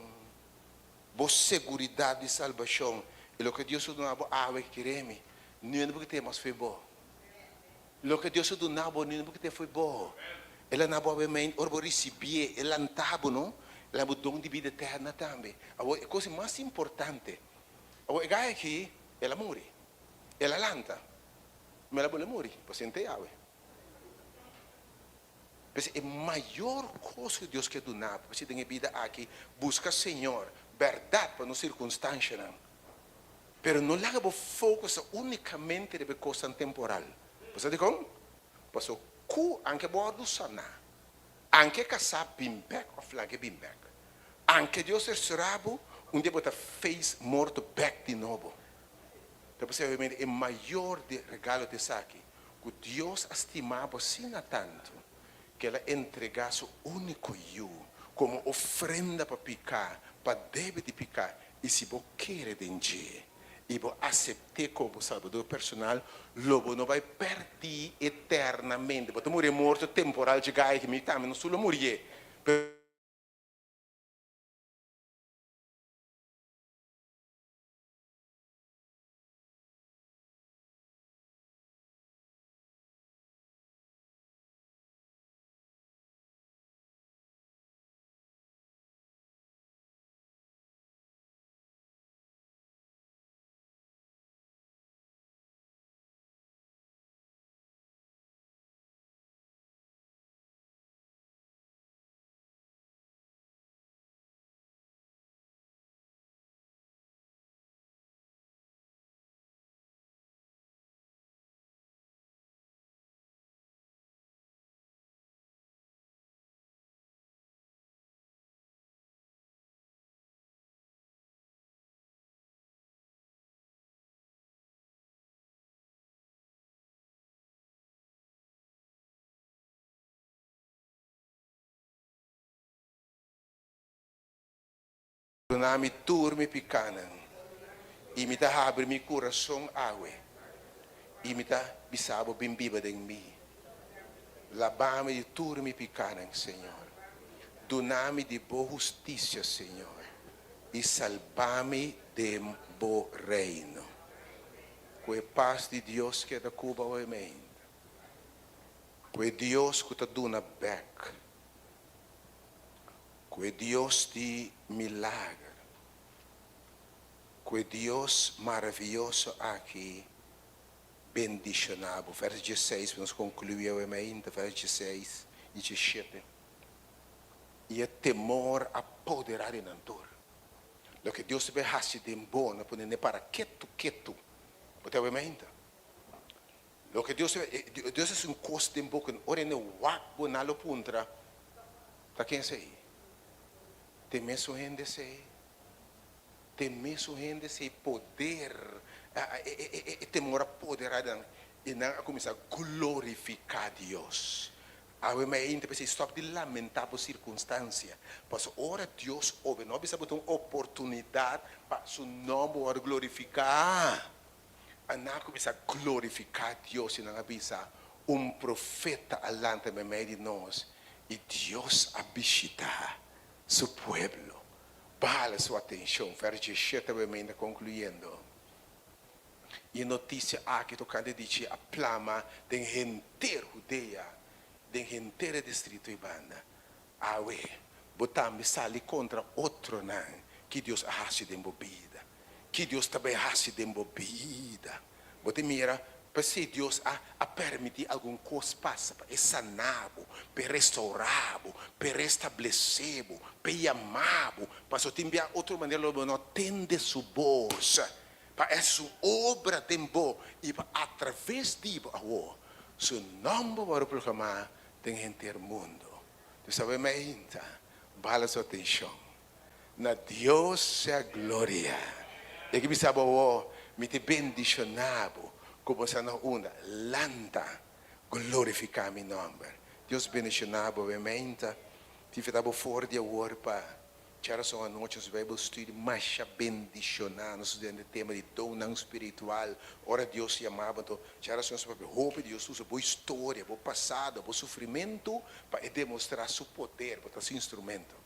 bo seguridat di salbashon, i loke Dios a duna bo awe, kere mi, niun bo ke tin mas fo'i bo. Loke Dios a duna bo, niun bo ke tin fo'i bo. El a na bo awe mei, ora bo risibié, e lanta bo, no? El a bo don di bida eterna tambe. Awor, e kos mas importante, awor e gai aki, el a muri, el a lanta, ma el a bolbe muri, pasobra e awe. P'esei e mayor kos ku Dios ke duna bo, p'esei den e bida aki, buska Señor, bèrdat pa nos sirkunstanshanan, pero no laga bo fokusa únikamente riba e kosnan temporal. Bo sa dikon? Pasobra ku anke bo wòrdu saná, anke kasá bin bèk òf laga e bin bèk, anke Dios restorá bo, un dia bo ta face morto bèk di nobo. Ta p'esei obviamente e mayor di regalo ta esaki, ku Dios a stima bo asina tantu ku el a entregá su úniko Yu komo ofrenda pa piká, pa debe di piká, i si bo kere den dje i bo asept'é komo bo Salbador personal, lo bo no bai pèrdí eternamente. Bo ta muri e morto temporal dje gai aki, mi tambe no sulo murié, pero. Duna mi tur mi pikánan, i mi ta habri mi kurason awe, i mi ta bisa Bo bin biba den mi. Laba mi di tur mi pikánan, Señor. Duna mi di Bo hustisia, Señor, i salba mi den Bo reino. Ku e pas di Dios keda ku bo awe meinta. Ku e Dios ku ta duna bèk. Ku e Dios di milager, ku e Dios maravioso aki bendishoná bo. Vers dieseis, pa nos konkluí awe mainta, vers dieseis i diesshete. I e temor a poderá di nan tur. Loke Dios ta bay hasi den bo, no pone ne para ketu ketu. Bo ta awe mainta? Loke Dios ta Dios hasi un kos den bo ku ora hende wak bo nan lo puntra, Ta ken esei? Te mesun hende esei? Te mesun hende esei poder, e temor a poderá di nan i nan a kuminsá glorifiká Dios. Awe mainta p'esei stòp di lamentá bo sirkunstansia, pasobra ora Dios obe no a bisa bo ta un oportunidat pa su nòmber wòrdu glorifiká. A nan a kuminsá glorifiká Dios i nan a bisa, Un profeta a lanta meimei di nos, i Dios a bishitá Su pueblo. Bala su atenshon. Vèrs diesshete awe ta konkluyendo. I e notisia aki tokante di dje a plama den henter Hudea, den henter e distrito ei banda. Awe, bo tambe sali kontra otronan ki Dios a hasi den bo bida. Ki Dios ta bai hasi den bo bida? Bo ta mira? P'esei Dios a a permití algun kos pasa pa e saná bo, p'e restourá bo, p'e restablesé bo, p'e yamá bo, pasobra tin bia otro manera lo bo no tende su bos, pa e hasi su obra den bo i pa atraves di bo awor su nòmber wòrdu proklamá den henter mundu. Dios ta bai mainta bala su atenshon Na Dios sea gloria. E ke bisa bo awor, Mi te bendiciona bo cu bo sa na unda. Lanta, glorifica mi nomber. Dios bendiciona bo awe-meinta. Tin feta bo for di awor pa djarason anochi nos Bijbel study masha bendiciona. Nos studiando e tema di donnan spiritual. Ora Dios yama bo, anto djarason nos papia hopi Dios usa bo historia, bo pasado, bo sufrimento pa e demostra su poder. Bo ta su instrumento.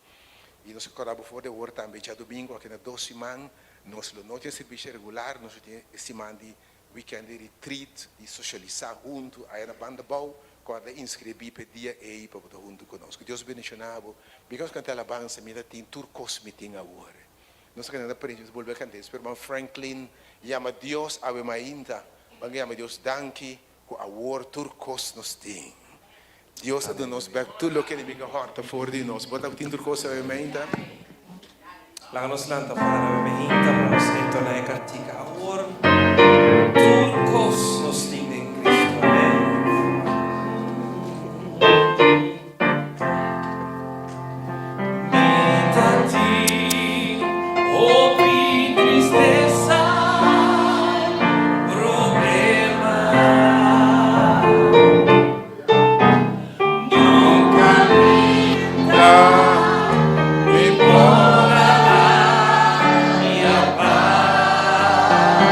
I nos a kòrda bo for di awor tambe djadumingu aki na dos siman nos lo no tin servisio regular, nos lo tin e siman di weekend di retreat, di sosialisá huntu aya na Banda Bou. Kòrda inskribí pa e dia ei pa bo ta huntu ku nos. Ku Dios bendishoná bo. Mi nos kanta alabansa, mi ta tin tur kos mi tin awor. Nos a kanta na prensio, nos a bolbe a kanta. Despues hermano Franklin yama Dios awe mainta. Ban yama Dios danki Ku awor tur kos nos tin. Dios a duna nos bek tur loke enemigo a hòrta for di nos. Bo ta tin tur kos awe meinta? Laga nos lanta para awe meinta pa nos entoná e kantika Awor tur kos nos tin den Cristo. Amen. Mi ta tin hopi tristesa, problema. Nunca mi ta mi por a haña pas.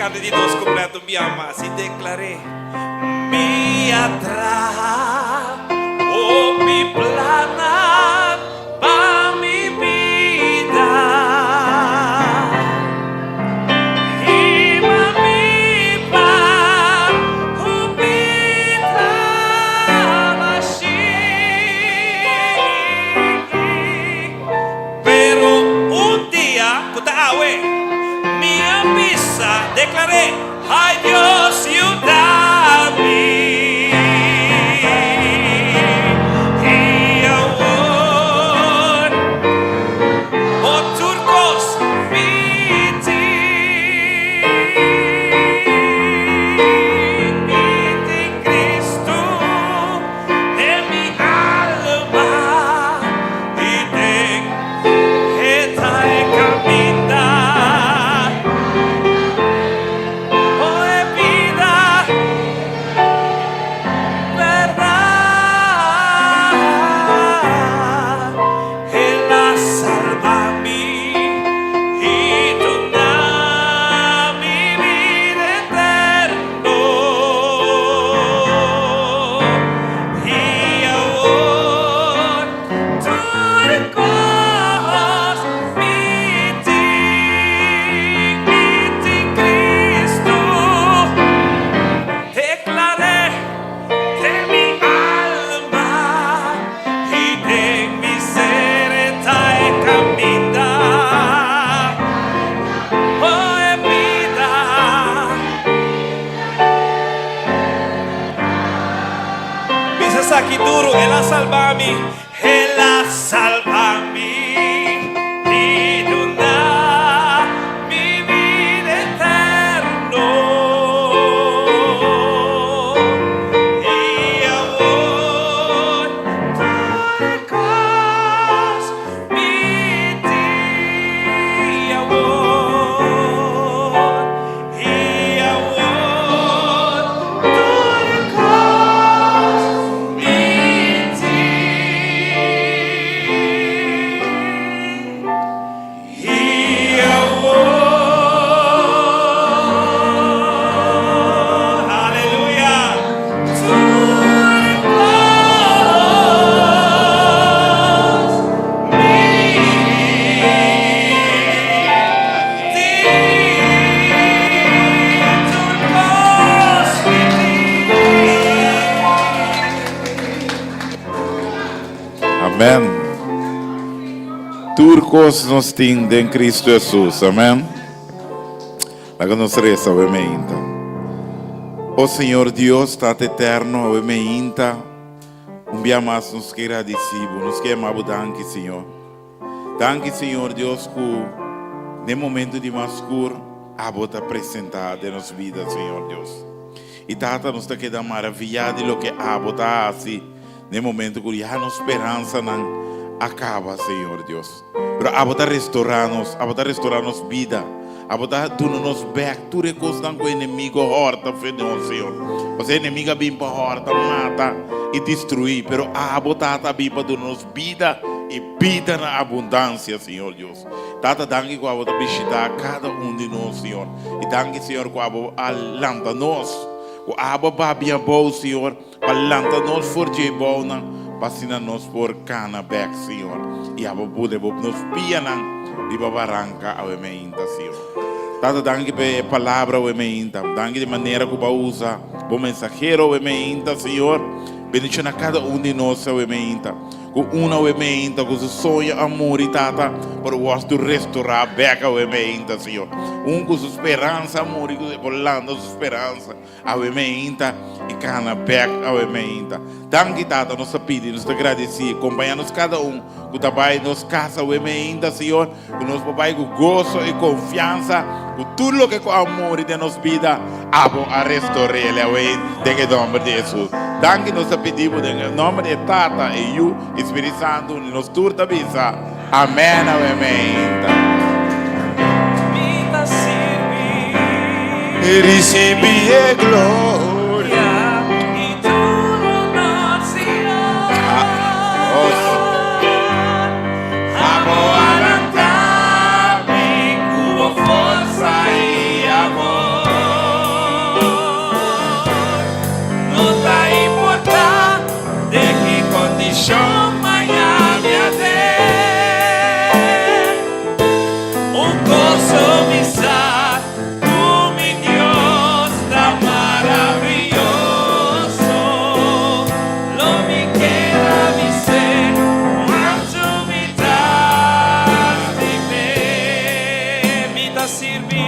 kanta di dos kuplet un bia mas i deklar'é, Mi a traha hopi plannan pa mi bida i pa mi pa hopi trabashi. Pero un dia ku ta awe, mi a bisa, deklar'é, Ai Dios, yuda mi! I awor, bo tur kos mi tin, mi tin Cristo den mi alma. I den e ta e caminda, o e bida berdad. El a salba mi i duna mi bida eterno. I awor tur kos mi tin, mi tin Cristo. Deklar'é den mi alma i den mi ser e ta e kaminda. O e bida. Bisa esaki duru, El a salba mi, El a salba mi i duna mi bida eterno. I awor tur kos mi tin, i awor, i awor tur kos mi tin. I awor, aleluya, tur kos mi tin, tur kos mi tin. Amèn. Tur kos nos tin den Kristu Hesus. Amèn. Laga nos resa awe meinta. O Señor Dios, Tata Eterno, awe meinta un bia mas nos ke gradisi Bo, nos ke yama Bo danki, Señor. Danki, Señor Dios, ku den momento di mas skur Abo ta presentá den nos bida, Señor Dios. I Tata, nos ta keda maraviyá di loke Abo ta hasi den momento ku ya nos speransanan a kaba, Señor Dios. Pero Abo ta restorá nos, Abo ta restorá nos bida, Abo ta duna nos bèk tur e kosnan ku enemigo hòrta for di nos, Señor. Pasobra e enemigo a bin pa hòrta, mata i destruí, pero Abo, Tata, a bin pa duna nos bida i bida na abundansia, Señor Dios. Tata, danki ku Abo ta bishitá kada un di nos, Señor. I danki, Señor, ku Abo a lanta nos, ku Abo a babia abou, Señor, Pa lanta nos for dje bounan, pa asina nos por kana bek, Señor. I abo bude bo nos pianan riba baranka awe meinta, Señor. Tata, danki pa e palabra awe meinta. Danki di manera ku bo a usa bo mensahero awe meinta, Señor. Bendiciona kada un di nos awe meinta. Ku un awe meinta ku su soño a muri, Tata, por wòrdu restorá bek awe meinta, Señor. Un ku su speransa a muri, ku por lanta su speransa. Awe meinta i kana bek awe meinta. Danki Tata, nos ta pidi, nos ta gradisí. Kompañá nos kada un ku ta bai nos kas awe meinta, Señor, ku nos por bai ku goso i konfiansa ku tur loke ku a muri den nos bida, abo a restor'el awe den e nòmber di Hesus. Danki nos ta pidi bo den e nòmber di e Tata, e Yu i Spirit Santu, i nos tur ta bisa, Amèn awe meinta. Mi ta sirbi. Risibi e gloria. I tur honor, Señor. Abo a lanta mi ku bo forsa i amor. ta sirbi?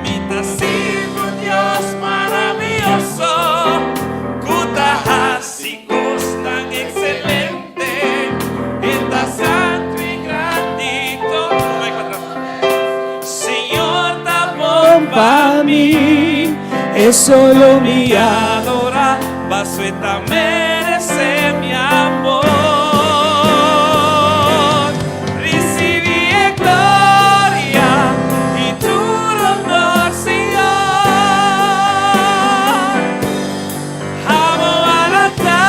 Mi ta sirbi un Dios maravioso ku ta hasi kosnan ekselente. E ta santu i grandi. Señor ta bon pa mi. E solo mi Mi adorá, paso e ta meresé mi amor. Risibí e gloria i tur honor, Señor. Abo a lanta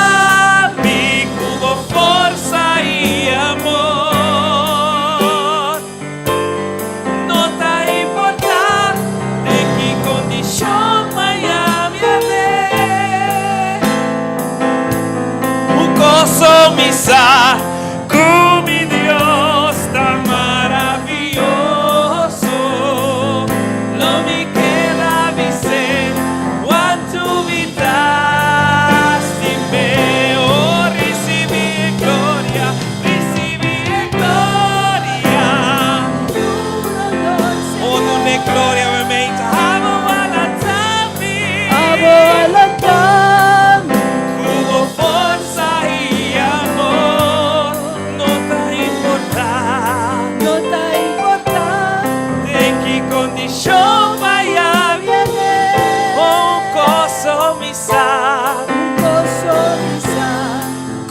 mi ku bo forsa i amor. No ta importá den ki kondishon mañan mi aden. Un kos so mi sa ku mi Dios ta maravioso. Lo mi keda bis'é kuantu mi ta stim'é. Oh, risibí gloria, risibí gloria. Oh, dun'é gloria, mi Abo a lanta mi. Abo a lanta mi. Ku bo forsa i amor, no ta importá. No ta importá. Den ki kondishon mañan Viene. Un kos so mi sa Un kos so mi sa.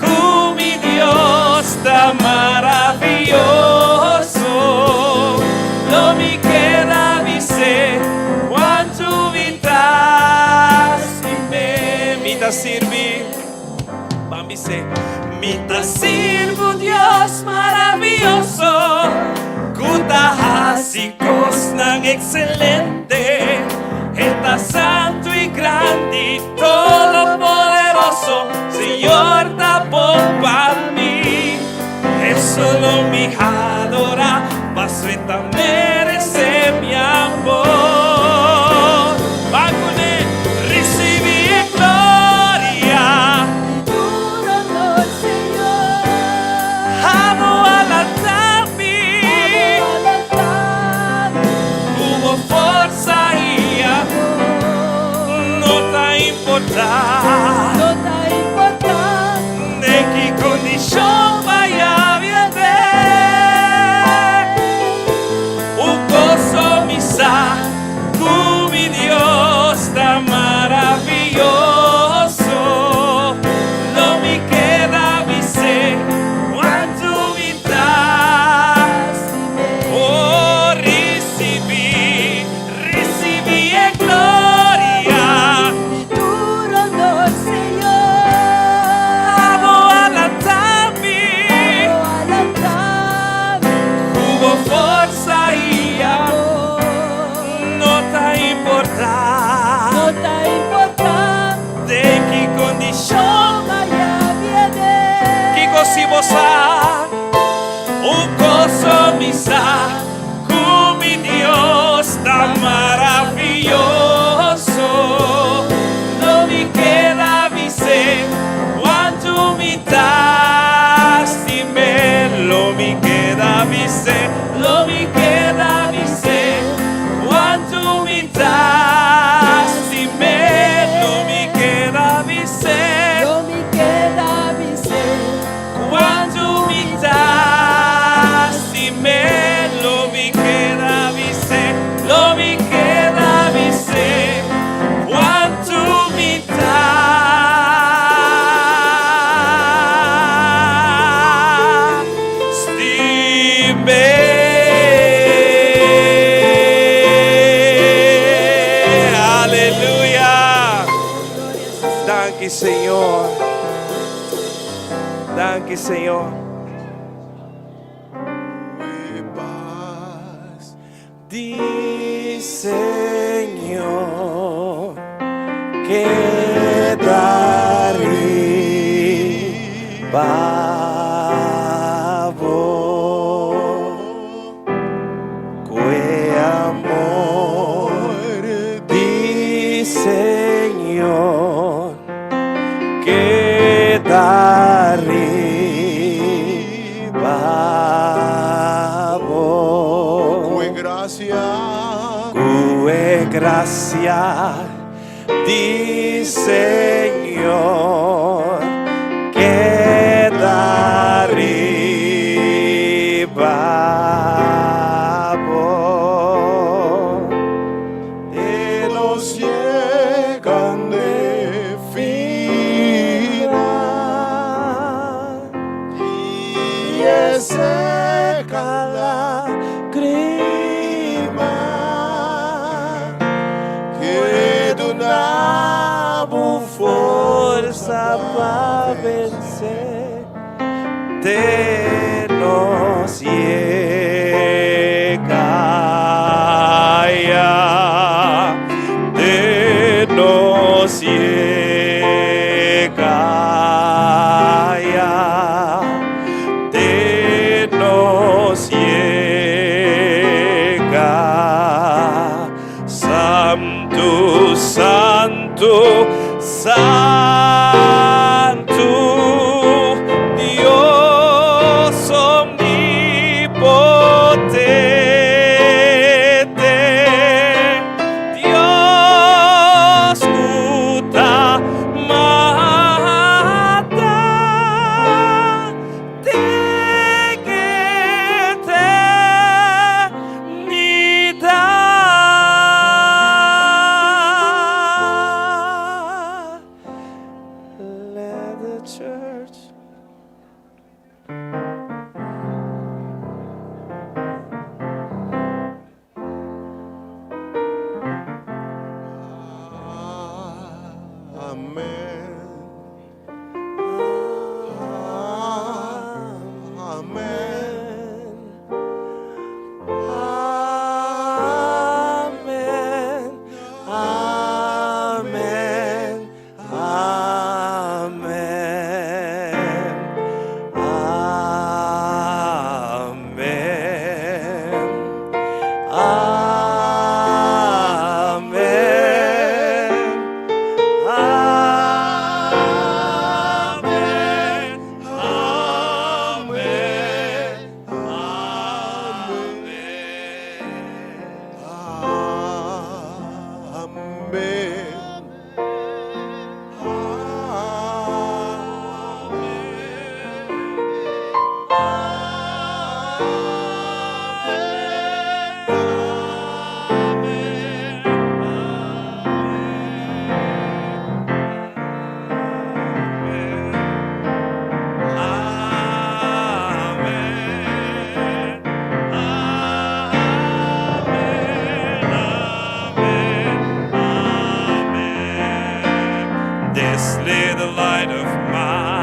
Ku mi Dios ta maravioso. Lo mi keda bis'é kuantu mi ta stim'é. Mi ta sirbi. Ban bis'é. Mi ta sirbi un Dios maravioso ku ta hasi kosnan ekselente. E ta santu i grandi, todopoderoso. Señor ta bon pa mi. E solo mi adorá, paso e ta meresé mi amor. Ban kuné, risibí gloria. Tur honor, Señor. Abo a lanta mi. Abo a lanta mi. Ku bo forsa i amor. No ta importá. No ta importá. Den ki kondishon mañan aden. Un kos so mi sa ku mi Dios ta maravioso. Lo mi keda bis'é kuantu mi ta. Oh, risibí, risibí gloria. Tur honor, Señor. Abo a lanta mi. Abo a lanta mi. Ku bo forsa i amor. No ta importá. No ta importá. Den ki kondishon. Mañan viene. Kiko si bo sa. Un kos so mi sa ku mi Dios ta maravioso. Lo mi keda bis'é kuantu mi ta stim'é. Lo mi keda bis'é, lo mi keda bis'é kuantu mi ta stim'é. Lo mi keda bis'é Lo mi keda bis'é. Kuantu mi ta stim'é. Lo mi keda bis'é, lo mi keda bis'é kuantu mi ta stim'é. Aleluya. Danki, Señor. Danki, Señor. Pas di Señor keda riba bo. Ku amor di Señor keda riba bo. Ku grasia. Grasia. Ku e grasia di Señor keda riba bo. Te nos yega n'e final. I e seka lágrima. Ku e duna bo Forsa pa vense. Te nos yega aya. Te nos yega aya. Te nos yega. Santu, Santu, Santu, Dios omnipotente, Dios ku ta mata, den eternidat. Let the church. Amèn. Amèn. Amèn. Amèn. Amèn. Amèn. Amèn. Amèn. Amèn. Amèn. Amèn. Amèn. Amèn. Amèn. Amèn. This little light of mine.